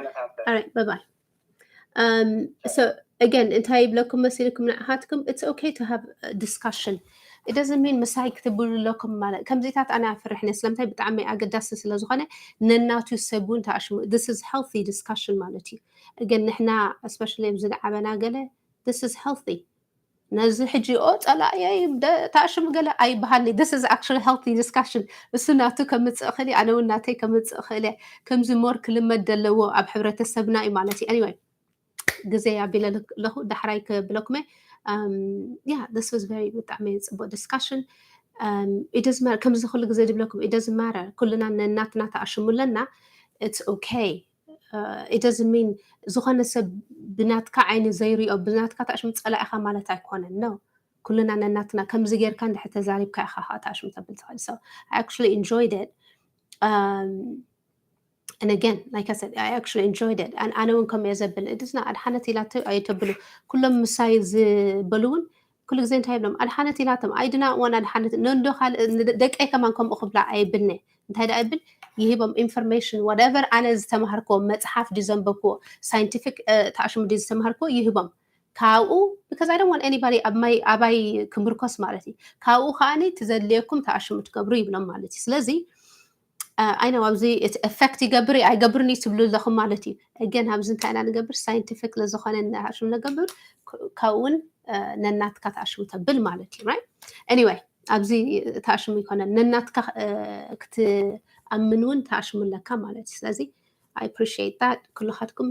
All right, bye bye. Um so again እንታይ ይብለኩም መሲልኩም ንዓኻትኩም it's okay to have discussion. It doesn't mean ምሳይ ክትብሉ ኣለኩም ማለት ከምዚታት ኣነ ኣፍርሕኒ ስለምንታይ ብጣዕሚ ኣገዳሲ ስለ ዝኾነ ነናቱ ሰብ እውን ተኣሽሙ this is healthy discussion ማለት እዩ። Again ንሕና especially ኣብዚ ዝዓበና ገለ this is healthy ነዚ ሕጂ ኦ ጸላእየይ ተኣሽሙ ገለ ኣይበሃልኒ። This is actually healthy discussion። እሱ ናቱ ከምጽእ እኽእል ኣነ እውን ናተይ ከምጽእ እኽእል። ከምዚ more ክልመድ ዘለዎ ኣብ ሕብረተሰብና እዩ ማለት እዩ። Anyway ግዜ ኣቢለ ኣለኹ ዳሕራይ ክብለኩመ yeah this was very ብጣዕሚ ጽቡቕ discussion. It doesn't matter ከምዚ ኩሉ ግዜ ድብለኩም it doesn't matter ኩልና ነናትና ተኣሽሙ ኣለና። It's okay. It doesn't mean ዝኾነ ሰብ ብናትካ ዓይኒ ዘይሪኦ ብናትካ ተኣሽሙ ጸላኢኻ ማለት ኣይኮነን። No ኩልና ነናትና ከምዚ ጌርካ እንድሕር ተዛሪብካ ኢኻ ከዓ ተኣሽሙ ተብል ትኽእል። So I actually enjoyed it. And again like I said I actually enjoyed it. ኣነ እውን ከምኡ እየ ዘብል እድስና ኣድሓነት ኢላቶ ኣይተብሉ። ኩሎም ምሳይ ዝበሉ እውን ኩሉ ግዜ እንታይ ይብሎም ኣድሓነት ኢላቶም ኣይድና እዋን ኣድሓነት ነንዶ ካልእ ደቀይ ከማን ከምኡ ክብላ ኣይብልኒ። እንታይ ደኣ ይብል ይህቦም information whatever ኣነ ዝተማሃርክዎ መፅሓፍ ድዩ ዘንበብክዎ scientific ተኣሽሙ ድዩ ዝተማሃርክዎ ይህቦም ካብኡ because I don't want anybody ኣብ my ኣባይ ክምርኮስ ማለት እዩ። ካብኡ ከዓኒ ትዘድልየኩም ተኣሽሙ ትገብሩ ይብሎም ማለት እዩ። ስለዚ ኣይ ነው ኣብዚ እቲ effect ይገብር ኣይገብርን እዩ ትብሉ ኣለኹም ማለት እዩ። Again ኣብዚ እንታይ ኢና ንገብር scientific ለዝኾነ ተኣሽሙ ነገብር ካብኡውን ነናትካ ተኣሽሙ ተብል ማለት እዩ። Anyway ኣብዚ ተኣሽሙ ይኮነን ነናትካ ክትኣምን እውን ተኣሽሙ ኣለካ ማለት እዩ። ስለዚ I appreciate that። ኩልኻትኩም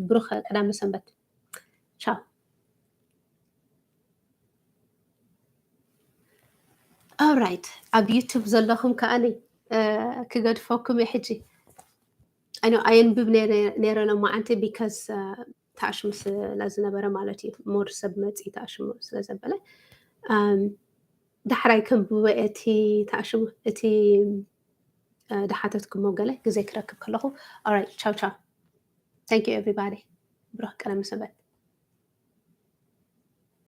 ብሩኽ ቀዳመ ሰንበት። ቻው። Alright ኣብ YouTube ዘለኹም ከኣኒ ክገድፈኩም እየ ሕጂ። ኣይ ነው ኣየንብብ ነይረ ሎማዓንቲ because ተኣሽሙ ስለ ዝነበረ ማለት እዩ። More ሰብ መፂ ተኣሽሙ ስለ ዘበለ ዳሕራይ ከንብበ እቲ ተኣሽሙ እቲ ድሓተትኩሞ ገለ ግዜ ክረክብ ከለኹ። Alright ቻው ቻው። Thank you everybody። ብሩኽ ቀዳመ ሰንበት።